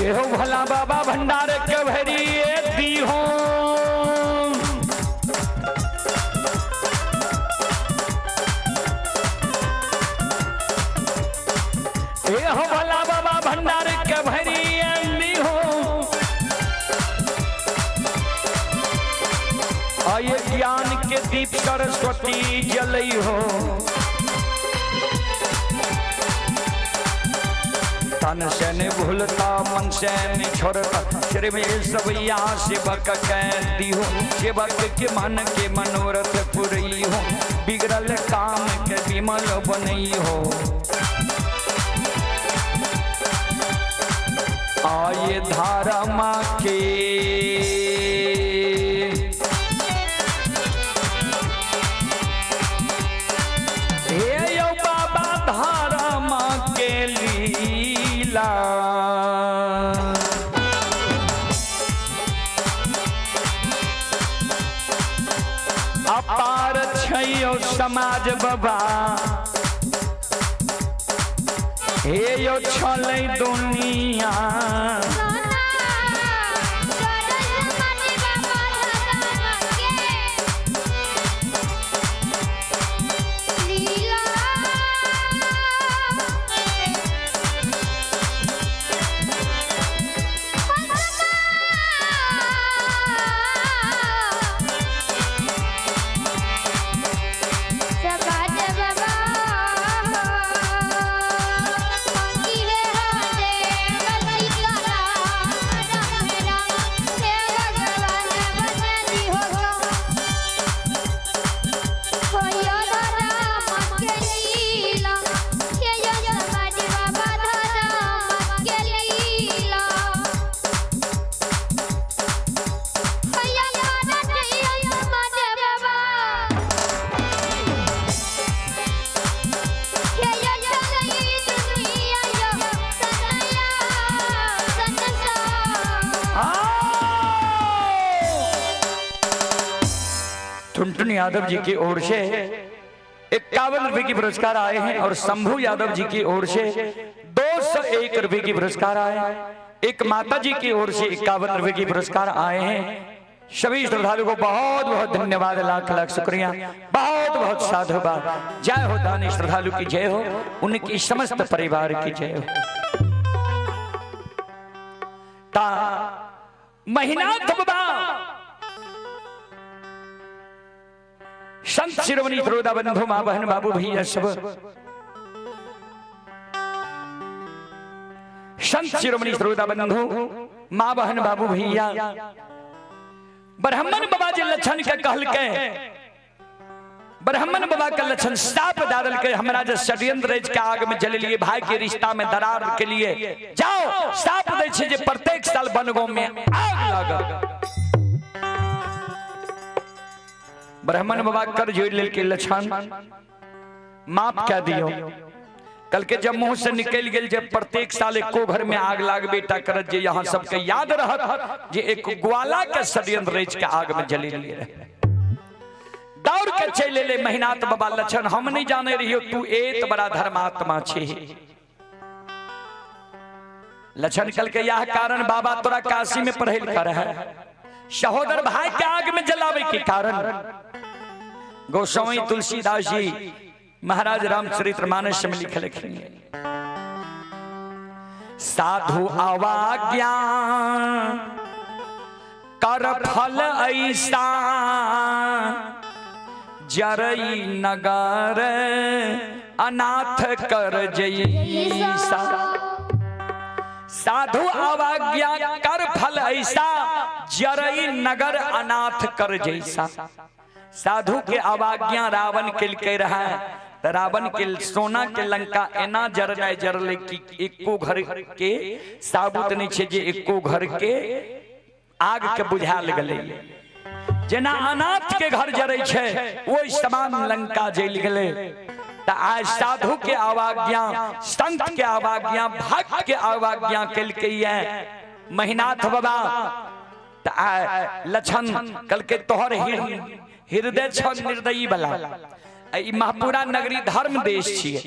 एहो भोला बाबा भंडार के भरी दी हो, एहो भोला बाबा भंडार के भरी दी हो। आये ज्ञान के दीप सरस्वती जलई हो, तन से न भूलता मन से न छोड़ता, श्री में सब या सेवक कह दी हो, सेवक के मन के मनोरथ पुरई हो, बिगड़ल काम के विमल बनई हो। आये धारा माँ के हे यो बाबा धारा माँ के लीला, अपार छैयो समाज बाबा, हे यो छलै दुनिया। टुनटुन यादव जी की ओर से 51 रुपए की पुरस्कार आए हैं और शंभू यादव जी की ओर से 201 रुपए की पुरस्कार आए। एक माता जी की ओर से 51 रुपए की पुरस्कार आए हैं। सभी श्रद्धालु को बहुत बहुत धन्यवाद, लाख लाख शुक्रिया, बहुत बहुत साधुवाद। जय हो दानी श्रद्धालु की जय हो, उनकी समस्त परिवार की जय हो। ता महिनाथ बाबा संत शिरोमणि श्रोता बंधु माँ बहन बाबू भैया सब, संत शिरोमणि श्रोता बंधु माँ बहन बाबू भैया, ब्राह्मण बाबा जे लक्षण के कहलकै, ब्राह्मण बाबा के लक्षण साप डालल के हमरा जे षड्यंत्र रचि के आग में जलेलिए, भाई के रिश्ता में दरार के लिए जाओ साप दै छै जे प्रत्येक साल बनगांव में आग लागल। ब्राह्मण बाबा कर जोड़ लेलकै, लक्षण माफ कह दियो। कल के जब मुंह से निकल गेल जब प्रत्येक साल एको घर में आग लाग बेटा करत, जे यहाँ सबके याद रहत जे एक ग्वाला के षड्यंत्र रचि के आग में जलेलिए रहे। दौड़ के चलि एलै महिनाथ बाबा, लक्षण हम नहीं जाने रहियो तू एत बड़ा धर्मात्मा छी। लक्षण कल के यह कारण बाबा तोरा काशी में पढ़ल कर है, सहोदर भाई के आग में जलावे के कारण। गोस्वामी तुलसीदास जी महाराज रामचरित्र मानस में लिखल साधु अवाज्ञा कर फल ऐसा जरई नगर अनाथ कर जैसा। साधु अवाज्ञा कर फल ऐसा जरई नगर अनाथ कर जैसा। साधु के अवाज्ञा रावण केलकै रहे, रावण के सोना के लंका एना जरनाय जरले कि एको घर के साबुत नहीं छे जे एको घर के आग के बुझायल गेलै। जेना अनाथ के घर जरै छे ओहि समान लंका जलि गेलै। त आज साधु के अवाज्ञा, संत के अवाज्ञा, भक्त के अवाज्ञा केलकै महिनाथ बाबा। त आ लक्षण कलके तोहर हृदय छ निर्दयी वाला, ई महापुरा नगरी धर्म देश छियै,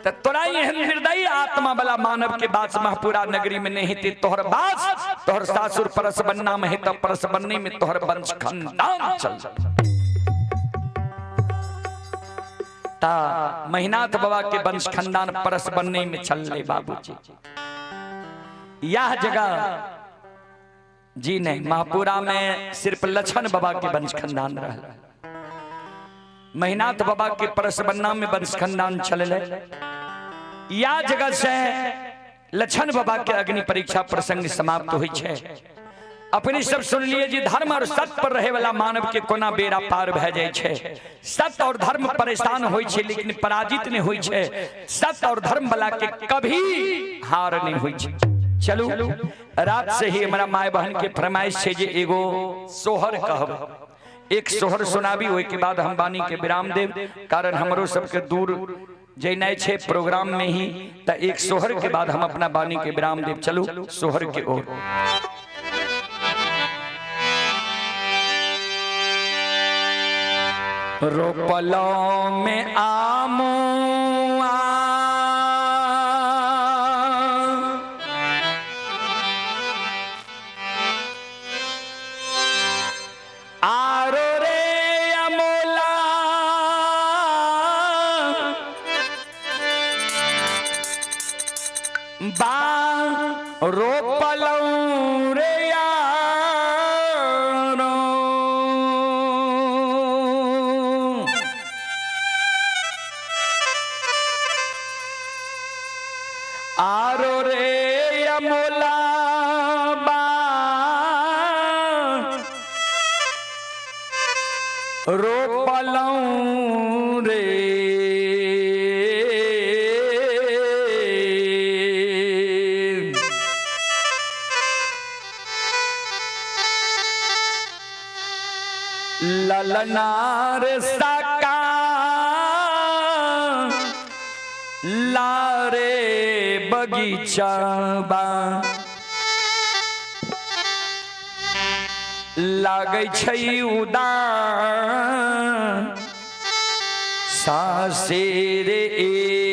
त तोरा एहन निर्दयी आत्मा वाला मानव के बास महापुरा नगरी में नहीं हेतै। तोहर बास तोहर सासुर परस बन्ना में हेतै, परस बन्ने में तोहर वंश खानदान चल। ता महिनाथ बाबा के वंश खानदान परस बन्ने में चल बाबूजी। यह जगह जी नहीं, महापुरा में सिर्फ लक्षण बाबा के वंश खानदान रहा, महिनाथ बाबा के परसबन्ना में वंश खानदान चलले। या जगह से लक्षण बाबा के अग्नि परीक्षा प्रसंग समाप्त हुई छे। अपने सब सुन लिए जी धर्म और सत्य पर रहे वाला मानव के कोना बेड़ा पार भए जाय छे। सत्य और धर्म परेशान होय छे लेकिन पराजित नहीं होय छे। सत्य और धर्म वाला के कभी हार नहीं होय छे। चलू रात से ही हमारा my बहन के फरमाइश छे जे एगो सोहर कहब, एक सोहर सुनाबी, ओहि के बाद हम वाणी के विराम देव, कारण हमरो सबके दूर जेनाइ छे प्रोग्राम में ही। त एक सोहर के बाद हम अपना वाणी के विराम देव। चलू सोहर के ओर। रोपलो में आमो आरो रे अमोला बा रोपलौ रे यारो। आरो रे अमोला बा रोपलौ रे ललनार सका लारे बगीचा बा लागै छै उदान सासे रे एके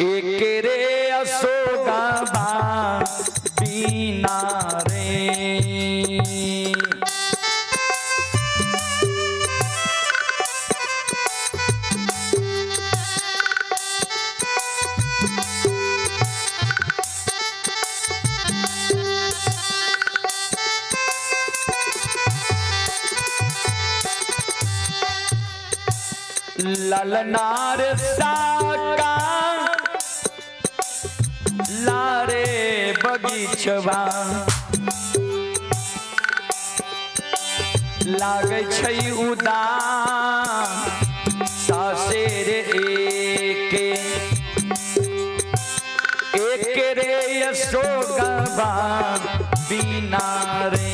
एक रे अशोका बा बिना रे। ललनार साका लारे बगीचवा लागै छै उदास सासेर एके एक रे अशोकवा बिना रे।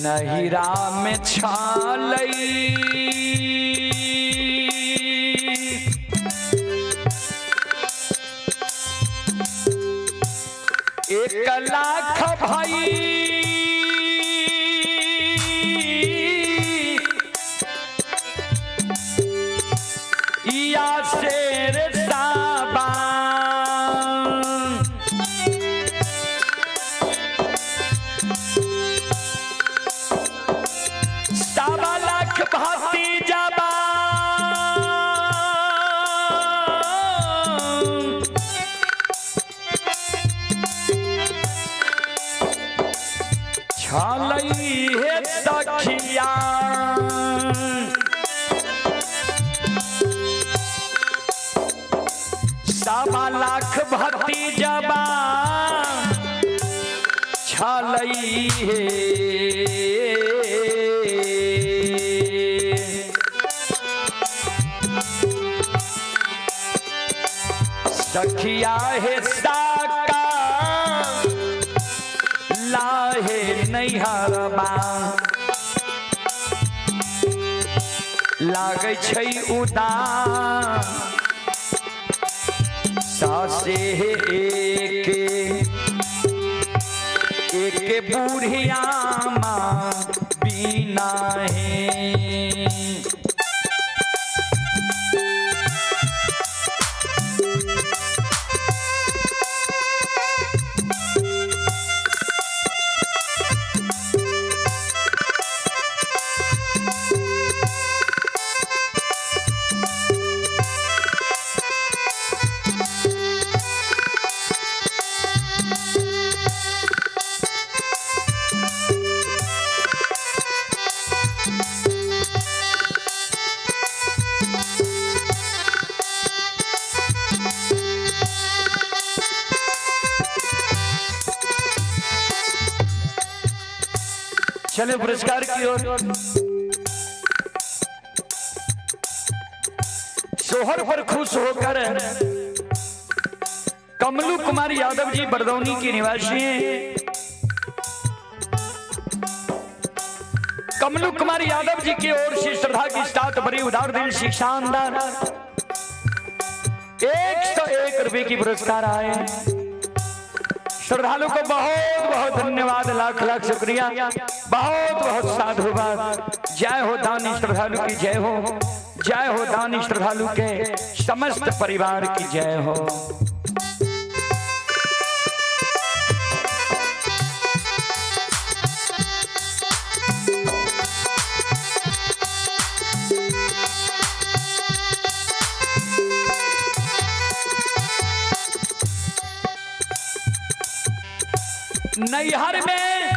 नहिरा में छालई एक लाख भाई या शेर साबा 1.25 लाख भतीजाबा छलई हे सखिया 1.25 लाख भतीजाबा छलई हे। सखिया हे साका लाहे नैहरबा लागै छै उदास सासे हे एके एक बुढ़िया माँ बिना है। चले पुरस्कार की ओर। सोहर पर खुश होकर कमलू कुमार यादव जी बरदौनी के निवासी हैं। कमलू कुमार यादव जी की ओर से श्रद्धा की साथ बड़ी उदार दिल से शानदार 101 रुपए की पुरस्कार आए। श्रद्धालु को बहुत बहुत धन्यवाद, लाख लाख शुक्रिया, बहुत बहुत साधुवाद। जय हो दानी श्रद्धालु की जय हो, जय हो दानी श्रद्धालु के समस्त परिवार की जय हो। नैहर में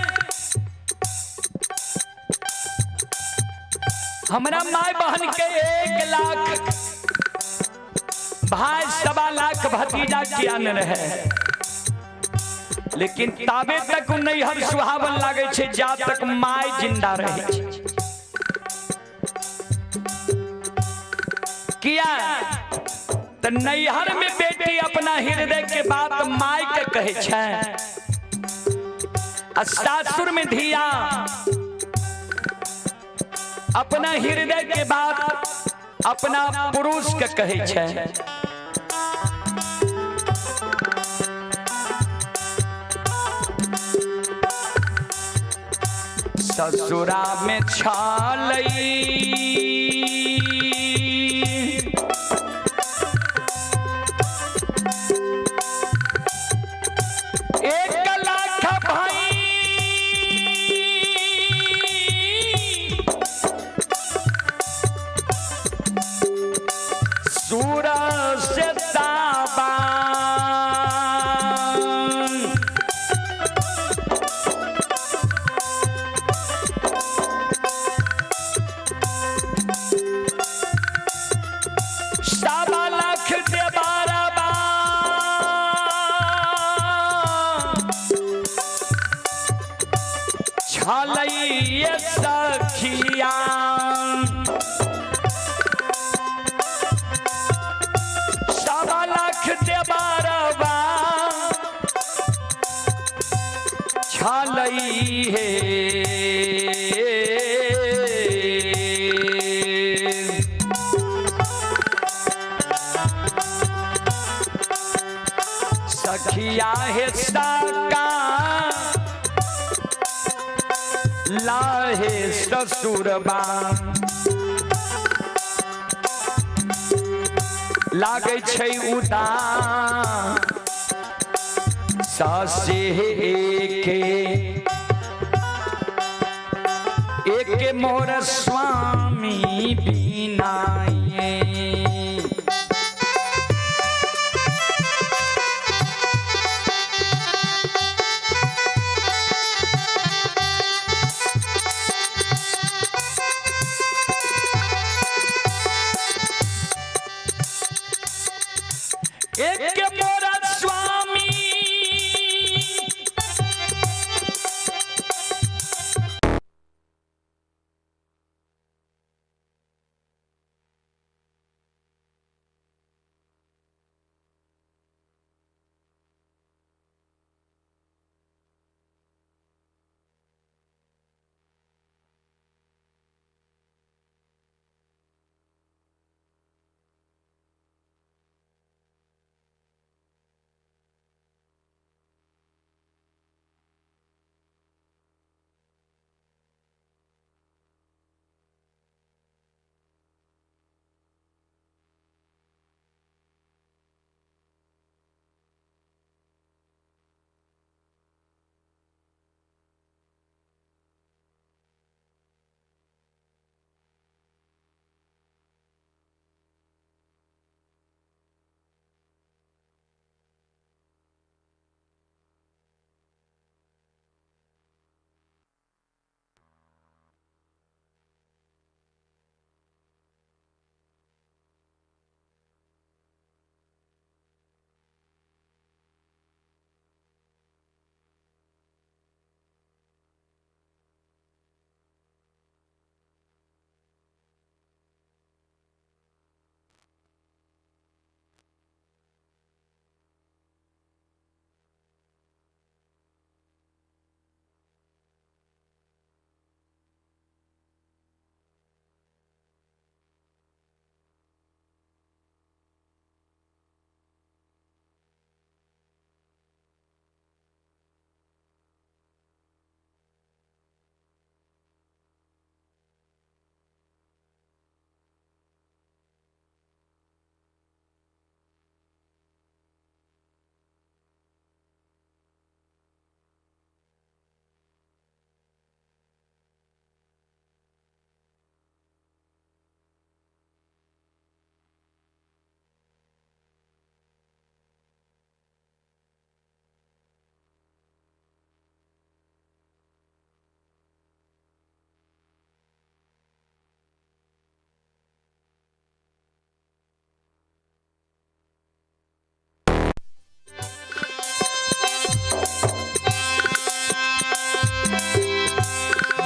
हमरा माय बहन के 1 लाख भाई 1.25 लाख भतीजा किया न रहे, लेकिन ताबे तक उ नैहर सुहावन लागे छे जा तक my जिंदा रहे छे। किया त नैहर में बेटी अपना हृदय के बात my के कहे छे आ सासुर में धिया अपना हृदय के बात अपना पुरुष के कहे छे। ससुरा में छालई 1 लाख भाई छलैये सखिया। 1.25 लाख देबारबा छलई हे। सखिया हे साका लाहे ससुरबा लागै छै उदास सासे एके एके मोर स्वामी बिनाए। एक मोर स्वामी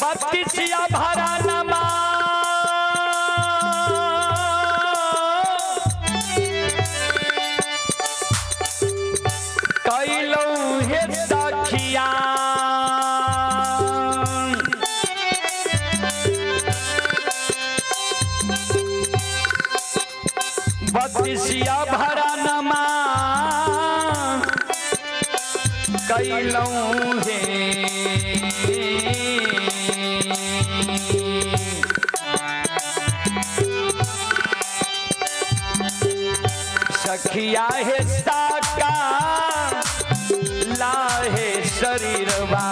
बत्तीसिया भरा नमा कैलौ हे सखिया। बत्तीसिया भरा नमा कैलौ हे। सखिया हे साका लाहे शरीरवा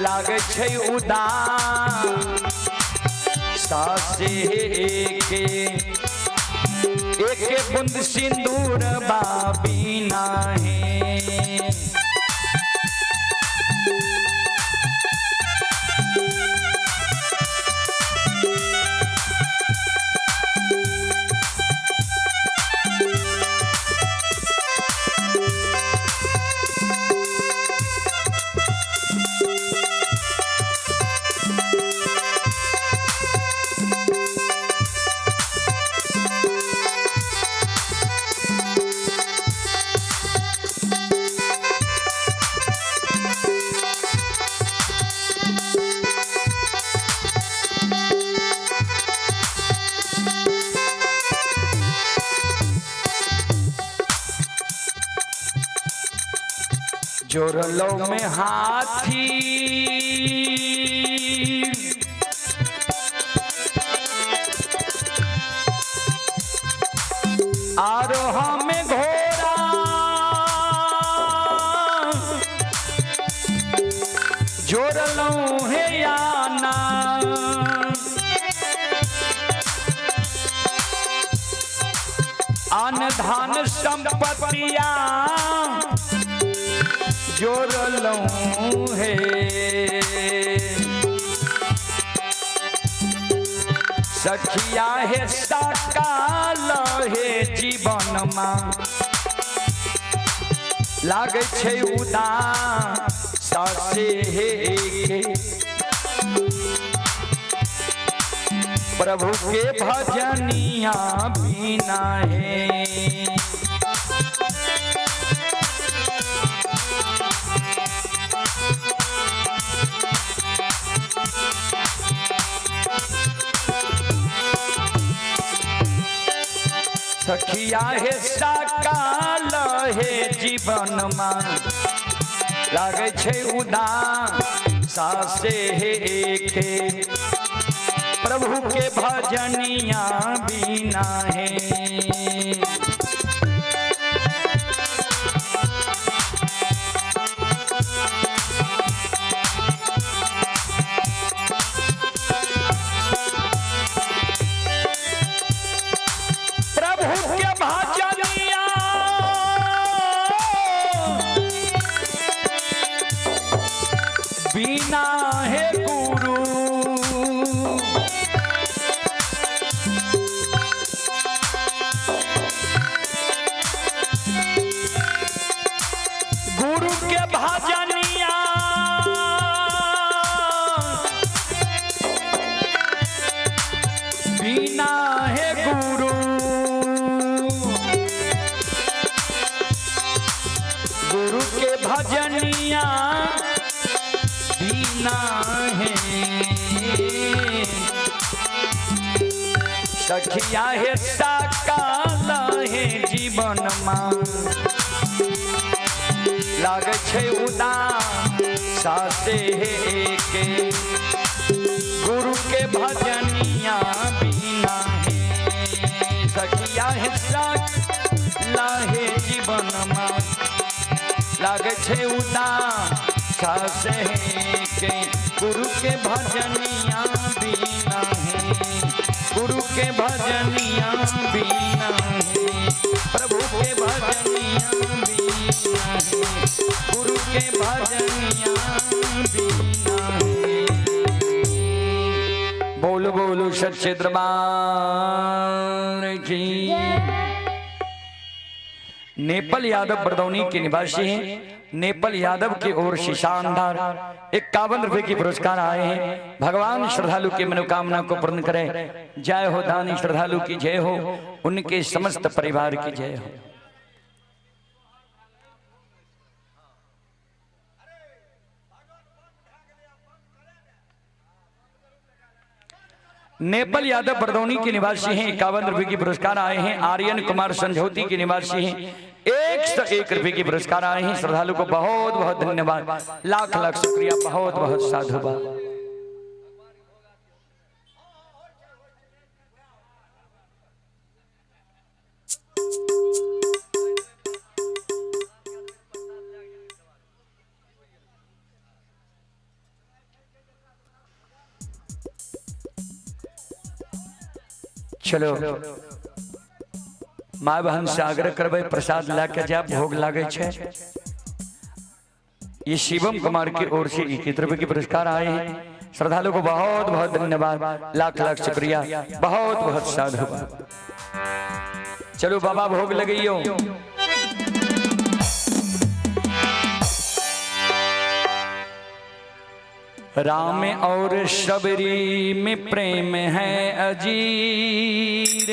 लागै छै उदास सासे एके एके बूंद सिंदूर बाबी है। जोड़लो में हाथी आरो हमें घोड़ा जोड़लो हे आना। अन धान संपत्तिया जोड़लो हे। सखिया हे सकाल हे जीवन मा लागै छै उदास से हे के। प्रभु के भजनिया बिना है। सखिया हे सकाल हे जीवन मा लागै छै उदास से हे के। प्रभु के भजनिया बिना है। प्रभु के भजनिया बिना है गुरु। गुरु के भजनिया बिना है गुरु। गुरु के भजनिया बिना है। सखिया हे सकाल हे जीवन मा लागै छै उदास से हे के। गुरु के भजनिया बिना है। सखिया हे सकाल हे जीवन मा लागै छै उदास से के। गुरु के भजनिया बिना है। गुरु के भजनिया बिना है। प्रभु के भजनिया बिना है। गुरु के भजनिया बिना है। बोलो बोलो सच्चे दरबार की। नेपाल यादव बरदौनी के निवासी हैं। नेपाल यादव की ओर से शानदार 51 रुपए के पुरस्कार आए हैं। भगवान श्रद्धालु की मनोकामना को पूर्ण करें। जय हो दानी श्रद्धालु की जय हो, उनके समस्त परिवार की जय हो। नेपाल यादव बरदौनी के निवासी हैं, 51 रुपए की पुरस्कार आए हैं। आर्यन कुमार संझौती के निवासी हैं, 101 रुपए की पुरस्कार आए हैं। श्रद्धालु को बहुत बहुत धन्यवाद, लाख लाख शुक्रिया, बहुत बहुत साधुवाद। चलो माँ बहन से आग्रह करबै प्रसाद ला के जाब, भोग लागे छे। ये शिवम कुमार की ओर से 21 रुपए के पुरस्कार आए हैं। श्रद्धालु को बहुत बहुत धन्यवाद, लाख लाख शुक्रिया, बहुत बहुत साधुवाद। चलो बाबा भोग लगइयो। राम और शबरी में प्रेम है अजीर,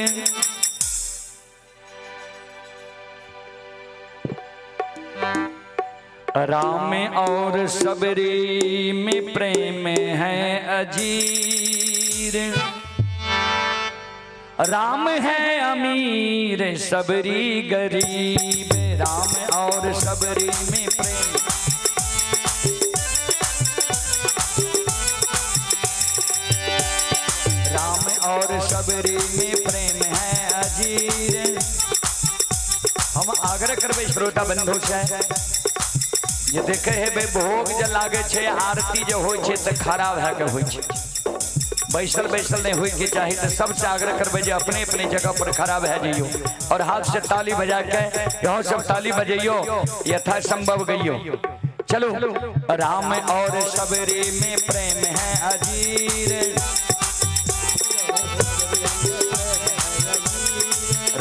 राम और शबरी में प्रेम है अजीर, राम है अमीर शबरी गरीब, राम और शबरी में प्रेम श्रोता बंधु से जे देखे हेबै भोग जे लागे छै, आरती जे होइ छै तऽ खड़ा भए के होइ छै, बैसल बैसल नहीं होई के चाही। तो सबसे आग्रह करबै जे अपने अपने जगह पर खड़ा भए जइयो और हाथ से ताली बजा के यहाँ सब ताली बजैयो, यथा संभव गइयो। चलो, राम और सबरी में प्रेम है अजीर,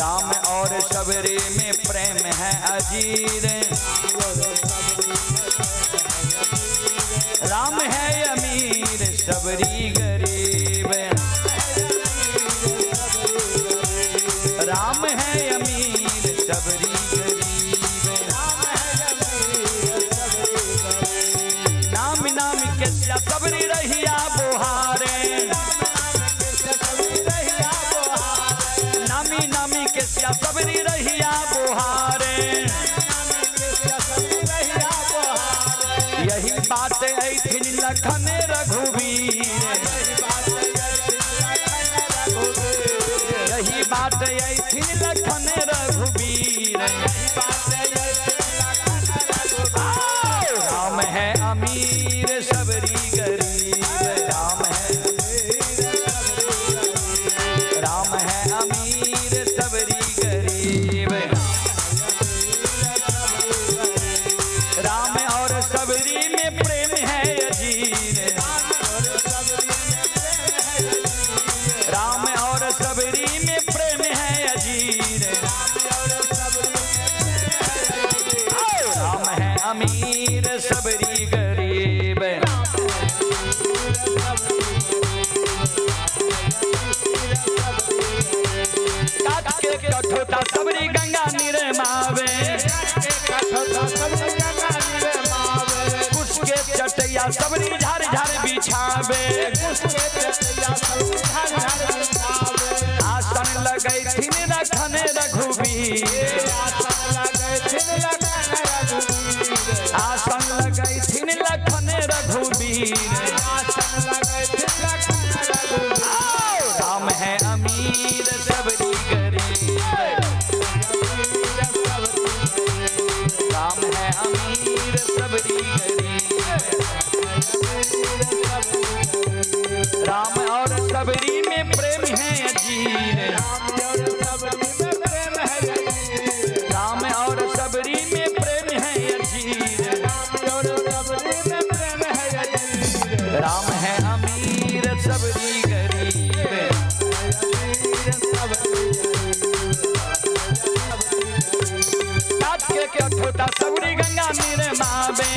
राम और सबरी में प्रेम है अजीर, राम है अमीर सबरी गरीब, राम है अमीर सबरी गरीब, नाम नाम के सबरी रहिया बोहारे, नामी नामी के सबरी रहिया बोहारे, यही बात ऐथिन लखन रघुवीर, यही बात ऐथिन लखन रघुवीर, राम है अमीर सबरी गरीब, राम है, राम है अमीर सबरी गरीब, राम और सबरी में प्रेम है अजीर, राम और सबरी में प्रेम है अजीर, राम है अमीर सबरी गरीब। काट के कठोता सबरी गंगा निरमावे, कुश के चटैया सबरी झाड़ झाड़ बिछावे, आसन लगैथिन रखन रघुबीर, आसन लगैथिन लखन रघुबीर, राम है अमीर सबरी गरीब, राम है अमीर सबरी गरीब, राम और सबरी में प्रेम है अजीर, राम और सबरी में प्रेम है अजीर, राम है अमीर सबरी गरीब। काट के कठोता सबरी गंगा निरमावे,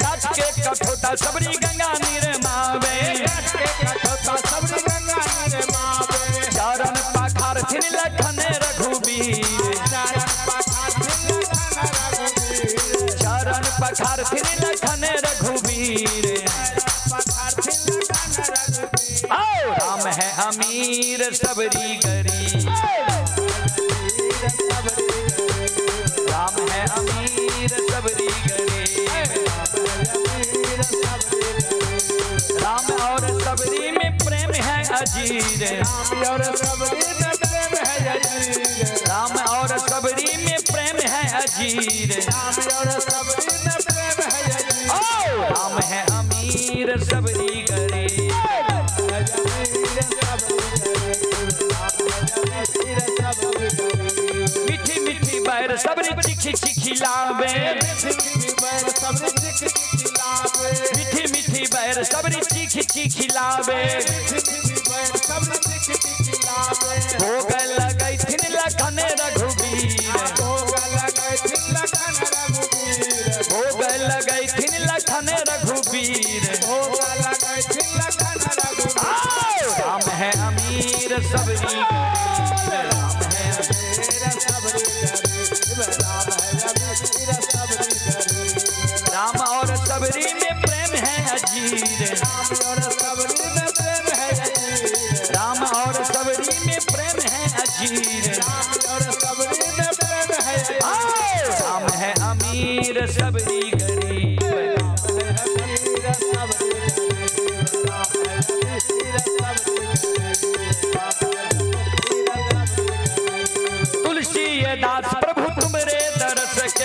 काट के कठोता सबरी गंगा निरमावे, चरण पखारथिन लखन रघुबीर, चरण पखारथिन लखन रघुबीर, आओ राम है अमीर सबरी गरीब, राम है अमीर सबरी गरीब, राम और सबरी में प्रेम है अजीर, राम और सबरी में प्रेम है अजीर, राम है अमीर सबरी गरीब। मीठी मीठी बैर सबरी चिखी चिखी लावे, मीठी मीठी बैर सबरी चिखी चिखी लावे, भोग लगैथिन लखन रघुबीर, भोग लगैथिन लखन रघुबीर, राम है अमीर सबरी गरीब, राम है राम और सबरी में प्रेम है अजीर, राम और सबरी में प्रेम है अजीर, राम है अमीर सबरी गरीब।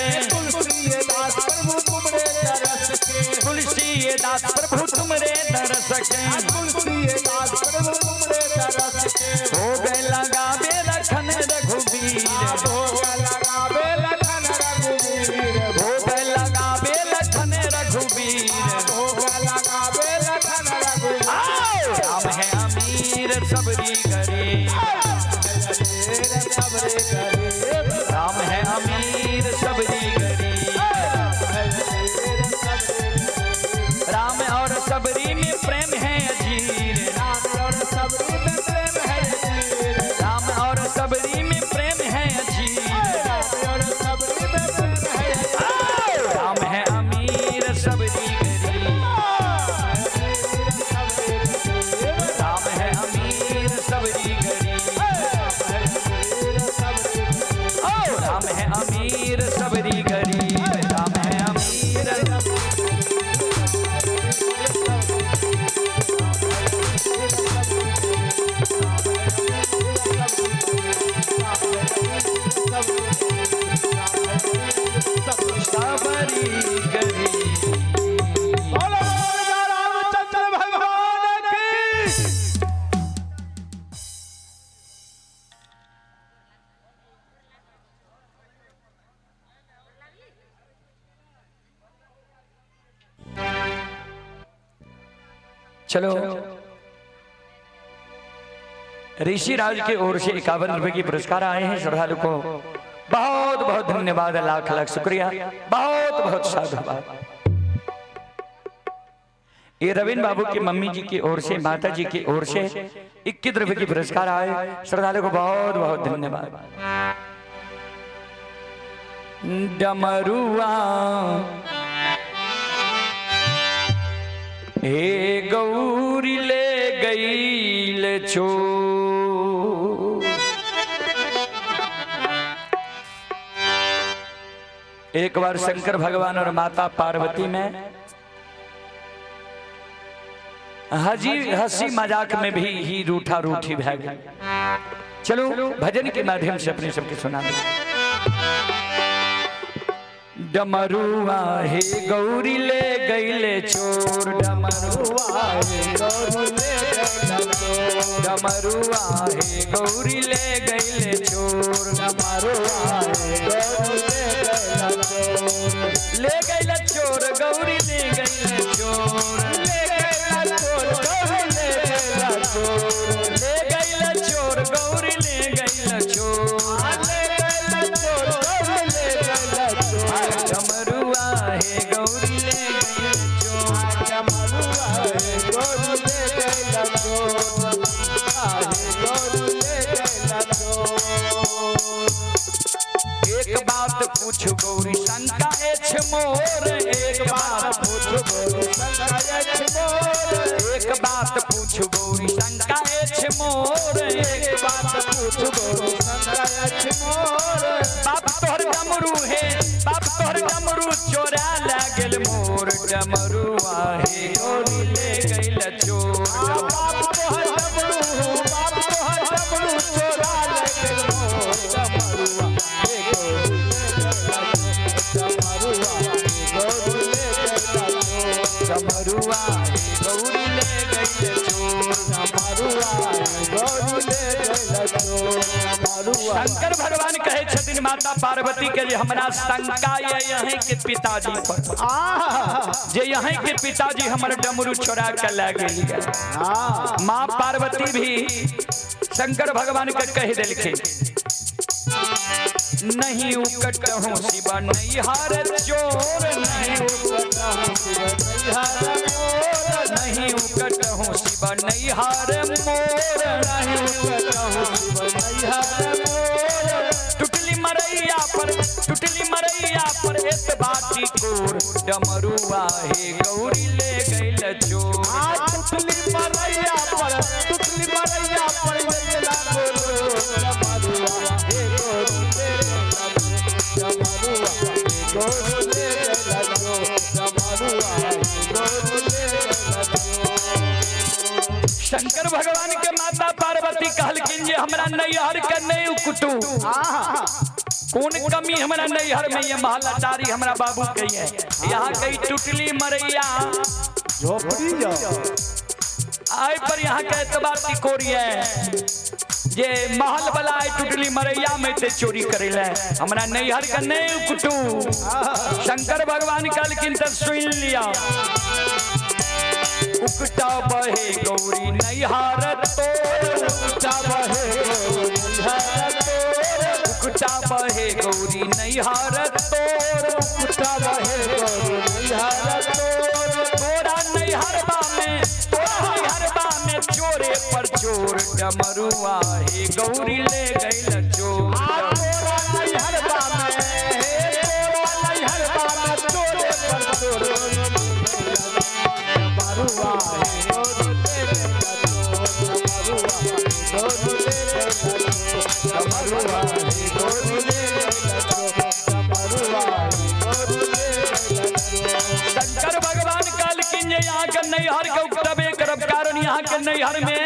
के। तुलसी दास प्रभु तुमरे दरस के। तुलसी दास प्रभु तुमरे दरस के। तुलसी दास प्रभु तुमरे दरस के। भोग लगावे लखन रघुबीर। भोग लगावे लखन रघुवीर। भोग लगावे लखन रघुबीर। भोग लगावे लखन रघुवीर। राम है अमीर सबरी गरीब। सबरे गरीब। राम है अमीर सबरी गरीब। राम और सबरी में प्रेम है अजीर। राम और सबरी में प्रेम है अजीर। राम और सबरी में प्रेम है अजीर। राम और सबरी में प्रेम है अजीर। राम है अमीर सबरी गरीब। राम है अमीर सबरी गरीब। राम है अमीर सबरी गरीब। राम है अमीर। सबरी गरीब। बोलो रामचंद्र भगवान की। चलो, ऋषि राज के ओर से 51 रुपए की पुरस्कार आए हैं। श्रद्धालु को बहुत बहुत धन्यवाद, लाख लाख शुक्रिया, बहुत बहुत साधुवाद। ये रविंद्र बाबू की मम्मी जी की ओर से, माता जी की ओर से 21 रुपए की पुरस्कार आए। श्रद्धालु को बहुत बहुत धन्यवाद। डमरुआ हे गौरी ले गई ले चोर। एक बार शंकर भगवान और माता पार्वती में हजी हंसी मजाक में भी ही रूठा रूठी भै गई। चलो भजन के माध्यम से अपने सबके सुना दे। डमरुआ हे गौरी ले गई ले चोर। डमरुआ हे गौरी ले गई चोर। डमरुआ हे गौरी ले गई ले चोर। डमरुआ हे गौरी ले गई चोर। ले गई ले चोर गौरी ले गई ले चोर। ले गई ले चोर गौरी ले गई ले चोर। ले गई ले चोर गौरी ले गई ले चोर। ले गई ले चोर गौरी ले गई ले चोर। डमरुआ हे गौरी ले गई ले चोर। डमरुआ हे गौरी ले गई ले चोर। हे गौरी ले गई ले चोर। एक बात पूछ गौरी शंका एछ मोर। एक बात पूछ गौरी शंका एछ मोर। एक बात पूछ गौरी शंका एछ मोर। एक बात पूछ गौरी शंका एछ मोर। बाप तोहर डमरू हे, बाप तोहर डमरू चोरा लागल मोर। डमरुआ हे गौरी ले गइल चोर। बाप तोहर डमरू, बाप तोहर डमरू चोरा लागल मोर। डमरुआ हे गौरी ले गइल चोर। डमरुआ हे गौरी ले गइल चोर। डमरुआ हे गौरी ले गइल चोर। डमरुआ हे गौरी ले गइल चोर। डमरुआ। शंकर भगवान कहे छथिन माता पार्वती के जे हमरा शंका ये यहीं के पिताजी पर, जे यहीं के पिताजी हमर डमरू चोरा के लए गेल। माँ पार्वती भी शंकर भगवान के कह देलखिन, नहीं उकटहूँ शिवा नैहर चोर। नहीं उकटहूँ शिवा नैहर मोर। नहीं उकटहूँ शिवा नैहर मोर। नहीं उकटहूँ शिवा नैहर मोर। टुटली मरैया पर, टुटली मरैया पर एत बाटी कोर। डमरुआ हे गौरी ले गइल चोर। टुटली मरैया पर, टुटली मरैया पर गइला गोर। डमरुआ हे गौरी ले गइला चोर। डमरुआ हे गौरी ले गइला चोर। डमरुआ हे गौरी ले गइला चोर। शंकर भगवान के माता पार्वती कहलखिन जे हमरा नैहर के नहीं उकटू। कौन कमी हमरा नैहर में ये महल अटारी हमरा बाबू के ये यहाँ कई टुटली मरैया झोपड़ी जाओ आय पर यहाँ के एतबा टिकोरी है जे महल वाला आय टुटली मरैया में ते चोरी करेले हमरा नैहर के नहीं कुटू। शंकर भगवान कहलखिन त सुन लिया। उकटा बहे गौरी नैहर तोर, उकटा बहे गौरी नैहर तोर, उकटा बहे गौरी नैहर तोर, उकटा बहे गौरी नैहर तोर। तोरा नैहरबा में, तोरा नैहरबा में चोरे पर चोर डमरुआ हे गौरी ले गइल चोर। आ तोरा नैहरबा में, हे तोरा नैहरबा में चोरे पर चोर डमरुआ हे गौरी ले गइल चोर, डमरुआ हे गौरी ले गइल चोर, डमरुआ हे गौरी ले गइल चोर, डमरुआ हे गौरी ले गइल चोर। शंकर भगवान कहलखिन जे यहाँ के नैहर के उकटबे करब, कारण यहाँ के नैहर में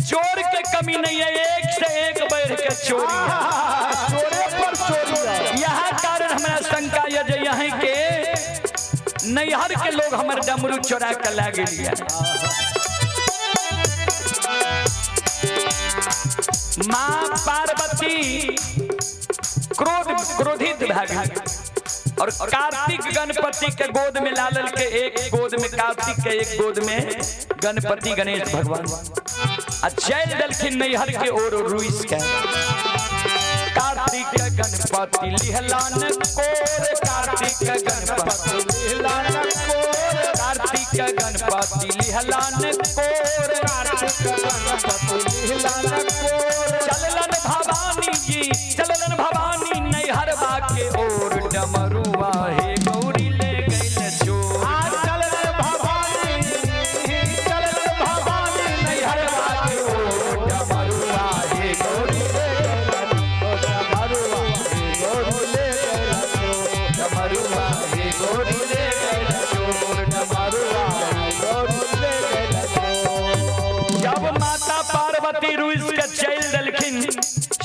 चोर के कमी नहीं है, एक से एक बढ़ के चोरी है। चोरे पर चोरी है। यह कारण हमरा शंका यह जे यहाँ के नैहर के लोग हमर डमरू चोरा के ला गेलिए। माँ पार्वती क्रोधित भए गेल और कार्तिक गणपति के गोद में लालल के एक गोद में कार्तिक के एक गोद में गणपति गणेश भगवान आ चल देलखिन नैहर के ओर रुइस के। कार्तिक गणपति लिहलान कोर, कार्तिक गणपति लिहलान कोर, कार्तिक गणपति लिहलान कोर, कार्तिक गणपति लिहलान कोर। चललन भवानी जी, चललन भवानी नैहरबा के ओर डमरुआ हे गौरी ले गइल चोर। आ चललन भवानी, चललन भवानी नैहरबा के ओर डमरुआ हे गौरी ले गइल चोर, डमरुआ हे गौरी ले गइल चोर, डमरुआ हे गौरी ले गइल चोर, डमरुआ हे गौरी ले गइल चोर। जब माता पार्वती रुइस के चल देलखिन,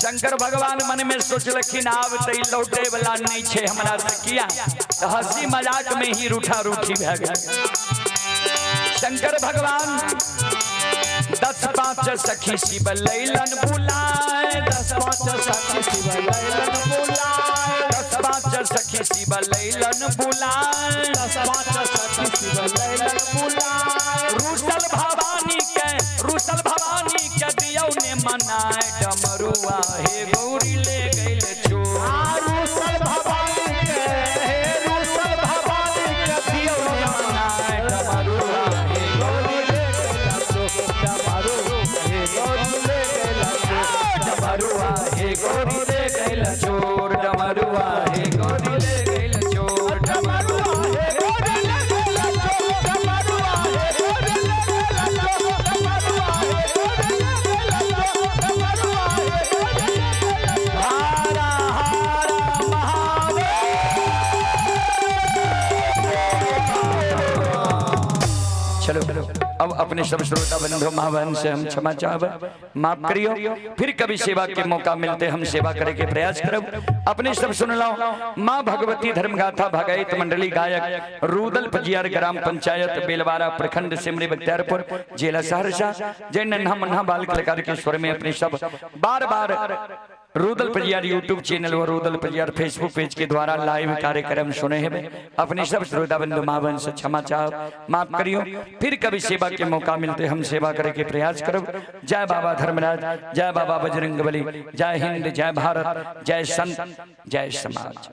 शंकर भगवान मन में सोचलखिन आब त ई लौटे वाला नहीं छे हमरा से, किया त हंसी मजाक में ही रूठा रूठी भए गेल। शंकर भगवान 10 5 सखी शिव लैलन बुलाए, 10 5 सखी शिव लैलन बुलाए, 10 5 सखी शिव लैलन बुलाए, 10 5 सखी शिव लैलन बुलाए। रूसल भवानी के, रूसल भवानी के दियौ ने मनाए डमरुआ हे गौरी ले गइल चोर। आ रूसल भवानी के, हे रूसल भवानी के दियौ ने मनाए डमरुआ हे गौरी ले गइल चोर, डमरुआ हे गौरी ले गइल चोर, डमरुआ हे गौरी ले गइल चोर, डमरुआ हे गौरी ले गइल चोर, डमरुआ हे गौरी ले गइल चोर, डमरुआ हे गौरी ले गइल चोर, डमरुआ हे गौरी ले गइल चोर, डमरुआ हे गौरी ले गइल चोर। हारा हारा महादेव। चलो अब अपने सब श्रोता बंधु माँ बहन से हम क्षमा चाहब, माफ करियो। फिर कभी सेवा के मौका मिलते हम सेवा करे के प्रयास करब। अपने सब सुन लो माँ भगवती धर्मगाथा भगैत मंडली गायक रूदल पजियार ग्राम पंचायत बेलवारा प्रखंड सिमरी बख्तियारपुर जिला सहरसा जय नन्हा मन्हा बाल कलाकार के स्वर में अपने सब बार बार रूदल पजियार यूट्यूब चैनल और रूदल पजियार फेसबुक पेज के द्वारा लाइव कार्यक्रम सुने हैं। अपने सब श्रोता बंधु माँ बहन से क्षमा चाह, माफ करियो। फिर कभी सेवा के मौका मिलते हम सेवा करे के प्रयास करब। जय बाबा धर्मराज, जय बाबा बजरंगबली, जय हिंद, जय भारत, जय संत, जय समाज।